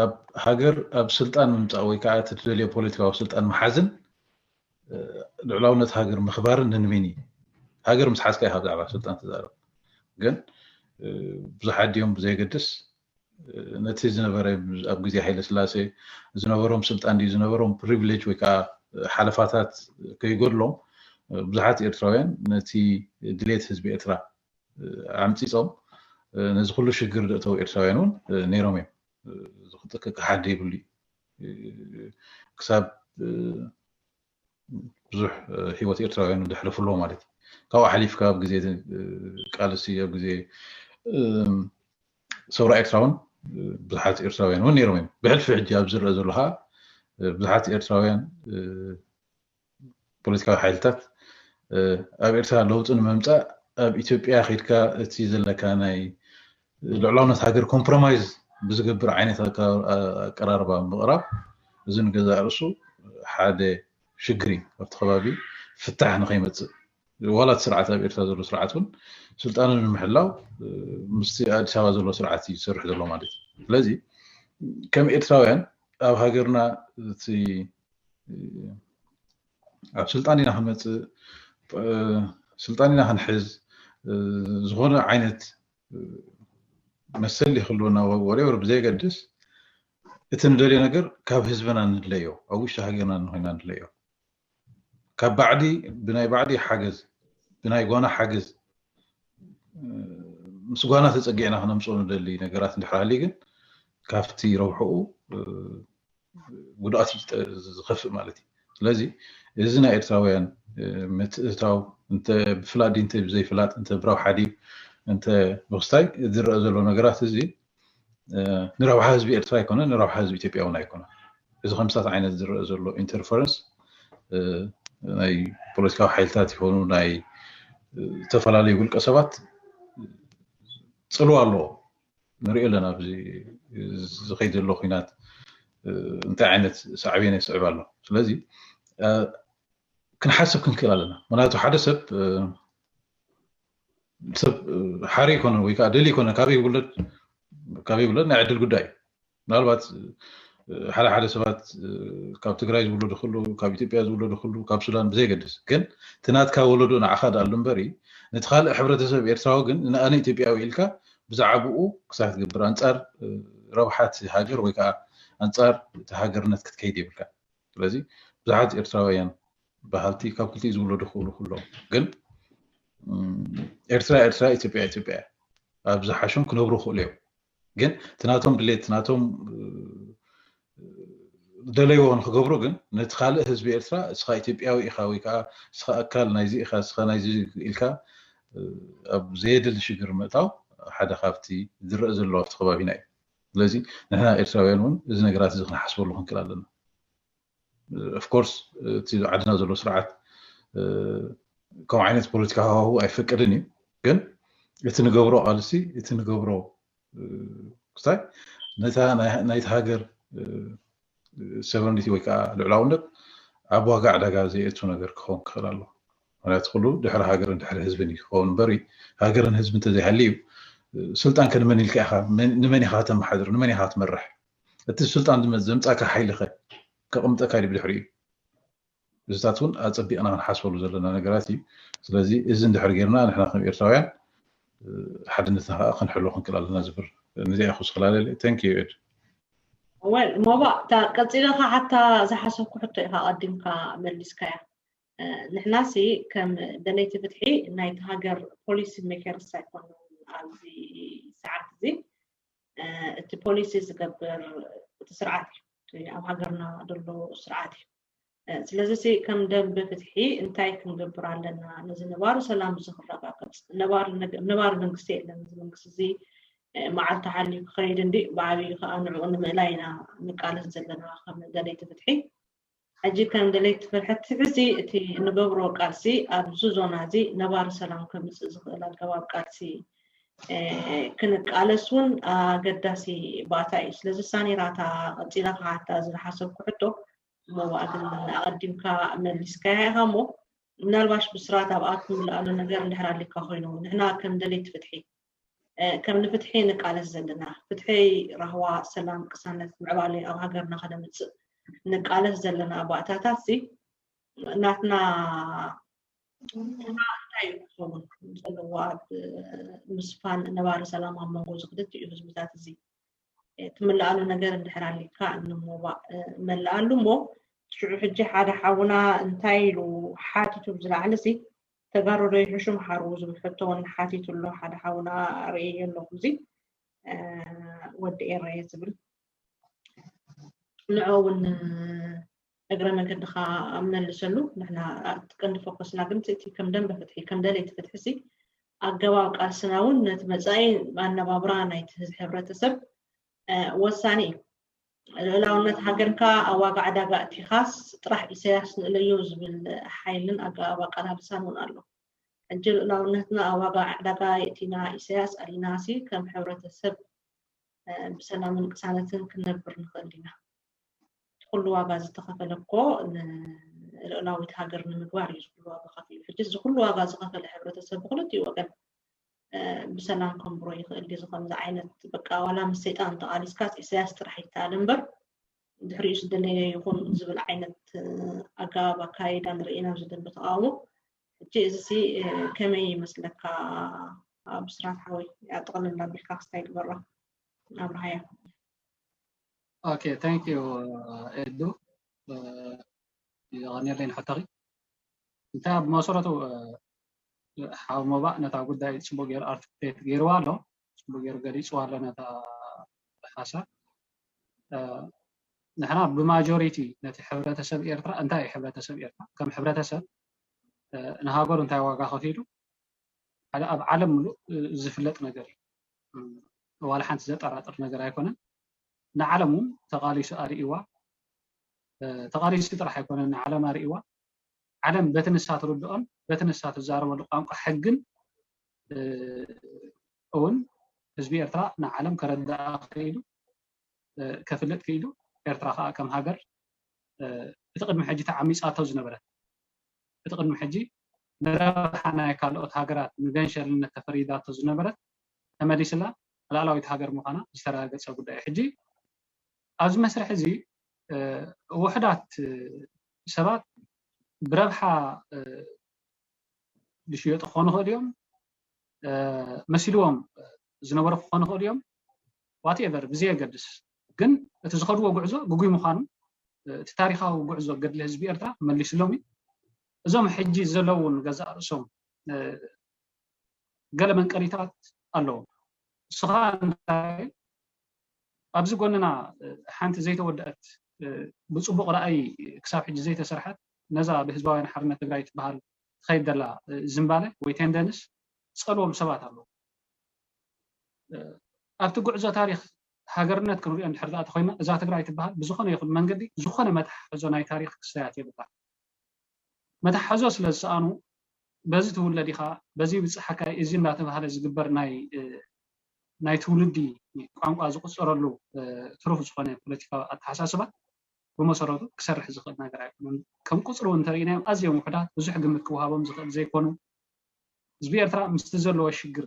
ኣብ ሃገር ኣብ ስልጣን ምምፃእ ወይ ከዓ እቲ ትደልዮ ፖለቲካዊ ስልጣን ምሓዝን ልዕላውነት ሃገር ምኽባርን ንንበይን እዩ ሃገር ምስ ሓዝካ ኢኻ ብዛዕባ ስልጣን ትዛረብ ግን ብዙሓት ድዮም ብዘየገድስ ነቲ ዝነበረ ኣብ ግዜ ሃይለ ስላሴ ዝነበሮም ስልጣን ድዩ ዝነበሮም ፕሪቪሌጅ ወይ ከዓ ሓለፋታት ከይጎድሎም ብዙሓት ኤርትራውያን ነቲ ድሌት ህዝቢ ኤርትራ ዓምፂፆም ነዚ ኩሉ ሽግር ዘእተው ኤርትራውያን እውን ነይሮም እዮም። ዝክሓድ የብሉ። ክሳብ ብዙሕ ህይወት ኤርትራውያን ዘሕለፉ ኣለዉ ማለት እዩ። ካብኡ ሓሊፍካ ኣብ ግዜ ቃልሲ፣ ኣብ ግዜ ሰውራ ኤርትራ እውን ብዙሓት ኤርትራውያን እውን ነይሮም እዮም። ብሕልፊ ሕጂ ኣብ ዝረአ ዘሎ ከዓ ብዙሓት ኤርትራውያን ፖለቲካዊ ሓይልታት ኣብ ኤርትራ ለውጢ ንምምፃእ ኣብ ኢትዮጵያ ከይድካ እቲ ዘለካ ናይ ልዕላውነት ሃገር ኮምፕሮማይዝ ብዝገብር ዓይነት ኣቀራርባ ምቕራብ፣ እዚ ንገዛእ ርእሱ ሓደ ሽግር እዩ። ኣብቲ ከባቢ ፍታሕ ንኸይመፅእ፣ ዋላ እቲ ስርዓት ኣብ ኤርትራ ዘሎ ስርዓት እውን ስልጣኑ ንምሕላው ምስቲ ኣዲስ ኣበባ ዘሎ ስርዓት እዩ ዝሰርሕ ዘሎ ማለት እዩ። ስለዚ ከም ኤርትራውያን ኣብ ሃገርና እቲ ኣብ ስልጣን ኢና ክንመፅእ፣ ስልጣን ኢና ክንሕዝ፣ ዝኾነ ዓይነት መሰል ይህልወና ወሬወር ብዘየገድስ፣ እቲ ንደልዮ ነገር ካብ ህዝብና ንድለዮ፣ ኣብ ውሽጢ ሃገርና እንኾይና ንድለዮ። ካብ ባዕዲ፣ ብናይ ባዕዲ ሓገዝ፣ ብናይ ጓና ሓገዝ፣ ምስ ጓና ተፀጊዕና ክነምፅኦ ንደሊ ነገራት እንድሕር ሃልዩ ግን ካብቲ ረብሕኡ ጉድኣት እዩ ዝጠ- ዝኸፍእ ማለት እዩ። ስለዚ እዚ ናይ ኤርትራውያን ምትእታው እንተ ብፍላጥ ድዩ እንተ ብዘይፍላጥ እንተ ብረብሓ ድዩ እንተ ብክስታይ ዝረአ ዘሎ ነገራት እዚ ንረብሓ ህዝቢ ኤርትራ ኣይኮነ፣ ንረብሓ ህዝቢ ኢትዮጵያ እውን ኣይኮነ። እዚ ከምሳት ዓይነት ዝረአ ዘሎ ኢንተርፈረንስ ናይ ፖለቲካዊ ሓይልታት ይኾኑ ናይ ዝተፈላለዩ ውልቀ ሰባት ፅልዋ ኣለዎ። ንሪኦ ኣለና ኣብዚ ዝኸይድ ዘሎ ኩናት እንታይ ዓይነት ሳዕቤን የስዕብ ኣሎ። ስለዚ ክንሓስብ ክንክእል ኣለና። ምክንያቱ ሓደ ሰብ ሰብ ሓሪ ይኮነ ወይ ከዓ ደሊ ይኮነ ካበይ ይውለድ ካበይ ይውለድ ናይ ዕድል ጉዳይ እዩ። ምናልባት ሓደ ሓደ ሰባት ካብ ትግራይ ዝውለዱ ክሉ ካብ ኢትዮጵያ ዝውለዱ ክሉ ካብ ሱዳን ብዘይገድስ ግን እቲ ናትካ ወለዶ ንዓኻ ደኣሉ እምበሪ ነቲ ካልእ ሕብረተሰብ ኤርትራዊ ግን ንኣነ ኢትዮጵያዊ ኢልካ ብዛዕባኡ ክሳብ ትገብር ኣንፃር ረብሓ እቲ ሃገር ወይ ከዓ ኣንፃር እቲ ሃገርነት ክትከይድ የብልካ። ስለዚ ብዙሓት ኤርትራውያን በሃልቲ ካብ ክልቲኡ ዝውለዱ ክኽእሉ ክሎም ግን ኤርትራ ኤርትራ ኢትዮጵያ ኢትዮጵያ ኣብ ዝሓሾም ክነብሩ ክኽእሉ እዮም። ግን እቲ ናቶም ድሌት ናቶም ደለይዎ ንክገብሩ ግን ነቲ ካልእ ህዝቢ ኤርትራ እስኻ ኢትዮጵያዊ ኢኻ ወይ ከዓ እስኻ ኣካል ናይዚ ኢኻ እስኻ ናይዚ ኢልካ ኣብ ዘየድሊ ሽግር ምእታው ሓደ ካብቲ ዝረአ ዘሎ ኣብቲ ከባቢና እዩ። ስለዚ ንሕና ኤርትራውያን እውን እዚ ነገራት እዚ ክንሓስበሉ ክንክእል ኣለና። ኦፍኮርስ እቲ ዓድና ዘሎ ስርዓት ከምኡ ዓይነት ፖለቲካ ሃዋሁ ኣይፈቅድን እዩ። ግን እቲ ንገብሮ ቃልሲ እቲ ንገብሮ ክስታይ ነታ ናይቲ ሃገር ሰቨርኒቲ ወይ ከዓ ልዕላውነት ኣብ ዋጋ ዕዳጋ ዘየእቱ ነገር ክኸውን ክኽእል ኣሎ። ምክንያቱ ኩሉ ድሕሪ ሃገርን ድሕሪ ህዝብን እዩ ክኸውን እምበሪ ሃገርን ህዝቢ እንተዘይሃልዩ ስልጣን ከ ንመን ኢልካ ኢኻ ንመን ኢኻ ከተመሓድር ንመን ኢኻ ትመርሕ እቲ ስልጣን ዘምፃካ ሓይሊ ከ ከቕምጠካ ድዩ ብድሕሪኡ እዚታት እውን ኣፀቢቕና ክንሓስበሉ ዘለና ነገራት እዩ። ስለዚ እዚ እንድሕር ጌርና ንሕና ከም ኤርትራውያን ሓድነትና ከዓ ክንሕሎ ክንክእል ኣለና ዝብል ነዚኣ ክውስኽላለ thank you ed ወል ሞባ እታ ቀፂለካ ሓታ ዝሓሰብኩ ሕቶ ኢካ ቀዲምካ መሊስካያ ንሕናሲ ከም ደለይቲ ፍትሒ ናይቲ ሃገር ፖሊሲ ሜከርስ ኣይኮኑ ኣብዚ ሰዓት እዚ እቲ ፖሊሲ ዝገብር እቲ ስርዓት እዩ ኣብ ሃገርና ዘሎ ስርዓት እዩ ስለዚ ከም ደንበ ፍትሒ እንታይ ክንገብር ኣለና ነዚ ነባሪ ሰላም እዚ ክረጋገፅ ነባሪ መንግስቲ የለን እዚ መንግስቲ እዚ መዓልቲ ሓልዩ ክኸይድ እንዲ ብዓብዩ ከዓ ንዕኡ ንምእላይ ኢና ንቃለስ ዘለና ከም ደለይቲ ፍትሒ ሕጂ ከም ደለይቲ ፍትሒ እዚ እቲ እንገብሮ ቃልሲ ኣብዚ ዞና እዚ ነባሪ ሰላም ከምፅእ ዝኽእል ኣገባብ ቃልሲ ክንቃለስ እውን ኣገዳሲ ባእታ እዩ ስለዚ ሳኒራታ ቀፂላ ክሓታ ዝሓሰብኩ ሕቶ እሞ ብኣግን ኣቐዲምካ መሊስካያ ኢኻ እሞ ምናልባሽ ብስራት ኣብኣ ክንምልኣሉ ነገር እንድሕር ኣሊካ ኮይኑ ንሕና ከም ደለይቲ ፍትሒ ከም ንፍትሒ ንቃለስ ዘለና ፍትሒ ራህዋ ሰላም ቅሳነት ምዕባለ ኣብ ሃገርና ከነምፅእ ንቃለስ ዘለና ባእታታት ሲ ናትና እንታይ ክኸውን ዘለዎ ኣብ ምስፋን ነባሪ ሰላም ኣብ መንጎ ዝክልት እዩ ህዝብታት እዚ ትምልኣሉ ነገር እንድሕር ኣሊካ እንሞባእ መልኣሉ እሞ ሽዑ ሕጂ ሓደ ሓውና እንታይ ኢሉ ሓቲቱ ብዝለዓለ ሲ ተጋሩ ዶ ይሕሹ ምሓሩ ዝብል ሕቶ እውን ሓቲቱ ኣሎ ሓደ ሓውና። ርእየ ኣለኹ እዚ ወዲ ኤረየ ዝብል ንዑ እውን እግረ መንገድኻ ኣብ መልሰሉ። ንሕና እቲ ቀንዲ ፎከስና ግን እቲ ከም ደንበ ፍትሒ ከም ደለይቲ ፍትሒ ሲ ኣገባብ ቃልስና እውን ነቲ መፃኢ ኣነባብራ ናይቲ ህዝ ሕብረተሰብ ወሳኒ እዩ። ልኡላውነት ሃገርካ ኣብ ዋጋ ዕዳጋ እቲኻስ ጥራሕ ኢሳያስ ንእለዮ ዝብል ሓይልን ኣገባብ ኣቃላልሳን እውን ኣሎ። ሕጂ ልኡላውነትና ኣብ ዋጋ ዕዳጋ የእቲና ኢሳያስ ኣሊናሲ ከም ሕብረተሰብ ብሰላምን ቅሳነትን ክንነብር ንኽእል ዲና? እቲ ኩሉ ዋጋ ዝተኸፈለ እኮ ንልኡላዊት ሃገር ንምግባር እዩ ዝኩሉ ዋጋ ከፊሉ። ሕጂ እዚ ኩሉ ዋጋ ዝኸፈለ ሕብረተሰብ ብክልቲኡ ወገን ብሰላም ከንብሮ ይኽእል ድዩ? ከምዚ ዓይነት በቃ ዋላ ምስ ሰይጣን ተቓሊስካስ ኢሳያስ ጥራሕ ይተኣል እምበር ድሕሪኡ ዝደለዮ ይኹን ዝብል ዓይነት ኣገባብ ኣካይዳ ንርኢ ናብ ዝደንበ ተቃውሞ። ሕጂ እዚ ሲ ከመይ ይመስለካ ብስራት ሓወይ? ኣጠቕልል ኣቢልካ ክስታይ ግበሮ ኣብርሃያ። Okay, thank you ኤዱ። የቐንየለይ ንሕቶኺ። እንታይ ብመሰረቱ ሓው መባእ ነታ ጉዳይ ፅቡቅ ገይሩ ኣርቲኩሌት ገይርዋ ኣሎ፣ ፅቡቅ ገይሩ ገሊፅዋ ኣሎ ነታ ሓሳብ። ንሕና ብማጆሪቲ ነቲ ሕብረተሰብ ኤርትራ እንታይ እዩ ሕብረተሰብ ኤርትራ ከም ሕብረተሰብ ንሃገሩ እንታይ ዋጋ ከፊሉ ሓደ ኣብ ዓለም ምሉእ ዝፍለጥ ነገር እዩ። ዋላ ሓንቲ ዘጠራጥር ነገር ኣይኮነን። ንዓለም እውን ተቓሊሱ ኣርእይዋ። ተቓሊሱ ጥራሕ ኣይኮነን፣ ንዓለም ኣርእይዋ። ዓለም በቲ ንሳ ትርድኦን በቲ ንሳ ትዛረበሉ ቋንቋ ሕግን እውን ህዝቢ ኤርትራ ንዓለም ከረድኣ ክኢሉ፣ ከፍልጥ ክኢሉ፣ ኤርትራ ከዓ ከም ሃገር እቲ ቅድሚ ሕጂ ተዓሚፃቶ ዝነበረት፣ እቲ ቅድሚ ሕጂ ንረብሓ ናይ ካልኦት ሃገራት ንገንሸልነት ተፈሪዳቶ ዝነበረት ተመሊስላ ልኣላዊት ሃገር ምዃና ዝተረጋገፀ ጉዳይ እዩ። ሕጂ ኣብዚ መስርሕ እዚ ውሕዳት ሰባት ብረብሓ ዝሽየጡ ክኾኑ ይኽእሉ እዮም፣ መሲልዎም ዝነበሩ ክኾኑ ይኽእሉ እዮም። ዋትኤቨር ብዘየገድስ ግን እቲ ዝኸድዎ ጉዕዞ ግጉይ ምዃኑ እቲ ታሪኻዊ ጉዕዞ ገድሊ ህዝቢ ኤርትራ መሊስሎም እዩ። እዞም ሕጂ ዘለዉ ንገዛእ ርእሶም ገለ መንቀሊታት ኣለዎም። ንስኻ እንታይ ኣብዚ ጎንና ሓንቲ ዘይተወደአት ብፅቡቕ ራእይ ክሳብ ሕጂ ዘይተሰርሐት ነዛ ብህዝባውያን ሓርነት ትግራይ ትበሃል ትኸይድ ዘላ ዝንባለ ወይ ቴንደንስ ዝፀልወሉ ሰባት ኣለዉ። ኣብቲ ጉዕዞ ታሪክ ሃገርነት ክንሪኦ እንድሕር ደኣ ተኮይና እዛ ትግራይ ትበሃል ብዝኾነ ይኹን መንገዲ ዝኾነ መተሓሕዞ ናይ ታሪክ ክስተያት የብላ። መተሓሕዞ ስለ ዝሰኣኑ በዚ ትውለድ ኢኻ በዚ ይብፅሓካ እዚ እንዳተባሃለ ዝግበር ናይ ናይ ትውልዲ ቋንቋ ዝቁፀረሉ ትሩፍ ዝኾነ ፖለቲካዊ ኣተሓሳስባ ብመሰረቱ ክሰርሕ ዝኽእል ነገር ኣይኮነን። ከም ቁፅሪ እውን እንተርኢናዮም ኣዝዮም ውሑዳት ብዙሕ ግምት ክወሃቦም ዝኽእል ዘይኮኑ ህዝቢ ኤርትራ ምስቲ ዘለዎ ሽግር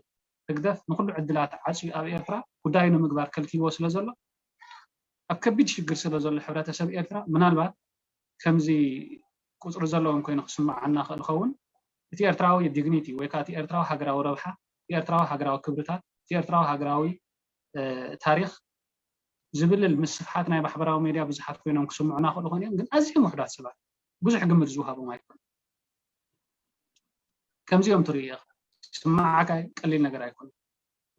ህግደፍ ንኩሉ ዕድላት ዓፅዩ ኣብ ኤርትራ ጉዳዩ ንምግባር ከልኪልዎ ስለ ዘሎ ኣብ ከቢድ ሽግር ስለ ዘሎ ሕብረተሰብ ኤርትራ ምናልባት ከምዚ ቁፅሪ ዘለዎም ኮይኑ ክስምዓና ክእል ኸውን እቲ ኤርትራዊ ዲግኒቲ ወይ ከዓ እቲ ኤርትራዊ ሃገራዊ ረብሓ እቲ ኤርትራዊ ሃገራዊ ክብርታት እቲ ኤርትራዊ ሃገራዊ ታሪክ ዝብልል ምስፍሓት ናይ ማሕበራዊ ሜድያ ብዙሓት ኮይኖም ክስምዑና ክእሉ ኾን እዮም ግን ኣዝዮም ውሕዳት ሰባት ብዙሕ ግምት ዝውሃቦም ኣይኮኑ ከምዚኦም ትርኢ ስማዓካይ ቀሊል ነገር ኣይኮኑ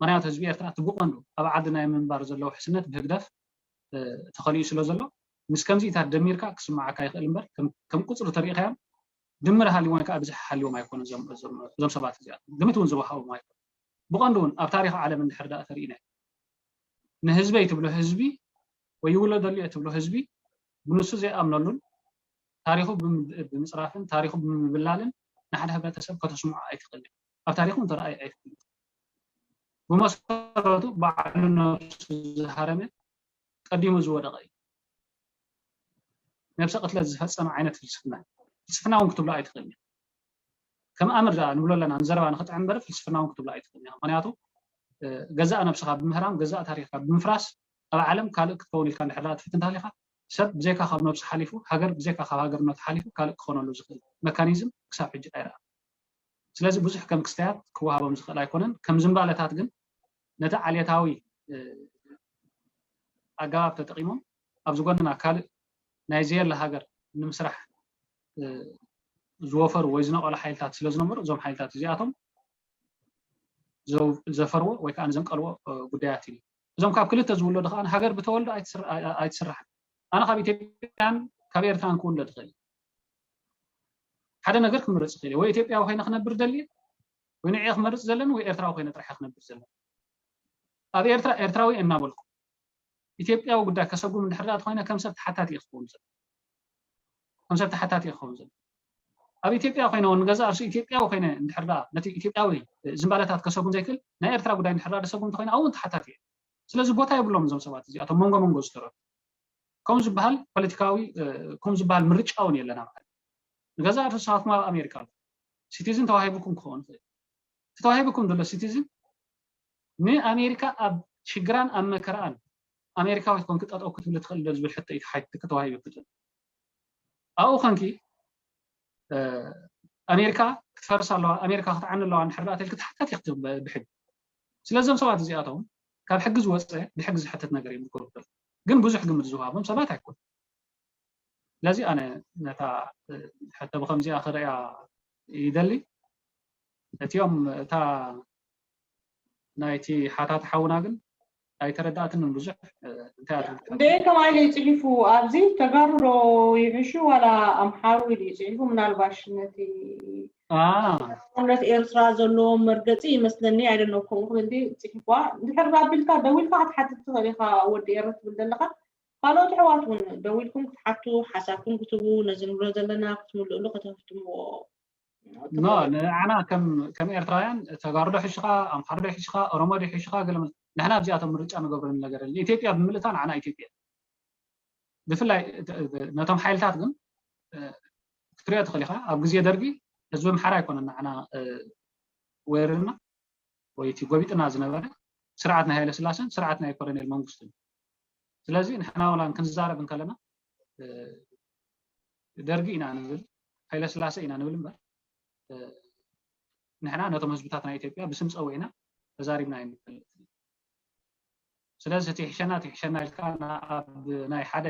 ምክንያቱ ህዝቢ ኤርትራ እቲ ብቐንዱ ኣብ ዓዲ ናይ ምንባር ዘለዎ ሕስነት ብህግደፍ ተኸሊኡ ስለ ዘሎ ምስ ከምዚኢታት ደሚርካ ክስማዓካ ይኽእል እምበር ከም ቁፅሪ ተሪኢኻዮም ድምር ሃልዎም ወይ ከዓ ብዝሕ ሃልዎም ኣይኮኑ እዞም ሰባት እዚኣ ግምት እውን ዝወሃቦም ኣይኮኑ ብቐንዱ እውን ኣብ ታሪክ ዓለም እንድሕር ዳኣ ተሪኢና ንህዝበይ ትብሎ ህዝቢ ወይ ይውለደሉ እየ ትብሎ ህዝቢ ብንሱ ዘይኣምነሉን ታሪኹ ብምፅራፍን ታሪኹ ብምብላልን ንሓደ ሕብረተሰብ ከተስምዖ ኣይትኽእልን ኣብ ታሪኹ እንተረኣይ ኣይትኽእልን ብመሰረቱ ባዕሉ ነብሱ ዝሃረመ ቀዲሙ ዝወደቐ እዩ ነብሰ ቅትለት ዝፈፀመ ዓይነት ፍልስፍና ፍልስፍና እውን ክትብሎ ኣይትኽእልን ከም ኣምር ደኣ ንብሎ ኣለና ንዘረባ ንክጥዕም እምበር ፍልስፍና እውን ክትብሎ ኣይትኽእልን ምክንያቱ ገዛእ ነብስኻ ብምህራም ገዛእ ታሪኽካ ብምፍራስ ኣብ ዓለም ካልእ ክትከውን ኢልካ እንድሕር ትፍትን ተሃሊኻ ሰብ ብዘይካ ካብ ነብሱ ሓሊፉ ሃገር ብዘይካ ካብ ሃገርነቱ ሓሊፉ ካልእ ክኾነሉ ዝኽእል መካኒዝም ክሳብ ሕጂ ኣይረኣ ስለዚ ብዙሕ ከም ክስተያት ክወሃቦም ዝኽእል ኣይኮነን ከም ዝንባለታት ግን ነቲ ዓሌታዊ ኣገባብ ተጠቒሞም ኣብዚ ጎንና ካልእ ናይ ዘየለ ሃገር ንምስራሕ ዝወፈሩ ወይ ዝነቐሉ ሓይልታት ስለ ዝነበሩ እዞም ሓይልታት እዚኣቶም ዘፈርዎ ወይ ከዓ ዘንቀልዎ ጉዳያት እዩ። እዞም ካብ ክልተ ዝውለዱ ከዓ ሃገር ብተወልዶ ኣይትስራሕን። ኣነ ካብ ኢትዮጵያን ካብ ኤርትራን ክውለድ ይኽእል፣ ሓደ ነገር ክምረፅ ይኽእል ወይ ኢትዮጵያዊ ኮይነ ክነብር ደልየ ወይ ንዕየ ክመርፅ ዘለኒ ወይ ኤርትራዊ ኮይነ ጥራሕ ክነብር ዘለኒ። ኣብ ኤርትራ ኤርትራዊ እናበልኩ ኢትዮጵያዊ ጉዳይ ከሰጉም እንድሕር ኮይነ ከም ሰብ ተሓታቲ ክኸውን ከም ሰብ ተሓታቲ ክኸውን ዘሎ። ኣብ ኢትዮጵያ ኮይነ እውን ገዛ እርሱ ኢትዮጵያዊ ኮይነ እንድሕር ነቲ ኢትዮጵያዊ ዝንባለታት ከሰጉም ዘይክእል ናይ ኤርትራ ጉዳይ እንድሕር ደሰጉም እንተኮይነ እውን ተሓታቲ እየ። ስለዚ ቦታ የብሎም እዞም ሰባት እዚኣቶም መንጎ መንጎ ዝተረፉ ከም ዝበሃል ፖለቲካዊ ከም ዝበሃል ምርጫ እውን የለና ማለት ንገዛ እርሱ ሰባትኩም ኣብ ኣሜሪካ ኣሎ ሲቲዝን ተዋሂብኩም ክኸውን ይኽእል ተዋሂብኩም ዘሎ ሲቲዝን ንኣሜሪካ ኣብ ሽግራን ኣብ መከራኣን ኣሜሪካዊት ኮንኪ ጠጠው ክትብል ትኽእል ዶ ዝብል ሕቶ እዩ ተሓቲትኪ ተዋሂብኪ ዘሎ። ኣብኡ ኮንኪ ኣሜሪካ ክትፈርስ ኣለዋ ኣሜሪካ ክትዓኒ ኣለዋ እንድሕር ደኣ ተልኪ ተሓታቲኽቲ ብሕጊ። ስለዞም ሰባት እዚኣቶም ካብ ሕጊ ዝወፀ ብሕጊ ዝሕተት ነገር እዮም ዝገብሩ ግን ብዙሕ ግምት ዝወሃቦም ሰባት ኣይኮኑ። ስለዚ ኣነ ነታ ሕቶ ብከምዚኣ ክርእያ ይደሊ። እቲኦም እታ ናይቲ ሓታት ሓውና ግን ኣይተረዳእትንን ብዙሕ እንታይ ኣድርግ እንደ ከማይ ጽሒፉ ኣብዚ ተጋሩ ዶ ይሕሹ ዋላ ኣምሓሩ ኢሉ እዩ ጽሒፉ ምናልባሽ ነቲ ነት ኤርትራ ዘለዎም መርገጺ ይመስለኒ ኣይደነኩም ክብል ጽሒፍዋ እንድሕር ባቢልካ ደዊልካ ክትሓትት ትኽእል ኢኻ ወዲ ኤረ ትብል ዘለኻ ካልኦት ኣሕዋት እውን ደዊልኩም ክትሓቱ ሓሳብኩም ክትቡ ነዚ ንብሎ ዘለና ክትምልእሉ ከተፍትምዎ ኖ ንዓና ከም ከም ኤርትራውያን ተጋሩ ዶ ሒሽኻ ኣምሓሩ ዶ ሒሽኻ ኦሮሞ ዶ ሒሽኻ ገለ ንሕና ኣብዚኣቶም ምርጫ ንገብረሉ ነገር የለን ኢትዮጵያ ብምልእታ ንዓና ኢትዮጵያ ብፍላይ ነቶም ሓይልታት ግን ክትሪኦ ትኽእል ኢኻ ኣብ ግዜ ደርጊ ህዝቢ ኣምሓራ ኣይኮነን ንዓና ወሪርና ወይ እቲ ጎቢጥና ዝነበረ ስርዓት ናይ ሃይለስላሰን ስርዓት ናይ ኮሎኔል መንግስቱን እዩ። ስለዚ ንሕና ወላ ክንዛረብ እንከለና ደርጊ ኢና ንብል ሃይለስላሰ ኢና ንብል እምበር ንሕና ነቶም ህዝብታት ናይ ኢትዮጵያ ብስም ፀዊዕና ተዛሪብና ኣይንፈልጥን። ስለዚ እቲ ይሕሸና እቲ ይሕሸና ኢልካ ኣብ ናይ ሓደ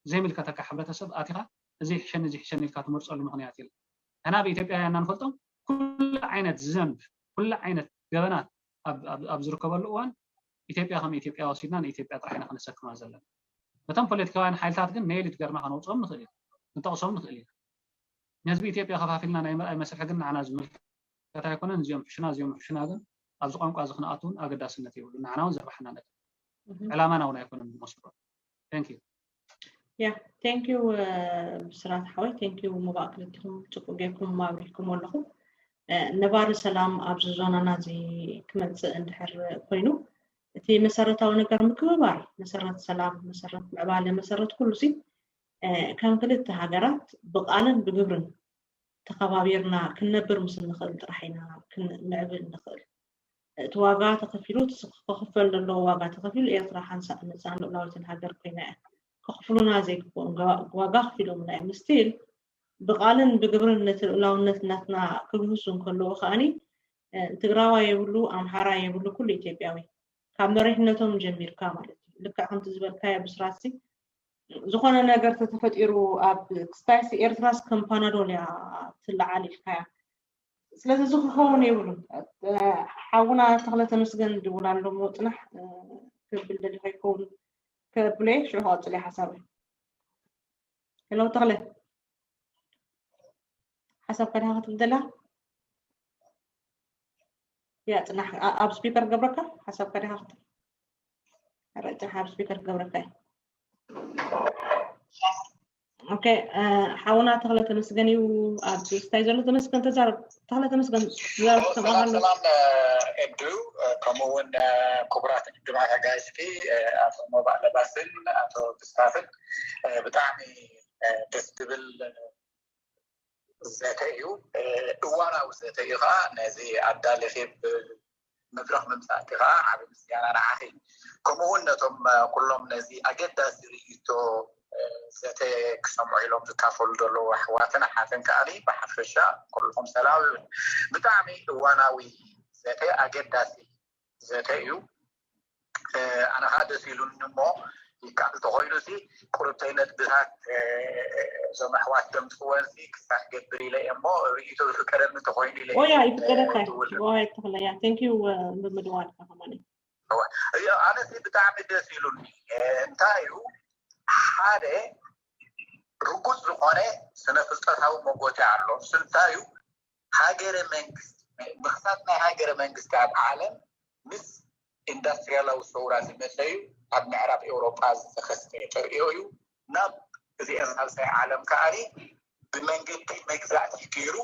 ዘይምልከተካ ሕብረተሰብ ኣቲኻ እዚ ይሕሸኒ እዚ ይሕሸኒ ኢልካ ትመርፀሉ ምኽንያት የለን። ንሕና ብኢትዮጵያውያንና ንፈልጦም ኩሉ ዓይነት ዘንብ ኩሉ ዓይነት ገበናት ኣብ ዝርከበሉ እዋን ኢትዮጵያ ከም ኢትዮጵያ ወሲድና ንኢትዮጵያ ጥራሕ ኢና ከነሰክማ ዘለና። ነቶም ፖለቲካውያን ሓይልታት ግን ነየሊት ገርና ከነውፅኦም ንኽእል ኢና፣ ንጠቕሶም ንኽእል ኢና። ንህዝቢ ኢትዮጵያ ከፋፊልና ናይ ምርኣይ መስርሒ ግን ንዓና ዝምልከት ኣይኮነን። እዚኦም ሕሹና እዚኦም ሕሹና ግን ኣብዚ ቋንቋ እዚ ክንኣትውን ኣገዳስነት የብሉን። ንዓና እውን ዘርባሓና ነገር ዕላማና እውን ኣይኮነን ዝመስሎ። Thank you. Yeah, thank you ብስራት ሓወይ thank you ምባእ ክልቲኹም ፅቡቅ ጌርኩም ኣብሪህኩም ኣለኹም ነባሪ ሰላም ኣብዚ ዞናና እዚ ክመፅእ እንድሕር ኮይኑ እቲ መሰረታዊ ነገር ምክብባር መሰረት ሰላም መሰረት ምዕባለ መሰረት ኩሉ ሲ ከም ክልተ ሃገራት ብቃልን ብግብርን ተኸባቢርና ክንነብር ምስ እንኽእል ጥራሕ ኢና ክንምዕብል ንኽእል እቲ ዋጋ ተኸፊሉ እቲ ክኽፈል ዘለዎ ዋጋ ተኸፊሉ ኤርትራ ሓንሳእ ነፃን ልኡላዊትን ሃገር ኮይና እያ። ከኽፍሉና ዘይግብኦም ዋጋ ኣኽፊሎምና እዮም። ስቲል ብቓልን ብግብርን ነቲ ልኡላውነት ናትና ክግህሱ እንከለዉ ከኣኒ ትግራዋይ የብሉ፣ ኣምሓራይ የብሉ፣ ኩሉ ኢትዮጵያዊ ካብ መሪሕነቶም ጀሚርካ ማለት እዩ። ልክዕ ከምቲ ዝበልካዮ ብስራትሲ ዝኾነ ነገር ተተፈጢሩ ኣብ ክስታይሲ ኤርትራስ ከም ፓናዶል እያ ትለዓል ኢልካያ። ስለዚ እዚ ክኸውን የብሉን። ሓውና ተኽለ ተመስገን ድውል ኣሎ እሞ ጽናሕ ክብል ደሊኻ ይኸውን ከብሎ እየ ሽዑ ክቐጽል እየ ሓሳበይ። ሄሎ ተኽለ ሓሳብካ ዲኻ ክትብል ደላ? ያ ጽናሕ ኣብ ስፒከር ገብረካ ሓሳብካ ዲኻ ክትብል? ረ ጽናሕ ኣብ ስፒከር ክገብረካ እዩ። ኦኬ ሓውና ተኽለ ተመስገን እዩ ኣብ ስታይ ዘሎ ተመስገን ተዛረብ ተኽለ ተመስገን ተዛረብ ትሰማዕ ኣሎ ሰላም ኤዱ ከምኡ እውን ክቡራት ድማት ኣጋይዝቲ ኣቶ ሞባእ ለባስን ኣቶ ብስታፍን ብጣዕሚ ደስ ዝብል ዘተ እዩ እዋናዊ ዘተ እዩ ከዓ ነዚ ኣዳሊኺ መድረኽ ምምፃእኪ ከዓ ዓብ ምስጋና ንዓኺ ከምኡ እውን ነቶም ኩሎም ነዚ ኣገዳሲ ርእይቶ ዘተ ክሰምዑ ኢሎም ዝካፈሉ ዘለዉ ኣሕዋትን ኣሓትን ከዓኒ ብሓፈሻ ኩልኹም ሰላም ይብል ብጣዕሚ እዋናዊ ዘተ ኣገዳሲ ዘተ እዩ ኣነ ከዓ ደስ ኢሉኒ እሞ ይከኣል ተኾይኑ ሲ ቁርብተይ ነጥብታት እዞም ኣሕዋት ዘምፅወን ሲ ክሳዕ ገብር ኢለ እየ እሞ ርእይቶ ዝፍቀደኒ ተኾይኑ ኢለ ኦያ ይፍቀደካ። ኦያ ተኽለያ thank you ብምድዋልካ ከማን። ኣነ ሲ ብጣዕሚ ደስ ኢሉኒ። እንታይ እዩ ሓደ ርጉፅ ዝኾነ ስነ ፍልጠታዊ መጎተ ኣሎ። ስንታይ እዩ ሃገረ መንግስቲ ምኽሳት ናይ ሃገረ መንግስቲ ኣብ ዓለም ምስ ኢንዳስትሪያላዊ ሰውራ ዝመፀ እዩ። ኣብ ምዕራብ ኤውሮጳ ዝተኸስተ ተርእዮ እዩ። ናብ እዚአን ሳልሳይ ዓለም ከዓኒ ብመንገዲ መግዛእቲ ገይሩ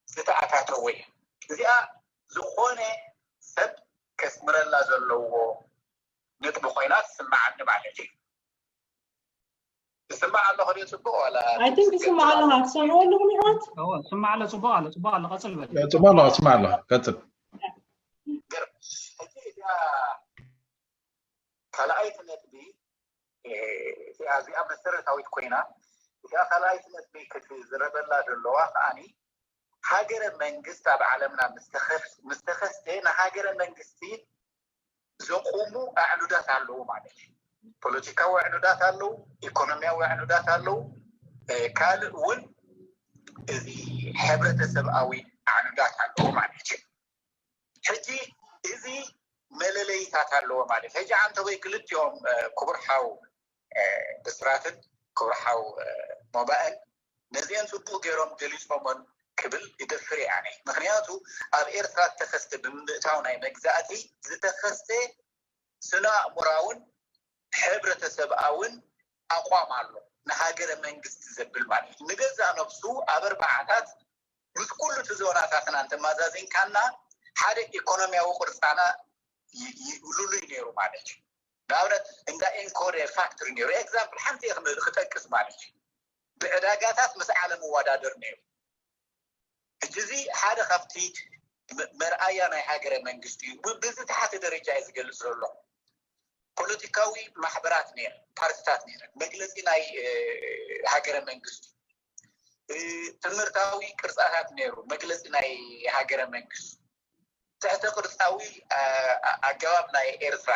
ዝተኣታተወ እዩ። እዚኣ ዝኾነ ሰብ ከስምረላ ዘለዎ ነጥቢ ኮይና ትስምዓኒ ማለት እዩ። ትስማዕ ኣለኹ ድዩ ፅቡቕ ዋላ I think ትስማዕ ኣለኻ። ትሰምዑ ኣለኹም ኣሕዋት? እወ ስማዕ ኣሎ። ፅቡቕ ኣሎ። ፅቡቕ ኣሎ። ቀፅል በል። ፅቡቕ ኣለዋ ትስማዕ ኣለዋ ቀፅል። ገር ሕጂ እዚኣ ካልኣይቲ ነጥቢ እዚኣ እዚኣ መሰረታዊት ኮይና እዚኣ ካልኣይቲ ነጥቢ ክትዝረበላ ዘለዋ ከዓኒ ሃገረ መንግስት ኣብ ዓለምና ምስተኸስተ ንሃገረ መንግስቲ ዘቁሙ ኣዕኑዳት ኣለዉ ማለት እዩ። ፖለቲካዊ ኣዕኑዳት ኣለዉ፣ ኢኮኖሚያዊ ኣዕኑዳት ኣለዉ፣ ካልእ እውን እዚ ሕብረተሰብኣዊ ኣዕኑዳት ኣለዉ ማለት እዩ። ሕጂ እዚ መለለይታት ኣለዎ ማለት ሕጂ ዓንተወይ ክልቲኦም ክቡር ሓው ብስራትን ክቡር ሓው ሞባእን ነዚአን ፅቡቅ ገይሮም ገሊፆሞን ክብል ይደፍር እየ ኣነ። ምክንያቱ ኣብ ኤርትራ ዝተኸስተ ብምእታው ናይ መግዛእቲ ዝተኸስተ ስነ ኣእምራውን ሕብረተሰብኣውን ኣቋም ኣሎ ንሃገረ መንግስቲ ዘብል ማለት እዩ። ንገዛእ ነብሱ ኣብ ኣርባዓታት ምስ ኩሉ እቲ ዞናታትና እንተማዛዚንካና ሓደ ኢኮኖሚያዊ ቅርፃና ይብሉሉ እዩ ነይሩ ማለት እዩ። ንኣብነት እንዳ ኢንኮደ ፋክትሪ ነይሩ። ኤግዛምፕል ሓንቲ እየ ክጠቅስ ማለት እዩ። ብዕዳጋታት ምስ ዓለም እወዳደር ነይሩ። ሕጂ እዚ ሓደ ካብቲ መርኣያ ናይ ሃገረ መንግስቲ እዩ። ብዝተሓተ ደረጃ እዩ ዝገልፅ ዘሎ። ፖለቲካዊ ማሕበራት ነይረ፣ ፓርቲታት ነይረ፣ መግለፂ ናይ ሃገረ መንግስቲ፣ ትምህርታዊ ቅርፃታት ነይሩ፣ መግለፂ ናይ ሃገረ መንግስቲ፣ ትሕተ ቅርፃዊ ኣገባብ ናይ ኤርትራ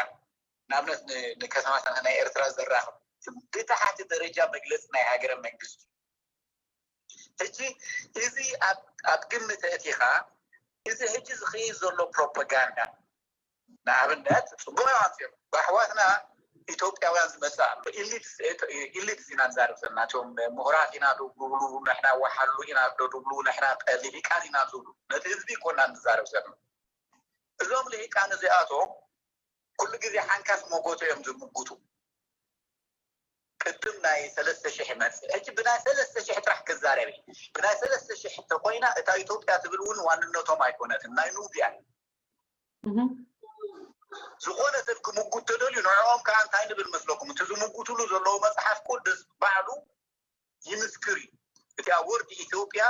ንኣብነት ንከተማታት ናይ ኤርትራ ዘራኽብ ብታሕቲ ደረጃ መግለፂ ናይ ሃገረ መንግስቲ። ሕጂ እዚ ኣብ ግምት ኣእቲኻ እዚ ሕጂ ዝኸይድ ዘሎ ፕሮፓጋንዳ ንኣብነት ፅቡቅ ኣንፂሩ ብኣሕዋትና ኢትዮጵያውያን ዝመፅእ ኣሎ። ኢሊት ኢና ንዛረብ ዘለና፣ እቶም ምሁራት ኢና ዶ ብሉ፣ ንሕና ወሓሉ ኢና ዶ ብሉ፣ ንሕና ልሂቃን ኢና ዝብሉ፣ ነቲ ህዝቢ እኮ ኢና ንዛረብ ዘለና። እዞም ልሂቃን እዚኣቶም ኩሉ ግዜ ሓንካስ መጎተ እዮም ዝምጉቱ። ቅድም ናይ ሰለስተ ሽሕ ይመፅእ። ሕጂ ብናይ ሰለስተ ሽሕ ጥራሕ ክዛረብ እየ። ብናይ ሰለስተ ሽሕ እንተኮይና እታ ኢትዮጵያ ትብል እውን ዋንነቶም ኣይኮነትን፣ ናይ ኑብያ እዩ። ዝኾነ ሰብ ክምጉት ተደልዩ ንዕኦም ከዓ እንታይ ንብል መስለኩም? እቲ ዝምጉትሉ ዘለዉ መፅሓፍ ቅዱስ ባዕሉ ይምስክር እዩ። እቲኣ ወርድ ኢትዮጵያ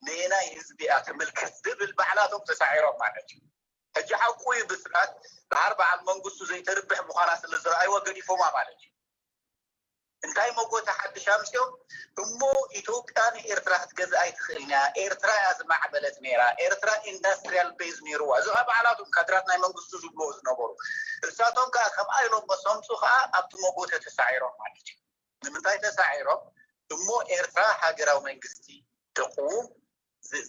ነየናይ ህዝቢ እያ ትምልከት ዝብል ባዕላቶም ተሳዒሮም ማለት እዩ። ሕጂ ሓቁ እዩ ብስራት ድሓር በዓል መንግስቱ ዘይተርብሕ ምዃና ስለ ዝረኣይዋ ገዲፎማ ማለት እዩ። እንታይ መጎተ ሓድሽ ኣምፅኦም እሞ ኢትዮጵያ ንኤርትራ ክትገዝእ ኣይትኽእልን እያ። ኤርትራ እያ ዝማዕበለት ነይራ። ኤርትራ ኢንዳስትሪያል ቤዝ ነይርዋ። እዚ ከዓ ባዕላቶም ካድራት ናይ መንግስቱ ዝብልዎ ዝነበሩ እሳቶም ከዓ ከምኣ ኢሎም መሰምፁ ከዓ ኣብቲ መጎተ ተሳዒሮም ማለት እዩ። ንምንታይ ተሳዒሮም እሞ ኤርትራ ሃገራዊ መንግስቲ ተቁውም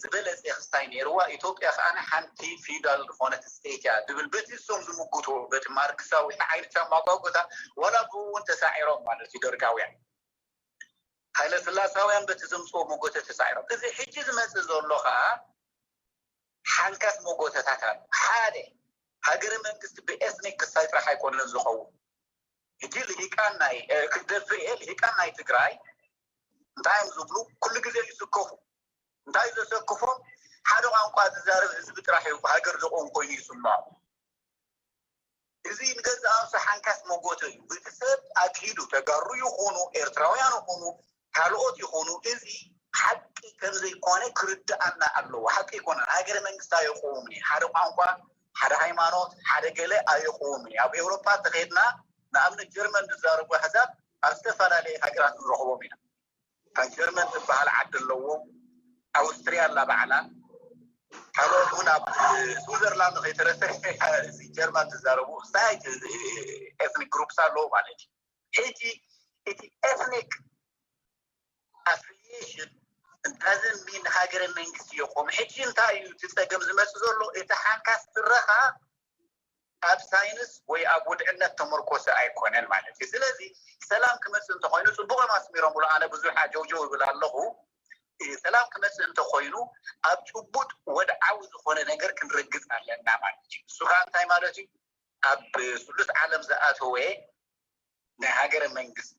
ዝበለፀ ክስታይ ነይርዋ። ኢትዮጵያ ከዓ ሓንቲ ፊውዳል ዝኾነት ስቴት እያ ዝብል በቲ እሶም ዝምጉትዎ በቲ ማርክሳዊ ዓይነት ኣመጓጎታ ዋላ ብኡ እውን ተሳዒሮም ማለት እዩ ደርጋውያን። ሃይለስላሳውያን በቲ ዘምፅዎ መጎተ ተሳዒሮም። እዚ ሕጂ ዝመፅእ ዘሎ ከዓ ሓንካስ መጎተታት ኣሎ። ሓደ ሃገረ መንግስቲ ብኤትኒክ ክስታይ ጥራሕ ኣይኮነን ዝኸውን። ሕጂ ልሂቃን ናይ ክደፍር እየ ልሂቃን ናይ ትግራይ እንታይ እዮም ዝብሉ? ኩሉ ግዜ ይስከፉ። እንታይ ዘሰክፎም? ሓደ ቋንቋ ዝዛረብ ህዝቢ ጥራሕ እዩ ሃገር ዘቆም ኮይኑ ይስምዖም። እዚ ንገዛእ ርእሱ ሓንካስ መጎተ እዩ። እቲ ሰብ ኣግሂዱ ተጋሩ ይኹኑ ኤርትራውያን ይኹኑ ካልኦት ይኹኑ እዚ ሓቂ ከም ዘይኮነ ክርድኣና ኣለዎ። ሓቂ ኣይኮነን። ሃገረ መንግስቲ ኣየቁውምን እዩ። ሓደ ቋንቋ፣ ሓደ ሃይማኖት፣ ሓደ ገለ ኣየቁውምን እዩ። ኣብ ኤውሮጳ እንተኸድና ንኣብነት ጀርመን ዝዛረቡ ኣሕዛብ ኣብ ዝተፈላለየ ሃገራት ንረኽቦም ኢና። ካብ ጀርመን ዝበሃል ዓዲ ኣለዎም። ኣውስትርያ ኣላ ባዕላ። ካልኦት እውን ኣብ ስዊዘርላንድ ከይተረፈ እዚ ጀርመን ዝዛረቡ ክልተ ኤትኒክ ግሩፕስ ኣለዉ ማለት እዩ። ሕጂ እቲ ethnic affiliation doesn't mean ሃገረ መንግስቲ የቆም። ሕጂ እንታይ እዩ እቲ ጸገም ዝመጽእ ዘሎ? እቲ ሓንካስ ትረኻ ኣብ ሳይንስ ወይ ኣብ ውድዕነት ተመርኮሰ ኣይኮነን ማለት እዩ። ስለዚ ሰላም ክመጽእ እንተኮይኑ ጽቡቕ እዮም ኣስሚሮምሉ። ኣነ ብዙሕ ኣጀውጀው ይብል ኣለኹ። ሰላም ክመጽእ እንተኮይኑ ኣብ ጭቡጥ ወድዓዊ ዝኾነ ነገር ክንረግጽ ኣለና ማለት እዩ። እሱ ከዓ እንታይ ማለት እዩ? ኣብ ስሉስ ዓለም ዝኣተወ ናይ ሃገረ መንግስት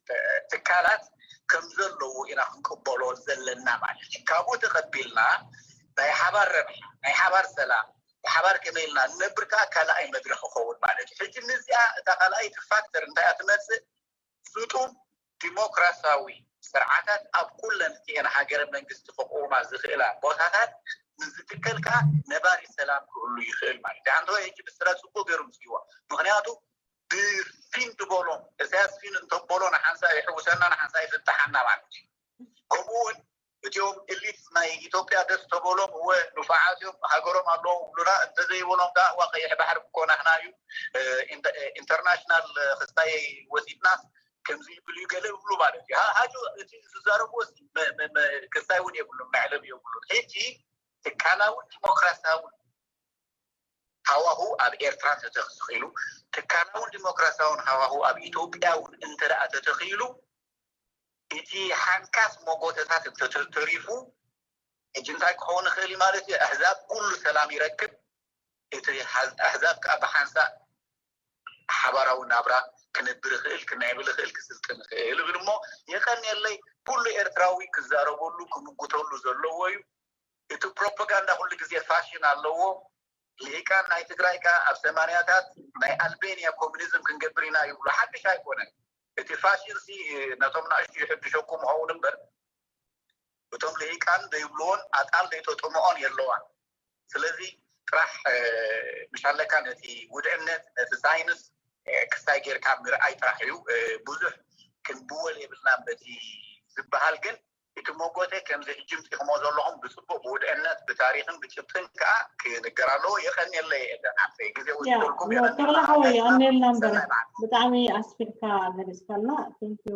ትካላት ከም ዘለዎ ኢና ክንቅበሎ ዘለና ማለት እዩ። ካብኡ ተቐቢልና ናይ ሓባር ረብሓ፣ ናይ ሓባር ሰላም፣ ብሓባር ከመይ ኢልና ንነብር ከዓ ካልኣይ መድረኽ ክኸውን ማለት እዩ። ሕጂ ንዚኣ እታ ካልኣይቲ ፋክተር እንታይ እያ ትመፅእ? ስጡም ዲሞክራሲያዊ ስርዓታት ኣብ ኩለን እቲአን ሃገረ መንግስቲ ክቆማ ዝኽእላ ቦታታት ንዝትከል ከዓ ነባሪ ሰላም ክህሉ ይኽእል ማለት እዩ። ኣንተ ሕጂ ብስራ ፅቡቅ ገይሩ ምፅዋ ምክንያቱ ብፊን ዝበሎም እሳያስ ፊን እንተበሎ ንሓንሳ ይሕውሰና ንሓንሳ ይፍትሓና ማለት እዩ። ከምኡ እውን እቲኦም ኤሊት ናይ ኢትዮጵያ ደስ ተበሎም እወ ንፉዓት እዮም ሃገሮም ኣለዎም ይብሉና እንተዘይበሎም ከዓ ዋ ቀይሕ ባሕሪ ምኮናህና እዩ ኢንተርናሽናል ክስታይ ወሲድናስ ከምዚ ይብል እዩ ገለ ይብሉ ማለት እዩ። ሃጁ እቲ ዝዛረብዎ ክስታይ እውን የብሉን መዕለብ የብሉን። ሕጂ ትካላውን ዲሞክራሲያውን ሃዋሁ ኣብ ኤርትራ ተተኺሉ ትካላውን ዲሞክራሲያውን ሃዋሁ ኣብ ኢትዮጵያ እውን እንተ ደኣ ተተኺሉ እቲ ሓንካስ መጎተታት እንተተሪፉ ሕጂ እንታይ ክኸውን ይኽእል እዩ ማለት እዩ? ኣህዛብ ኩሉ ሰላም ይረክብ። እቲ ኣህዛብ ከዓ ብሓንሳእ ሓባራዊ ናብራ ክነብር ይኽእል፣ ክምዕብል ይኽእል፣ ክስልጥን ይኽእል እብል እሞ የቐንየለይ። ኩሉ ኤርትራዊ ክዛረበሉ ክምጉተሉ ዘለዎ እዩ። እቲ ፕሮፓጋንዳ ኩሉ ግዜ ፋሽን ኣለዎ። ልሂቃን ናይ ትግራይ ከዓ ኣብ ሰማንያታት ናይ ኣልቤንያ ኮሚኒዝም ክንገብር ኢና ይብሉ። ሓድሽ ኣይኮነን። እቲ ፋሽን ሲ ነቶም ናእሽቱ ይሕድሸኩም ኸውን እምበር እቶም ልሂቃን ዘይብልዎን ኣጣል ዘይተጠምኦን የለዋን። ስለዚ ጥራሕ ምሻለካ ነቲ ውድዕነት ነቲ ሳይንስ ክስታይ ጌርካ ምርኣይ ጥራሕ እዩ። ብዙሕ ክንብወል የብልናን በቲ ዝበሃል ግን እቲ መጎተ ከምዚ ሕጂ ምፂኹሞ ዘለኹም ብፅቡቅ ብውድዕነት ብታሪክን ብጭብጥን ከዓ ክንገር ኣለዎ። የቀንየለይ ኤደን ሓፍተይ ግዜ ወሲደልኩም ተክለ ሓወይ የቀንየልና። ኣሜልና እምበር ሰናይ በዓል። ብጣዕሚ ኣስፊሕካ ገሊፅካልና። ቴንኪዩ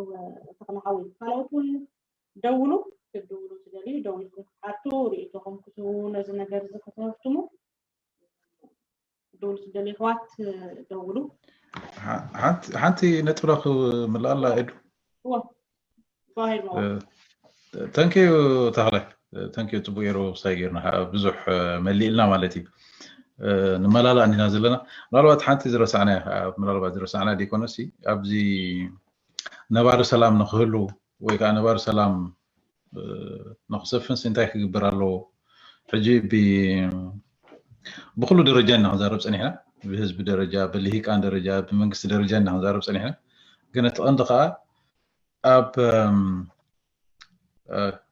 ተክለ ሓወይ። ካልኦት እውን ደውሉ ክትድውሉ ትደልዩ ደዊልኩም ክትሓቱ ርእይቶኹም ክትህቡ ነዚ ነገር እዚ ከተህፍትሙ ክትድውሉ ትደልዩ ኣሕዋት ደውሉ። ሓንቲ ነጥብና ክምልኣላ ኤዱ። ተንኪዩ ተኽለ። ተንኪዩ ጽቡቅ ገይሩ ክስታይ ገይርና ብዙሕ መሊእልና ማለት እዩ። ንመላላ እንዲና ዘለና ምናልባት ሓንቲ ዝረሳዕና ምናልባት ዝረሳዕና ደይኮነሲ ኣብዚ ነባሪ ሰላም ንክህሉ ወይ ከዓ ነባሪ ሰላም ንክሰፍን እንታይ ክግበር ኣለዎ? ሕጂ ብኩሉ ደረጃ ኢና ክንዛረብ ፀኒሕና፣ ብህዝቢ ደረጃ፣ ብልሂቃን ደረጃ፣ ብመንግስቲ ደረጃ ኢና ክንዛረብ ፀኒሕና። ግን እቲ ቀንዲ ከዓ ኣብ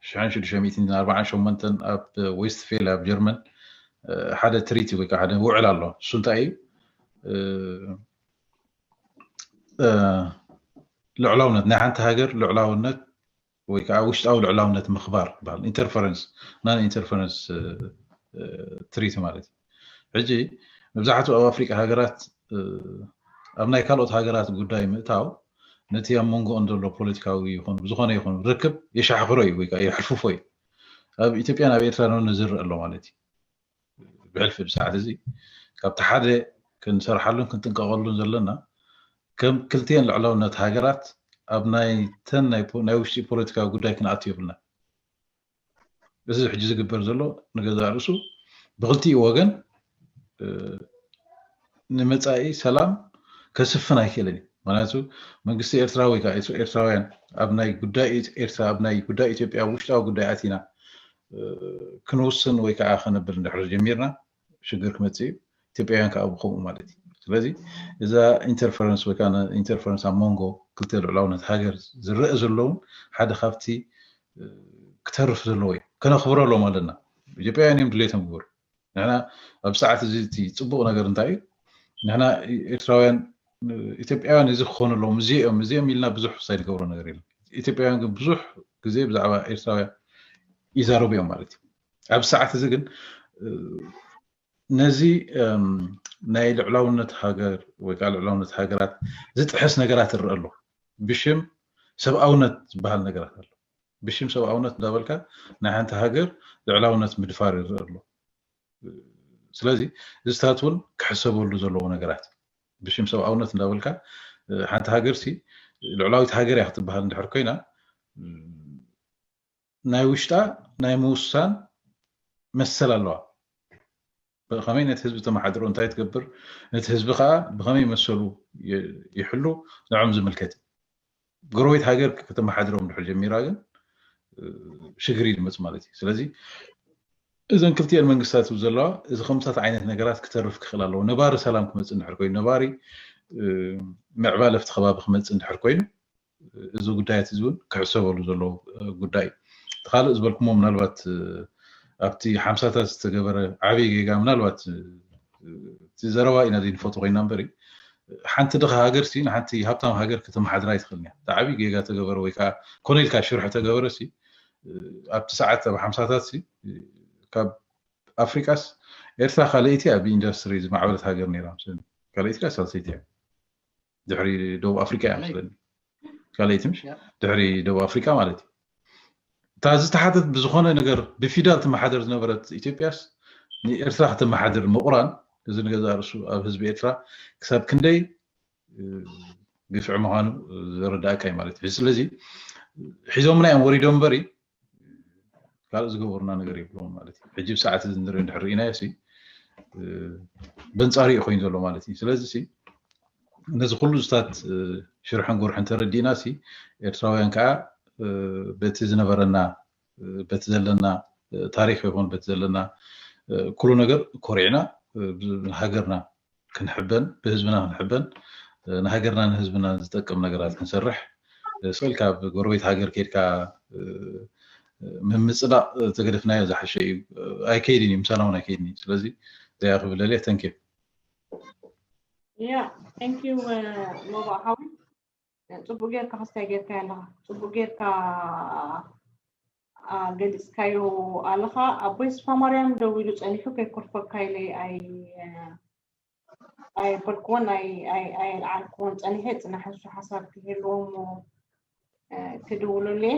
ሽሕን ሽዱሽተ ሚእትን ኣርባዓን ሸሞንተን ኣብ ዌስትፌል ኣብ ጀርመን ሓደ ትሪቲ ወይ ከዓ ሓደ ውዕል ኣሎ። እሱ እንታይ እዩ? ልዕላውነት ናይ ሓንቲ ሃገር ልዕላውነት ወይ ከዓ ውሽጣዊ ልዕላውነት ምኽባር ይበሃል። ኢንተርፈረንስ ናን ኢንተርፈረንስ ትሪቲ ማለት እዩ። ሕጂ መብዛሕትኡ ኣብ ኣፍሪቃ ሃገራት ኣብ ናይ ካልኦት ሃገራት ጉዳይ ምእታው ነቲ ኣብ መንጎኦም ዘሎ ፖለቲካዊ ይኹን ብዝኾነ ይኹን ርክብ የሻሕኽሮ እዩ ወይ ከዓ የሕልፍፎ እዩ። ኣብ ኢትዮጵያን ኣብ ኤርትራ ንዝርእ ኣሎ ማለት እዩ። ብሕልፊ ብሰዓት እዚ ካብቲ ሓደ ክንሰርሓሉን ክንጥንቀቐሉን ዘለና ከም ክልቲኤን ልዕላውነት ሃገራት ኣብ ናይተን ናይ ውሽጢ ፖለቲካዊ ጉዳይ ክንኣቱ የብልና። እዚ ሕጂ ዝግበር ዘሎ ንገዛእ ርእሱ ብክልቲኡ ወገን ንመፃኢ ሰላም ከስፍን ኣይክእልን እዩ። ምክንያቱ መንግስቲ ኤርትራ ወይ ከዓ ኤርትራውያን ኣብ ናይ ጉዳይ ኤርትራ ኣብ ናይ ጉዳይ ኢትዮጵያ ውሽጣዊ ጉዳይ ኣቲና ክንውስን ወይ ከዓ ከነብል እንድሕር ጀሚርና ሽግር ክመፅእ እዩ። ኢትዮጵያውያን ከዓ ብከምኡ ማለት እዩ። ስለዚ እዛ ኢንተርፈረንስ ወይ ከዓ ኢንተርፈረንስ ኣብ መንጎ ክልተ ልዕላውነት ሃገር ዝረአ ዘለውን ሓደ ካብቲ ክተርፍ ዘለዎ እዩ። ከነኽብረሎም ኣለና። ኢትዮጵያውያን እዮም ድሌቶም ግበሩ። ንሕና ኣብ ሰዓት እዚ እቲ ፅቡቕ ነገር እንታይ እዩ? ንሕና ኤርትራውያን ኢትዮጵያውያን እዚ ክኾኑ ኣለዎም እዚኦም እዚኦም ኢልና ብዙሕ ሳይ ንገብሮ ነገር የለን። ኢትዮጵያውያን ግን ብዙሕ ግዜ ብዛዕባ ኤርትራውያን ይዛረቡ እዮም ማለት እዩ። ኣብ ሰዓት እዚ ግን ነዚ ናይ ልዕላውነት ሃገር ወይ ከዓ ልዕላውነት ሃገራት ዝጥሕስ ነገራት ይረአ ኣሎ። ብሽም ሰብኣውነት ዝበሃል ነገራት ኣሎ። ብሽም ሰብኣውነት እንዳበልካ ናይ ሓንቲ ሃገር ልዕላውነት ምድፋር ይረአ ኣሎ። ስለዚ እዚታት እውን ክሕሰበሉ ዘለዎ ነገራት፣ ብሽም ሰብኣውነት እንዳበልካ ሓንቲ ሃገር ሲ ልዕላዊት ሃገር እያ ክትበሃል እንድሕር ኮይና ናይ ውሽጣ ናይ ምውሳን መሰል ኣለዋ። ብኸመይ ነቲ ህዝቢ ተመሓድሮ እንታይ ትገብር፣ ነቲ ህዝቢ ከዓ ብኸመይ መሰሉ ይሕሉ ንዕም ዝምልከት። ጎረቤት ሃገር ከተመሓድሮም ድሕር ጀሚራ ግን ሽግር ይድመፅ ማለት እዩ። ስለዚ እዘን ክልቲኤን መንግስታት ዘለዋ እዚ ከምታት ዓይነት ነገራት ክተርፍ ክኽእል ኣለዎ። ነባሪ ሰላም ክመፅእ እንድሕር ኮይኑ፣ ነባሪ ምዕባለ ኣብቲ ከባቢ ክመፅእ እንድሕር ኮይኑ፣ እዚ ጉዳያት እዚ እውን ክሕሰበሉ ዘለዎ ጉዳይ እዩ። እቲ ካልእ ዝበልኩሞ ምናልባት ኣብቲ ሓምሳታት ዝተገበረ ዓብዪ ጌጋ ምናልባት እቲ ዘረባ ኢና ዘይንፈቱ ኮይና እምበሪ ሓንቲ ድኻ ሃገር ሲ ንሓንቲ ሃብታም ሃገር ከተመሓድራ ኣይትኽእልን እያ። እቲ ዓብዪ ጌጋ ተገበረ ወይ ከዓ ኮነ ኢልካ ሽርሒ ተገበረ ሲ ኣብቲ ሰዓት ኣብ ሓምሳታት ሲ ካብ ኣፍሪቃስ ኤርትራ ካልኣይቲ እያ ብኢንዱስትሪ ዝማዕበለት ሃገር ነይራ። ካልኣይቲ እያ ሳልሰይቲ እያ ድሕሪ ደቡብ ኣፍሪቃ እያ መስለኒ። ካልኣይቲ ምሽ ድሕሪ ደቡብ ኣፍሪቃ ማለት እዩ። እታ ዝተሓተት ብዝኾነ ነገር ብፊዳል ትመሓደር ዝነበረት ኢትዮጵያስ ንኤርትራ ከተመሓድር ምቑራን እዚ ንገዛ ርእሱ ኣብ ህዝቢ ኤርትራ ክሳብ ክንደይ ግፍዒ ምዃኑ ዘረዳእካ እዩ ማለት እዩ። ስለዚ ሒዞምና እዮም ወሪዶም እምበሪ ካልእ ዝገበሩና ነገር የብሎም ማለት እዩ። ሕጂ ብሰዓት እዚ ንርኢ እንድሕር ርኢናዮ ሲ በንጻሩ እዩ ኮይኑ ዘሎ ማለት እዩ። ስለዚ ሲ ነዚ ኩሉ ዝታት ሽርሕን ጉርሕን ተረዲእና ሲ ኤርትራውያን ከዓ በቲ ዝነበረና በቲ ዘለና ታሪክ ይኹን በቲ ዘለና ኩሉ ነገር ኮሪዕና ሃገርና ክንሕበን ብህዝብና ክንሕበን ንሃገርና ንህዝብና ዝጠቅም ነገራት ክንሰርሕ ስል ካብ ጎረቤት ሃገር ከድካ ምምፅዳቅ ተገደፍናዮ ዝሓሸ እዩ። ኣይከይድን እዩ ምሳና እውን ኣይከይድን እዩ። ስለዚ እዚኣ ክብለል እየ። ተንኪዩ። ያ thank you ሞባእ ሓዊ። ፅቡቅ ጌርካ ክስታይ ጌርካ ኣለካ። ፅቡቅ ጌርካ ገሊፅካዮ ኣለካ። ኣቦይ ስፋ ማርያም ደው ኢሉ ፀኒሑ ከይኮርፈካ ኢለ ኣይ ኣይበልክዎን ኣይ ኣይ ኣየልዓልክዎን ፀኒሐ። ፅናሕ እሱ ሓሳብ ክህልዎ እሞ ክድውሉለይ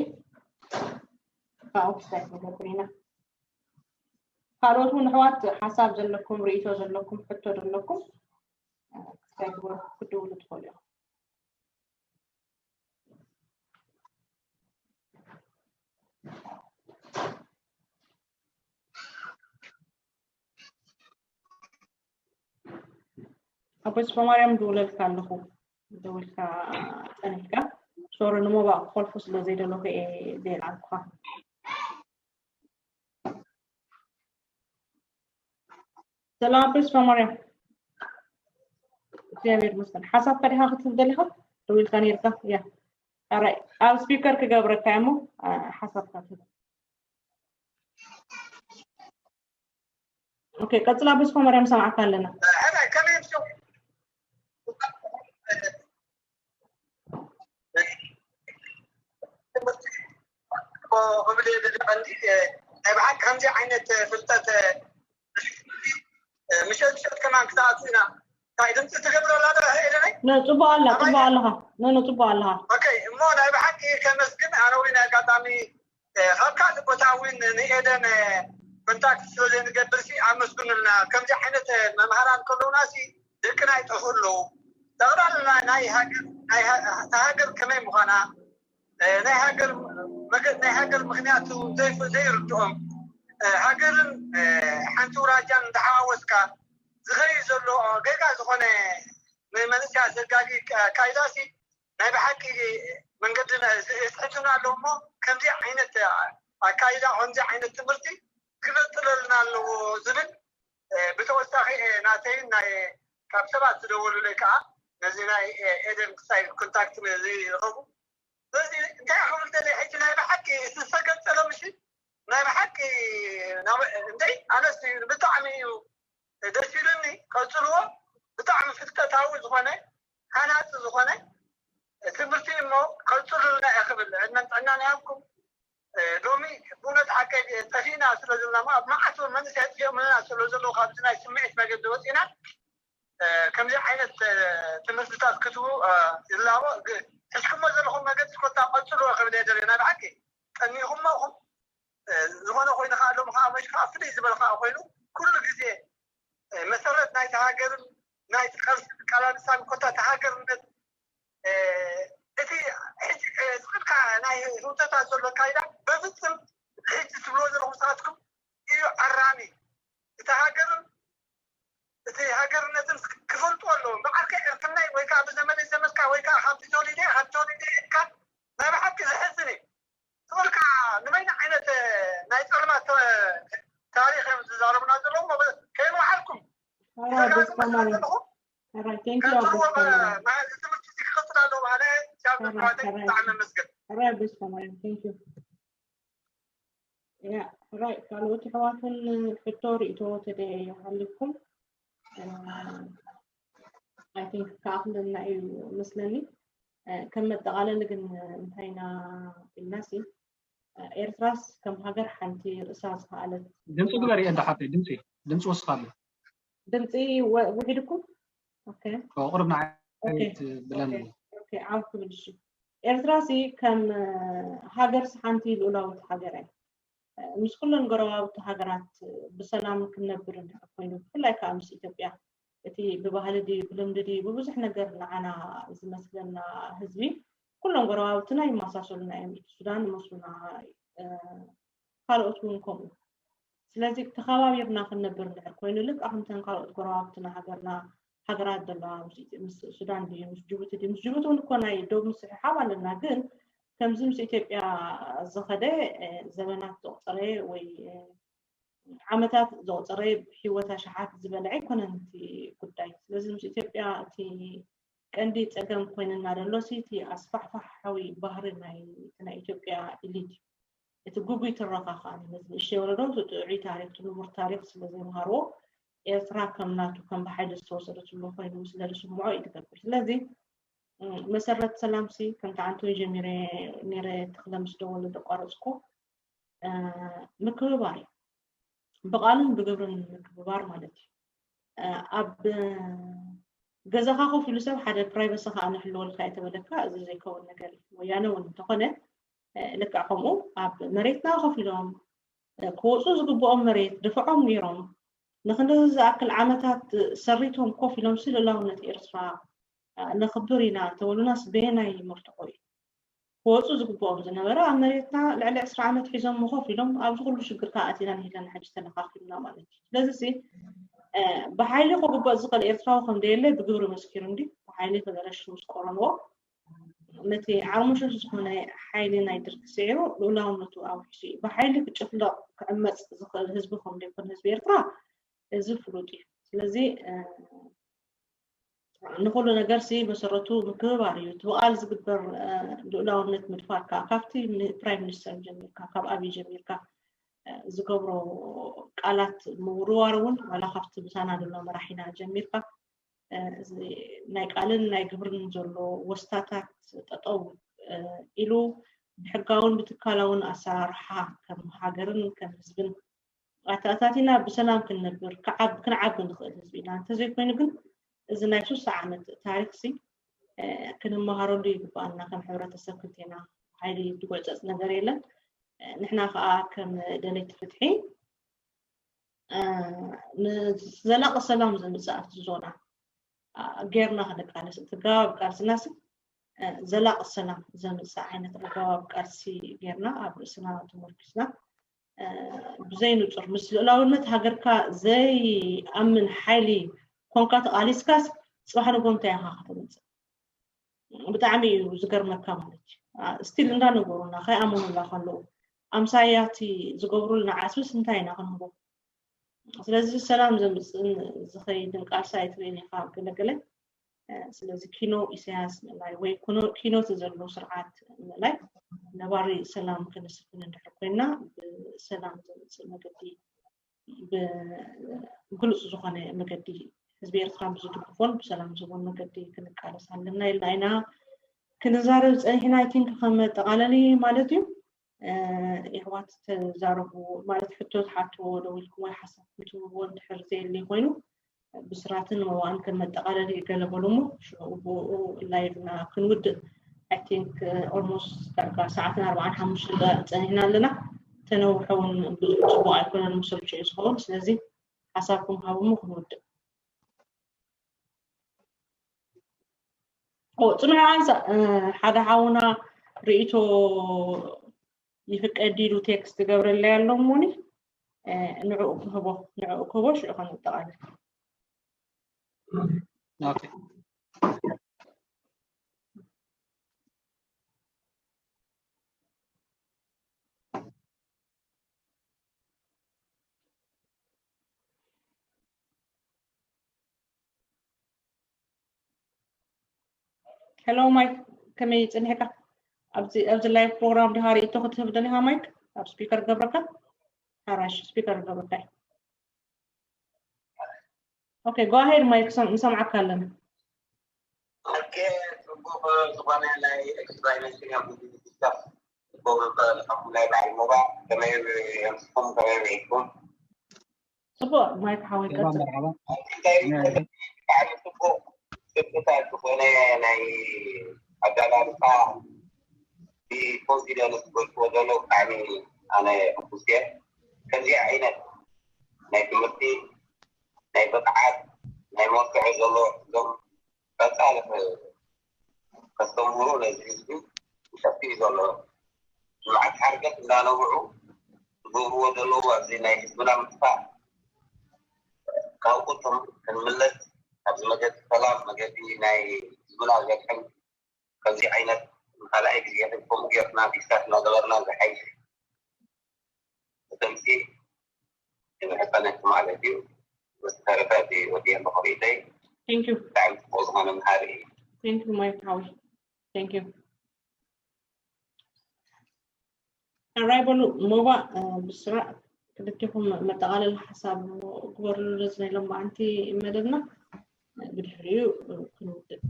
ካብኡ ክስታይ ክንገብር ኢና። ካልኦት እውን ኣሕዋት ሓሳብ ዘለኩም ርእይቶ ዘለኩም ሕቶ ዘለኩም ክስታይ ግበሩ ክድውሉ ትኽእሉ ኢኹም። ኣቦይ ስፈ ማርያም ድውለልካ ኣለኹ ደውልካ ጸኒሕካ ሶሪ ንሞባእ ክኾልፉ ስለ ዘይደለኹ እየ ዘየልዓልኩኻ። ሰላም ኣቦይ ስፈ ማርያም። እግዚኣብሔር ይመስገን። ሓሳብካ ዲኻ ክትህብ ደሊኻ? ደው ኢልካ ነይርካ። ያ። ኣራይ ኣብ ስፒከር ክገብረካ እሞ ሓሳብካ ትህብ። ኦኬ ቀጽላ ኣቦይ ስፈ ማርያም ሰማዕካ ኣለና። ክብል እየ ዝደቐኒ። ናይ ብሓቂ ከምዚ ዓይነት ፍልጠት ምሸት ምሸት ከማን ክትኣቱ ኢና። እንታይ ድምፂ ትገብረላ ዶ ኤደነይ? ኖ ጽቡቕ ኣላ፣ ጽቡቕ ኣለኻ። ኖ ኖ ጽቡቕ ኣለኻ። ኦኬ እሞ ናይ ብሓቂ ከመስግን ኣነ እውን ኣጋጣሚ ካብ ካልእ ቦታ እውን ንኤደን ኮንታክት ስለ ዘይንገብር ሲ ኣመስግኑልና። ከምዚ ዓይነት መምሃራን ከለውና ሲ ደቅና ይጠፍኡ ኣለዉ። ጠቕላላ ናይ ሃገር ናይ ሃገር ከመይ ምዃና ናይ ሃገር ናይ ሃገር ምኽንያቱ ዘይርድኦም ሃገርን ሓንቲ ውራጃን እንዳሓዋወስካ ዝኸይ ዘሎ ጌጋ ዝኾነ ንመንእሰያት ዘጋጊ ኣካይዳ ሲ ናይ ብሓቂ መንገዲ የስሕቱና ኣሎ እሞ ከምዚ ዓይነት ኣካይዳ ከምዚ ዓይነት ትምህርቲ ክቐፅለልና ኣለዎ ዝብል ብተወሳኺ ናተይን ናይ ካብ ሰባት ዝደወሉለይ ከዓ ነዚ ናይ ኤደን ክሳይ ኮንታክት ዘይረኸቡ ስለዚ እንታይ ክብል ደለ ሕጂ ናይ ብሓቂ ዝተሰገፀለ ምሽ ናይ ብሓቂ እንተይ ኣነስ ብጣዕሚ እዩ ደስ ኢሉኒ ቀፅልዎ ብጣዕሚ ፍልጠታዊ ዝኾነ ሃናፂ ዝኾነ ትምህርቲ እሞ ቀፅሉልና እየ ክብል ዕድመን ጥዕናን ይሃብኩም ሎሚ ብእውነት ሓቀይ ጠፊእና ስለ ዘለና ኣብ መዓት መንእሰይ ኣጥፊኦምልና ስለ ዘለዉ ካብዚ ናይ ስምዒት መገዲ ወፂና ከምዚ ዓይነት ትምህርትታት ክትቡ ዝላቦ ሕዝኩሞ ዘለኹም መገዲ ኮታ ቀጽሎ ክብል እየ ደልየ። ናይ ብሓቂ ጠኒኹሞ ኢኹም። ዝኾነ ኮይኑ ከዓ ሎም ከዓ መሽ ከዓ ፍልይ ዝበለ ከዓ ኮይኑ ኩሉ ግዜ መሰረት ናይቲ ሃገርን ናይቲ ቃልሲ ቃላንሳን ኮታ እቲ ሃገርነት እቲ ሕጂ ዝቅድካ ናይ ህውተታት ዘሎ ኣካይዳ በፍፅም ሕጂ ትብልዎ ዘለኹም ንስኻትኩም እዩ ኣራሚ። እቲ ሃገርን እቲ ሃገርነትን ክፈልጡ ኣለዎም። በዓልከ ኤርትርናይ ወይ ከዓ ብዘመደይ ዘመድካ ወይ ከዓ ካብቲ ተወሊደ ካብቲ ተወሊደ ኢልካ ናይ ብሓቂ ዘሕዝን እዩ። ትብልካ ንበይና ዓይነት ናይ ፀልማት ታሪክ እዮም ዝዛረቡና ዘለዉ። ከይንወሓልኩም All right, this time I, all right, thank you, Abu Samar. እዚ ትምህርቲ እዚ ክቀፅል ኣለዎ። ኣነ እግዚኣብሔር All right, ብሓተይ all right. ብጣዕሚ መስገን። All right, Abu Samar, thank you. Yeah, right. ካልኦት ኣሕዋትን ሕቶ ርእቶ ተደ ይሃልኩም። I think ክኣኽለና እዩ መስለኒ። ከም መጠቓለሊ ግን እንታይ ኢና ኢልናሲ፣ ኤርትራስ ከም ሃገር ሓንቲ ርእሳ ዝኸኣለት ድምፂ ግበሪ እንዳ ሓፍተይ፣ ድምፂ ድምፂ ወስኻሉ። ድምፂ ወ- ውሒድኩም? ኦኬ ቁርብ ንዓይ ኦኬ ብለኒ። ኦኬ ዓው ክብል እሺ። ኤርትራሲ ከም ሃገርስ ሓንቲ ልኡላዊት ሃገር እያ። ምስ ኩለን ጎረባብቲ ሃገራት ብሰላም ክንነብር እንድሕር ኮይኑ፣ ብፍላይ ከዓ ምስ ኢትዮጵያ፣ እቲ ብባህሊ ድዩ ብልምዲ ድዩ ብብዙሕ ነገር ንዓና ዝመስለና ህዝቢ፣ ኩሎም ጎረባብትና ይመሳሰሉና እዮም። እቲ ሱዳን ይመስሉና፣ ካልኦት እውን ከምኡ። ስለዚ ተኸባቢርና ክንነብር እንድሕር ኮይኑ፣ ልክዕ ከምተን ካልኦት ጎረባብትና ሃገርና ሃገራት ዘለዋ ምስ ሱዳን ድዩ ምስ ጅቡቲ ድዩ? ምስ ጅቡቲ እውን እኮ ናይ ዶብ ምስሕሓብ ኣለና፣ ግን ከምዚ ምስ ኢትዮጵያ ዝኸደ ዘመናት ዘቑፀረ ወይ ዓመታት ዘቑፀረ፣ ህይወት ኣሽሓት ዝበልዐ ኣይኮነን እቲ ጉዳይ። ስለዚ ምስ ኢትዮጵያ እቲ ቀንዲ ፀገም ኮይንና ዘሎ ሲ እቲ ኣስፋሕፋሓዊ ባህሪ ናይ ናይ ኢትዮጵያ ኢሊት፣ እቲ ግጉይ ትረኻ ከዓ ነዚ ንእሽተይ ወለዶ እቲ ጥዑይ ታሪክ እቲ ንቡር ታሪክ ስለ ዘይምሃርዎ ኤርትራ ከም ናቱ ከም ብሓይሊ ዝተወሰደትሉ ኮይኑ ስለ ዝስምዖ እዩ ትገብር። ስለዚ መሰረት ሰላምሲ ከምቲ ዓንተወይ ጀሚረ ነይረ ተኽለ ምስ ደወለ ዘቋረፅኮ ምክብባር እዩ። ብቓልን ብግብርን ምክብባር ማለት እዩ። ኣብ ገዛኻ ኮፍ ኢሉ ሰብ ሓደ ፕራይቨሲ ከዓ ንሕልወልካ እየ ተበለካ እዚ ዘይከውን ነገር እዩ። ወያነ እውን እንተኾነ ልክዕ ከምኡ ኣብ መሬትና ኮፍ ኢሎም ክወፁ ዝግብኦም መሬት ድፍዖም ገይሮም ንክንድዚ ዝኣክል ዓመታት ሰሪቶም ኮፍ ኢሎም ስልእላውነት ኤርትራ ነኽብር ኢና እንተበሉናስ በየናይ መርትዖ እዩ? ክወፁ ዝግብኦም ዝነበረ ኣብ መሬትና ልዕሊ ዕስራ ዓመት ሒዞም ኮፍ ኢሎም ኣብዚ ኩሉ ሽግር ከዓ ኣቲና ንሂለና ሕጂ ተለኻኺብና ማለት እዩ። ስለዚ ሲ ብሓይሊ ክግበእ ዝኽእል ኤርትራዊ ከም ዘየለ ብግብሪ መስኪሩ እንዲ ብሓይሊ ፈደረሽን ምስ ቆረንዎ ነቲ ዓርሙሽሽ ዝኾነ ሓይሊ ናይ ደርጊ ስዒሩ ልኡላውነቱ ኣውሒሱ እዩ። ብሓይሊ ክጭፍለቕ ክዕመፅ ዝኽእል ህዝቢ ከም ዘይኮነ ህዝቢ ኤርትራ እዚ ፍሉጥ እዩ። ስለዚ ንኩሉ ነገር ሲ መሰረቱ ምክብባር እዩ። እቲ ብቓል ዝግበር ልኡላውነት ምድፋር ከዓ ካብቲ ፕራይም ሚኒስተር ጀሚርካ ካብ ኣብይ ጀሚርካ ዝገብሮ ቃላት ምውርዋር እውን ዋላ ካብቲ ምሳና ዘሎ መራሒና ጀሚርካ ናይ ቃልን ናይ ግብርን ዘሎ ወስታታት ጠጠው ኢሉ ብሕጋውን ብትካላውን ኣሰራርሓ ከም ሃገርን ከም ህዝብን ኣተኣታቲና ብሰላም ክንነብር ክንዓቢ ንኽእል ህዝቢ ኢና። እንተዘይኮይኑ ግን እዚ ናይ ሱሳ ዓመት ታሪክ ሲ ክንመሃረሉ ይግባኣና። ከም ሕብረተሰብ ክልቴና ሓይሊ ዝጉዕፀፅ ነገር የለን። ንሕና ከዓ ከም ደለይቲ ፍትሒ ንዘላቂ ሰላም ዘምፅእ ኣብቲ ዞና ጌርና ክንቃለስ እቲ ኣገባብ ቃልስና ሲ ዘላቂ ሰላም ዘምፅእ ዓይነት ኣገባብ ቃልሲ ጌርና ኣብ ርእስና ተመርኪስና ብዘይ ንፁር ምስ ልእላውነት ሃገርካ ዘይኣምን ሓይሊ ኮንካ ተቃሊስካስ ፅባሕ ንጎ እንታይ ኢኻ ከተምፅእ? ብጣዕሚ እዩ ዝገርመካ ማለት እዩ። ስቲል እንዳነገሩና ከይኣመኑላ ከለዉ ኣምሳያቲ ዝገብሩልና ዓስብስ እንታይ ኢና ክንህቦ? ስለዚ ሰላም ዘምፅእን ዝኸይድን ቃልሲ ኣይትርእን ኢኻ ገለገለ። ስለዚ ኪኖ ኢሳያስ ምእላይ ወይ ኪኖ እቲ ዘሎ ስርዓት ምእላይ ነባሪ ሰላም ክንስፍን እንድሕር ኮይና ብሰላም ዘምፅእ መገዲ ብግሉፅ ዝኾነ መገዲ ህዝቢ ኤርትራ ብዝድግፎን ብሰላም ዝህቦን መገዲ ክንቃለስ ኣለና ኢልና ኢና ክንዛረብ ፀኒሕና። ኣይ ቲንክ ከም መጠቓለሊ ማለት እዩ። የሕዋት ተዛረቡ ማለት ሕቶ ዝሓትዎ ደው ኢልኩም ወይ ሓሳብ ክትህብዎ እንድሕር ዘየሊ ኮይኑ ብስራትን መዋእን ከም መጠቓለሊ ገለ በሉ እሞ ሽዑ ብኡ ላይቭና ክንውድእ። I think almost ዳርጋ ሰዓትን ኣርባዓን ሓሙሽተን ደቂቕ ጸኒሕና ኣለና። ተነውሐ እውን ብዙሕ ጽቡቕ ኣይኮነን፣ ምሰልችው እዩ ዝኸውን። ስለዚ ሓሳብኩም ሃብሞ ክንውድእ። ጽኑዕ ኣንሳ ሓደ ሓውና ርእይቶ ይፍቀድ ኢሉ ቴክስት ገብረለይ ኣሎ እሞኒ ንዕኡ ክህቦ ንዕኡ ክህቦ ሽዑ ከነጠቓልል። ሄሎ ማይክ፣ ከመይ ጸኒሕካ? ኣብዚ ኣብዚ ላይቭ ፕሮግራም ዲኻ ርእይቶ ክትህብ ደሊኻ ማይክ? ኣብ ስፒከር ገብረካ? ሓራሽ ስፒከር ገብረካ። ኦኬ፣ ጎ ኣሄድ ማይክ፣ ንሰምዓካ ኣለና። ኦኬ፣ ጽቡቕ ዝኾነ ናይ ኤክስፕላኔሽን እዮም ዝስከፍ ጽቡቕ ዝኽእል ናይ ባዕል ሞባ ከመይ የምስኩም ከመይ ርኢኩም ጽቡቕ ማይክ ሓወይ ቀጽል። ባዕሉ ጽቡቕ ስብታት ዝኾነ ናይ ኣዳላልፋ ብኮንፊደንስ ጎልፍዎ ዘሎ ብጣዕሚ ኣነ ሕጉስ እየ። ከምዚኣ ዓይነት ናይ ትምህርቲ ናይ ብቕዓት ናይ መልክዑ ዘሎ እዞም ቀፃሊ ከስተምህሩ ነዚ ህዝቢ ይጠፍእ እዩ ዘሎ። ልምዓት ሓርገት እንዳነብዑ ዝገብርዎ ዘለዉ ኣብዚ ናይ ህዝብና ምጥፋእ ካብ ቁጥም ክንምለስ ኣብዚ መገዲ ሰላም መገዲ ናይ ህዝብና ዘድሕን ከምዚ ዓይነት ንካልኣይ ግዜ ከምኡ ጌርና ዲስካስ እናገበርና ዝሓይሽ ብድምፂ ንምሕፀነቲ ማለት እዩ። ብዝተረፈ እቲ ወዲኦም ብኽሪተይ Thank you. ብጣዕሚ ፅቡቅ ዝኾነ መሃሪ እዩ። Thank you ማይክ ሓወይ። Thank you. ሕራይ በሉ ሞባ ብስራ ክልቲኹም መጠቓለሊ ሓሳብ ግበርሉ ነዚ ናይ ሎማዓንቲ መደብና ብድሕሪኡ ክንውድእ።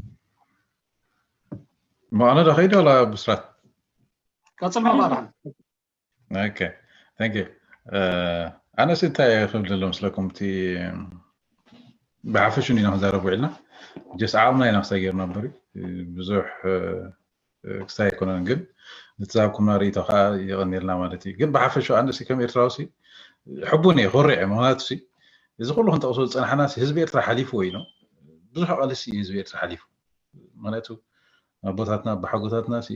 መቐለ ዶ ከይዱ ኣላ ብስራት? ቀጽል መቐለ። ኦኬ ታንክ ዩ። ኣነስ እንታይ ክብል ዘሎ መስለኩም እቲ ብሓፈሹ ኢና ክንዛረብ ውዒልና ጀስ ዓቕምና ኢና ክሳይ ገይርና እምበር ብዙሕ ክሳይ ኣይኮነን ግን ንትዛብኩምና ርእይቶ ከዓ የቐኒልና ማለት እዩ ግን ብሓፈሹ ኣነስ ከም ኤርትራዊ ሲ ሕቡን እየ ኮሪዕ እየ ምክንያቱ ሲ እዚ ኩሉ ክንጠቕሶ ዝፀናሕና ህዝቢ ኤርትራ ሓሊፍዎ እዩ ብዙሕ ቃልሲ ህዝቢ ኤርትራ ሓሊፉ ምክንያቱ ኣቦታትና ኣቦሓጎታትና ሲ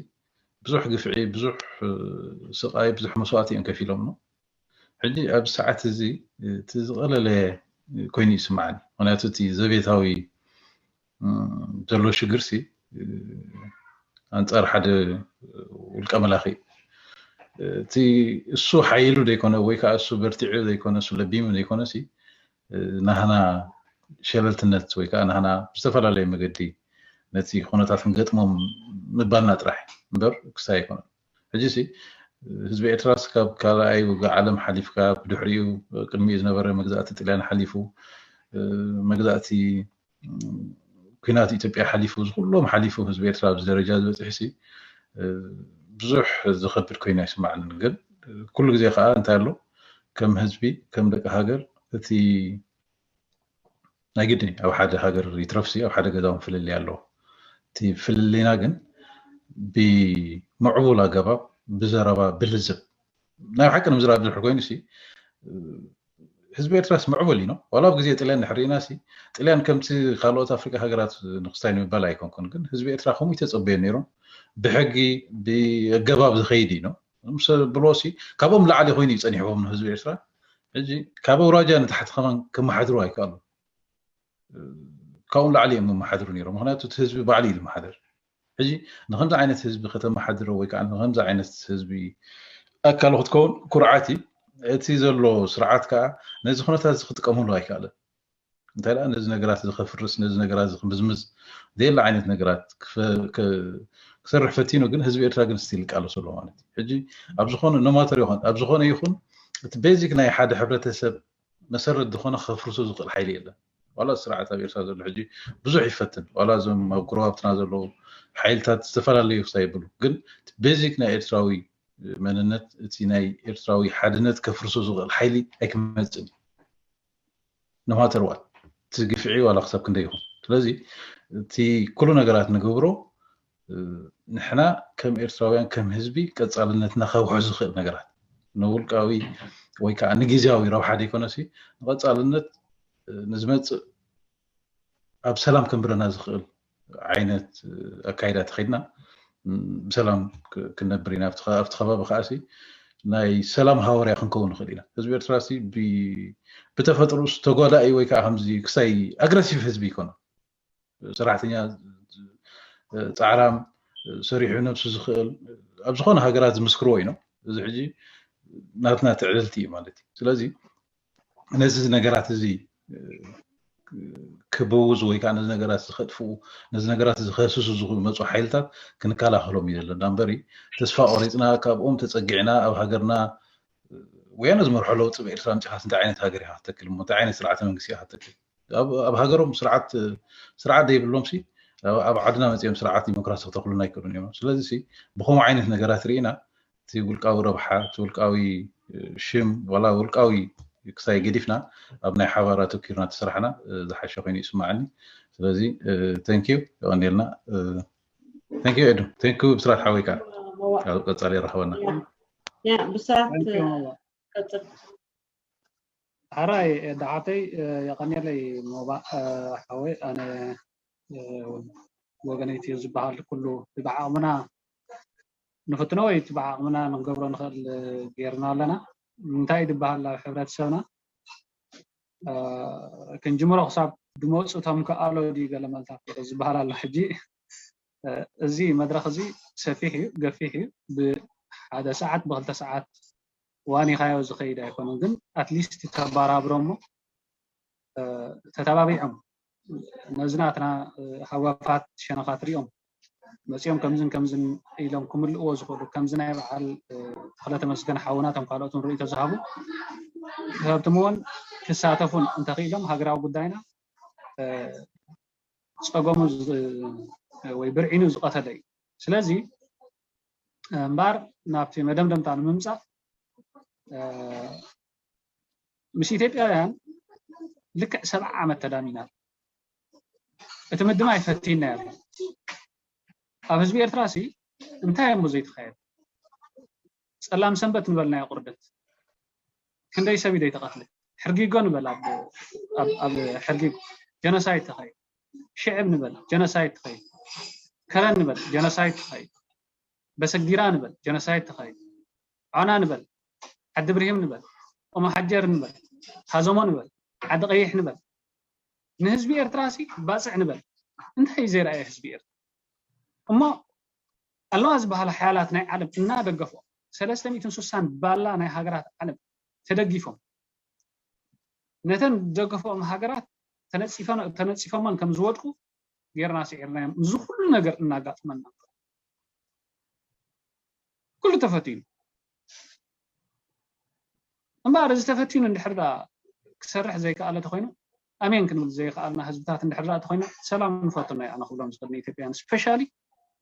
ብዙሕ ግፍዒ ብዙሕ ስቃይ ብዙሕ መስዋእቲ እዮም ከፊሎም ነው ሕጂ ኣብዚ ሰዓት እዚ እቲ ዝቐለለ ኮይኑ ይስማዓኒ ምክንያቱ እቲ ዘቤታዊ ዘሎ ሽግር ሲ ኣንፃር ሓደ ውልቀ መላኺ እዩ እቲ እሱ ሓይሉ ዘይኮነ ወይ ከዓ እሱ በርቲዑ ዘይኮነ እሱ ለቢሙ ዘይኮነ ሲ ናህና ሸለልትነት ወይ ከዓ ናህና ብዝተፈላለየ መገዲ ነቲ ኩነታት ክንገጥሞም ምባልና ጥራሕ እምበር ክሳይ ኣይኮነን ሕጂ ሲ ህዝቢ ኤርትራስ ካብ ካልኣይ ውግእ ዓለም ሓሊፍካ ብድሕሪኡ ቅድሚኡ ዝነበረ መግዛእቲ ጥልያን ሓሊፉ መግዛእቲ ኩናት ኢትዮጵያ ሓሊፉ ዝኩሎም ሓሊፉ ህዝቢ ኤርትራ ኣብዚ ደረጃ ዝበፅሕ ሲ ብዙሕ ዝኸብድ ኮይኑ ኣይስማዕንን ግን ኩሉ ግዜ ከዓ እንታይ ኣሎ ከም ህዝቢ ከም ደቂ ሃገር እቲ ናይ ግድን ኣብ ሓደ ሃገር ይትረፍሲ ኣብ ሓደ ገዛውን ፍልልይ ኣለዎ እቲ ፍልልይና ግን ብምዕቡል ኣገባብ ብዘረባ ብልዝብ ናይ ሓቂ ንምዝራብ ዝድሕር ኮይኑ ሲ ህዝቢ ኤርትራስ ምዕቡል እዩ ዋላ ኣብ ግዜ ጥልያን ድሕር ኢና ሲ ጥልያን ከምቲ ካልኦት ኣፍሪቃ ሃገራት ንክስታይ ንምባል ኣይኮንኩን ግን ህዝቢ ኤርትራ ከምኡ ይተፀበዮ ነይሮም ብሕጊ ብኣገባብ ዝኸይድ እዩ ምስ ብሎ ሲ ካብኦም ላዕሊ ኮይኑ እዩ ፀኒሕዎም ንህዝቢ ኤርትራ ሕጂ ካብ ኣውራጃ ንታሕቲ ከማን ክመሓድሩ ኣይከኣሉ ካብኡ ላዕሊ እዮም መሓድሩ ነይሮም ምክንያቱ እቲ ህዝቢ ባዕሉ እዩ ዝመሓደር ሕጂ ንከምዚ ዓይነት ህዝቢ ከተመሓድሮ ወይ ከዓ ንከምዚ ዓይነት ህዝቢ ኣካል ክትከውን ኩርዓት እዩ እቲ ዘሎ ስርዓት ከዓ ነዚ ኩነታት እዚ ክጥቀመሉ ኣይከኣለን እንታይ ደኣ ነዚ ነገራት እዚ ከፍርስ ነዚ ነገራት እዚ ክምዝምዝ ዘየለ ዓይነት ነገራት ክሰርሕ ፈቲኑ ግን ህዝቢ ኤርትራ ግን ስቲል ይቃለሱ ኣሎ ማለት እዩ ሕጂ ኣብ ዝኾነ ኖማተር ይኾን ኣብ ዝኾነ ይኹን እቲ ቤዚክ ናይ ሓደ ሕብረተሰብ መሰረት ዝኾነ ከፍርሱ ዝኽእል ሓይሊ የለን ዋላ ስርዓት ኣብ ኤርትራ ዘሎ ሕጂ ብዙሕ ይፈትን ዋላ እዞም ኣብ ጎረባብትና ዘለዉ ሓይልታት ዝተፈላለዩ ክሳይ ይብሉ ግን ቤዚክ ናይ ኤርትራዊ መንነት እቲ ናይ ኤርትራዊ ሓድነት ከፍርሱ ዝኽእል ሓይሊ ኣይክመፅን ኖማተር ዋት እቲ ግፍዒ ዋላ ክሳብ ክንደ ይኹን ስለዚ እቲ ኩሉ ነገራት ንገብሮ ንሕና ከም ኤርትራውያን ከም ህዝቢ ቀጻልነትና ከውሕዝ ዝኽእል ነገራት ንውልቃዊ ወይ ከዓ ንግዜያዊ ረብሓ ዘይኮነሲ ንቐጻልነት ንዝመፅእ ኣብ ሰላም ከንብረና ዝኽእል ዓይነት ኣካይዳ ተኸድና ብሰላም ክንነብር ኢና። ኣብቲ ከባቢ ከዓሲ ናይ ሰላም ሃወርያ ክንከውን ንኽእል ኢና። ህዝቢ ኤርትራ ብተፈጥሩ ተጓዳኢ ወይ ከዓ ከምዚ ክሳይ ኣግረሲቭ ህዝቢ ይኮነ። ሰራሕተኛ ፃዕራም ሰሪሑ ነብሱ ዝኽእል ኣብ ዝኾነ ሃገራት ዝምስክርዎ እዩ። እዚ ሕጂ ናትና ትዕልልቲ እዩ ማለት እዩ። ስለዚ ነዚ ነገራት እዚ ክብውዙ ወይ ከዓ ነዚ ነገራት ዝኸጥፍኡ ነዚ ነገራት ዝኸስሱ ዝመፁ ሓይልታት ክንከላኸሎም እዩ ዘለና እምበሪ ተስፋ ቆሪፅና ካብኦም ተፀጊዕና ኣብ ሃገርና ወያነ ዝመርሖ ለውጢ ብኤርትራ ምፅኻስ እንታይ ዓይነት ሃገር ኢኻ ክትተክል እሞ እንታይ ዓይነት ስርዓተ መንግስቲ ኢኻ ክትተክል ኣብ ሃገሮም ስርዓት ስርዓት ዘይብሎም ሲ ኣብ ዓድና መፅኦም ስርዓት ዲሞክራሲ ክተኽሉና ኣይክእሉን እዮም። ስለዚ ብከምኡ ዓይነት ነገራት ርኢና እቲ ውልቃዊ ረብሓ እቲ ውልቃዊ ሽም ዋላ ውልቃዊ ክሳይ ገዲፍና ኣብ ናይ ሓባር ኣተኪርና ተሰራሕና ዝሓሸ ኮይኑ ይስማዓኒ። ስለዚ thank you የቐንየልና። Thank you ኤዱ። Thank you ብስራት ሓወይ ከዓ ኣብ ቀፃሊ ይረኸበና። ብስራት ቀፅል። ሓራይ ኤዱ ሓተይ የቐንየለይ ሞባእ ሓወይ ኣነ ወገነይቲ ዝበሃል ኩሉ ብዓቕምና ንፍትኖ ወይ ብዓቕምና ንገብሮ ንኽእል ገይርና ኣለና። እንታይ ዝበሃል ኣብ ሕብረተሰብና ክንጅምሮ ክሳብ ድመፁ ተምክኣሎ ድዩ ገለ መልታት ዝበሃል ኣሎ። ሕጂ እዚ መድረኽ እዚ ሰፊሕ እዩ፣ ገፊሕ እዩ። ብሓደ ሰዓት ብክልተ ሰዓት ዋኒኻዮ ዝኸይድ ኣይኮነን፣ ግን ኣትሊስት ተባራብሮ እሞ ተተባቢዖም ነዚ ናትና ሃዋፋት ሸነኻት ሪኦም መፂኦም ከምዝን ከምዝን ኢሎም ክምልእዎ ዝኽእሉ ከምዚ ናይ በዓል ተኽለ ተመስገን ሓውና እቶም ካልኦትን ርእይቶ ዝሃቡ ሰብትም እውን ክሳተፉን እንተኽኢሎም ሃገራዊ ጉዳይና ፀገሙ ወይ ብርዒኑ ዝቐተለ እዩ። ስለዚ እምበኣር ናብቲ መደምደምታ ንምምፃእ ምስ ኢትዮጵያውያን ልክዕ ሰብዓ ዓመት ተዳሚና እቲ ምድማይ ፈቲና ኣሎ። ኣብ ህዝቢ ኤርትራ ሲ እንታይ እሞ ዘይተኻየደ? ፀላም ሰንበት ንበልናዮ ቁርደት ክንደይ ሰብ እዩ ዘይተቐትለ? ሕርጊጎ ንበል ኣብ ሕርጊጎ ጀኖሳይድ ተኻይዱ። ሽዕብ ንበል ጀኖሳይድ ተኻይዱ። ከረን ንበል ጀኖሳይድ ተኻይዱ። በሰጊራ ንበል ጀኖሳይድ ተኻይዱ። ዖና ንበል ዓዲ ብርሂም ንበል ኦሞ ሓጀር ንበል ሃዘሞ ንበል ዓዲ ቀይሕ ንበል ንህዝቢ ኤርትራ ሲ ባፅዕ ንበል እንታይ እዩ ዘይረኣየ ህዝቢ ኤርትራ? እሞ ኣለዋ ዝበሃላ ሓያላት ናይ ዓለም እናደገፎ ሰለስተ ሚእትን ስሳን ባላ ናይ ሃገራት ዓለም ተደጊፎም ነተን ዝደገፎም ሃገራት ተነፂፎመን ከም ዝወድቁ ጌርና ስዒርናዮም እዚ ኩሉ ነገር እናጋጥመና ኩሉ ተፈቲኑ እምበኣር እዚ ተፈቲኑ እንድሕር ክሰርሕ ዘይከኣለ ተኮይኑ ኣሜን ክንብል ዘይከኣልና ህዝብታት እንድሕር ተኮይና ሰላም ንፈቱ ናይ ኣነ ክብሎም ዝኽእል ንኢትዮጵያን ስፔሻሊ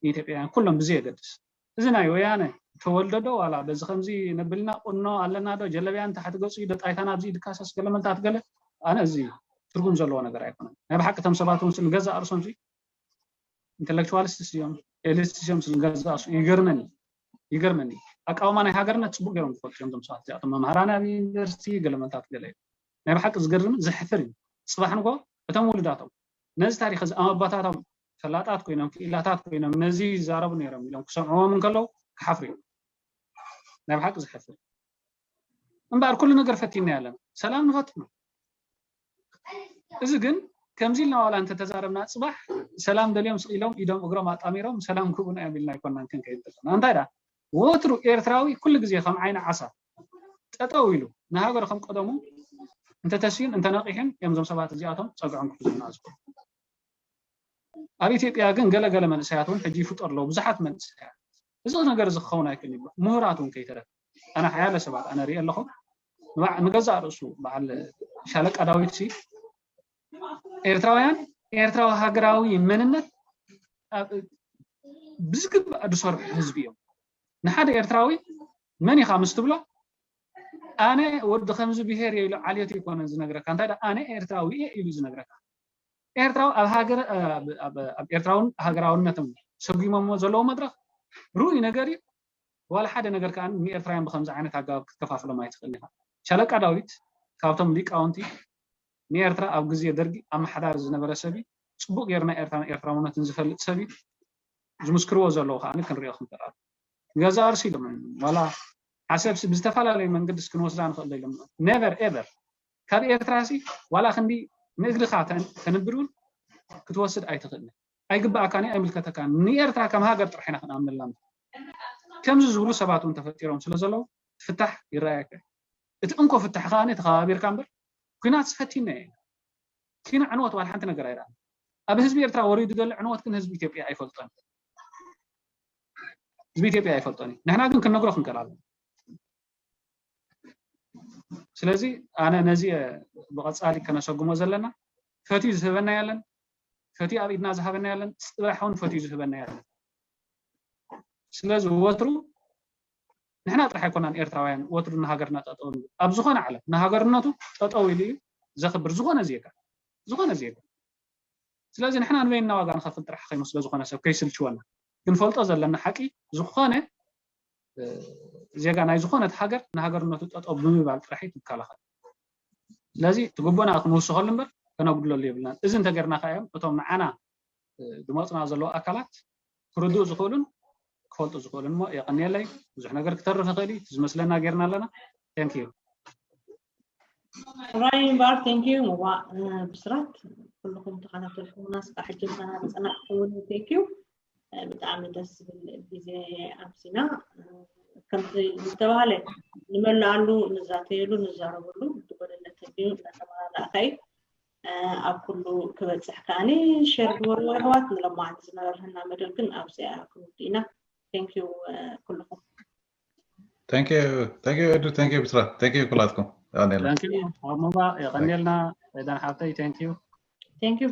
ንኢትዮጵያን ኩሎም ብዘየገድስ እዚ ናይ ወያነ ተወልደ ዶ ዋላ በዚ ከምዚ ነብልና ቁኖ ኣለና ዶ ጀለብያን ታሕቲ ገፁ ዶ ጣይታና ኣብዚ ድካሰስ ገለመልታት ገለ ኣነ እዚ ትርጉም ዘለዎ ነገር ኣይኮነን ናይ ብሓቂ ቶም ሰባት እውን ስንገዛእ ርእሶም ኢንተሌክቹዋሊስትስ እዮም ኤሊትስ እዮም ስንገዛእ ርእሶም ይገርመኒ ይገርመኒ ኣቃውማ ናይ ሃገርነት ፅቡቅ ገይሮም ዝፈልጡ እዮም ቶም ሰባት እዚኣቶም መምሃራን ኣብ ዩኒቨርሲቲ ገለመልታት ገለ እዮም ናይ ብሓቂ ዝገርምን ዘሕፍር እዩ ፅባሕ ንጎ እቶም ውሉዳቶም ነዚ ታሪክ እዚ ኣባታቶም ፈላጣት ኮይኖም ክኢላታት ኮይኖም ነዚ ይዛረቡ ነይሮም ኢሎም ክሰምዕዎም እንከለዉ ክሓፍሩ እዮም ናይ ብሓቂ ዝሕፍር እምበኣር ኩሉ ነገር ፈቲና ያለን ሰላም ንፈትኑ እዚ ግን ከምዚ ኢልና ዋላ እንተተዛረብና ፅባሕ ሰላም ደልዮም ስቕ ኢሎም ኢዶም እግሮም ኣጣሚሮም ሰላም ክብኡና እዮም ኢልና ኣይኮናን ክንከይድ ዘለና እንታይ ዳ ወትሩ ኤርትራዊ ኩሉ ግዜ ከም ዓይኒ ዓሳ ጠጠው ኢሉ ንሃገሩ ከም ቀደሙ እንተተስዩን እንተነቂሑን እዮም ዞም ሰባት እዚኣቶም ፀግዖም ክሕዙና ዝኽእሉ ኣብ ኢትዮጵያ ግን ገለገለ መንእሰያት እውን ሕጂ ይፍጠሩ ኣለዉ ብዙሓት መንእሰያት እዚ ነገር እዚ ክኸውን ኣይክእል ይብሎ ምሁራት እውን ከይተረፈ ኣነ ሓያለ ሰባት ኣነ ርኢ ኣለኹ ንገዛእ ርእሱ በዓል ሻለቃ ዳዊት ሲ ኤርትራውያን ኤርትራዊ ሃገራዊ መንነት ብዝግባእ ዝሰርሑ ህዝቢ እዮም ንሓደ ኤርትራዊ መን ኢኻ ምስ ትብሎ ኣነ ወዲ ከምዚ ብሄር እየ ኢሉ ዓልየቱ ይኮነ ዝነግረካ እንታይ ኣነ ኤርትራዊ እየ ኢሉ ዝነግረካ ኤርትራዊ ኣብ ሃገር ኣብ ኤርትራውን ሃገራውነትን ሰጒሞሞ ዘለዉ መድረኽ ርኡይ ነገር እዩ። ዋላ ሓደ ነገር ከዓ ንኤርትራውያን ብከምዚ ዓይነት ኣገባብ ክትከፋፍሎም ኣይትኽእልን ኢኻ። ሻለቃ ዳዊት ካብቶም ሊቃውንቲ ንኤርትራ ኣብ ግዜ ደርጊ ኣመሓዳሪ ዝነበረ ሰብ እዩ። ጽቡቕ ጌርና ኤርትራን ኤርትራውነትን ዝፈልጥ ሰብ እዩ። ዝምስክርዎ ዘለዉ ከዓ ክንሪኦ ክንክእል። ገዛ ኣርሲ ኢሎም ዋላ ዓሰብ ብዝተፈላለዩ መንገዲ ክንወስዳ ንኽእል ኢሎም። Never ever ካብ ኤርትራ ሲ ዋላ ክንዲ ንእግርኻ ተንብር እውን ክትወስድ ኣይትኽእልን። ኣይግባኣካን፣ ኣይምልከተካን። ንኤርትራ ከም ሃገር ጥራሕ ኢና ክንኣምነላ። ከምዚ ዝብሉ ሰባት እውን ተፈጢሮም ስለ ዘለዉ ፍታሕ ይረኣየካ። እቲ እንኮ ፍታሕ ከዓ ተኸባቢርካ እምበር ኩናት ፈቲና እየ። ኪና ዕንወት ዋላ ሓንቲ ነገር ኣይረኣን። ኣብ ህዝቢ ኤርትራ ወሪዱ ዘሎ ዕንወት ግን ህዝቢ ኢትዮጵያ ኣይፈልጦን። ህዝቢ ኢትዮጵያ ኣይፈልጦን እዩ። ንሕና ግን ክንነግሮ ክንክእል ኣለና። ስለዚ ኣነ ነዚ ብቐጻሊ ከነሰጉሞ ዘለና ፈትዩ ዝህበና የለን፣ ፈትዩ ኣብ ኢድና ዝሃበና የለን፣ ጽባሕ እውን ፈትዩ ዝህበና የለን። ስለዚ ወትሩ ንሕና ጥራሕ ኣይኮናን ኤርትራውያን ወትሩ ንሃገርና ጠጠው ንብል። ኣብ ዝኾነ ዓለም ንሃገርነቱ ጠጠው ኢሉ እዩ ዘኽብር ዝኾነ ዜጋ፣ ዝኾነ ዜጋ። ስለዚ ንሕና ንበይንና ዋጋ ንኸፍል ጥራሕ ከይኑ ስለ ዝኾነ ሰብ ከይስልችወና ክንፈልጦ ዘለና ሓቂ ዝኾነ ዜጋ ናይ ዝኾነት ሃገር ንሃገርነቱ ጠጠው ብምባል ጥራሕ እዩ ትከላኸል። ስለዚ ትግቡና ክንውስኸሉ እምበር ከነጉድለሉ የብልናን። እዚ እንተገርና ከ እዮም እቶም ንዓና ድመፁና ዘለዉ ኣካላት ክርድኡ ዝኽእሉን ክፈልጡ ዝኽእሉን። እሞ የቐንየለይ። ብዙሕ ነገር ክተርፍ ይኽእል እዩ። ዝመስለና ጌርና ኣለና። Thank you። ራይ እምበኣር thank you። ዋ ብስራት ኩልኹም ተኸታተልኩምና ስካ ሕጂ ምሳና ዝፀናሕኩም thank you። ብጣዕሚ ደስ ዝብል ግዜ ኣብዚና። ከምቲ ዝተባሃለ ንመልኣሉ ንዛተየሉ ንዛረበሉ ዝጎደለ ተልዩ እናተመላላእካ እዩ ኣብ ኩሉ ክበፅሕ ከዓኒ ሸር ግበሩ ኣሕዋት። ንለማዓንቲ ዝነበረና መደብ ግን ኣብዚኣ ክንውድእ ኢና። Thank you ኩልኹም። Thank you thank you ኤዱ thank you ብስራት thank you ኩላትኩም። ኣብ ሞባ የቐንየልና። ኤዳን ሓብተይ thank you። Thank you።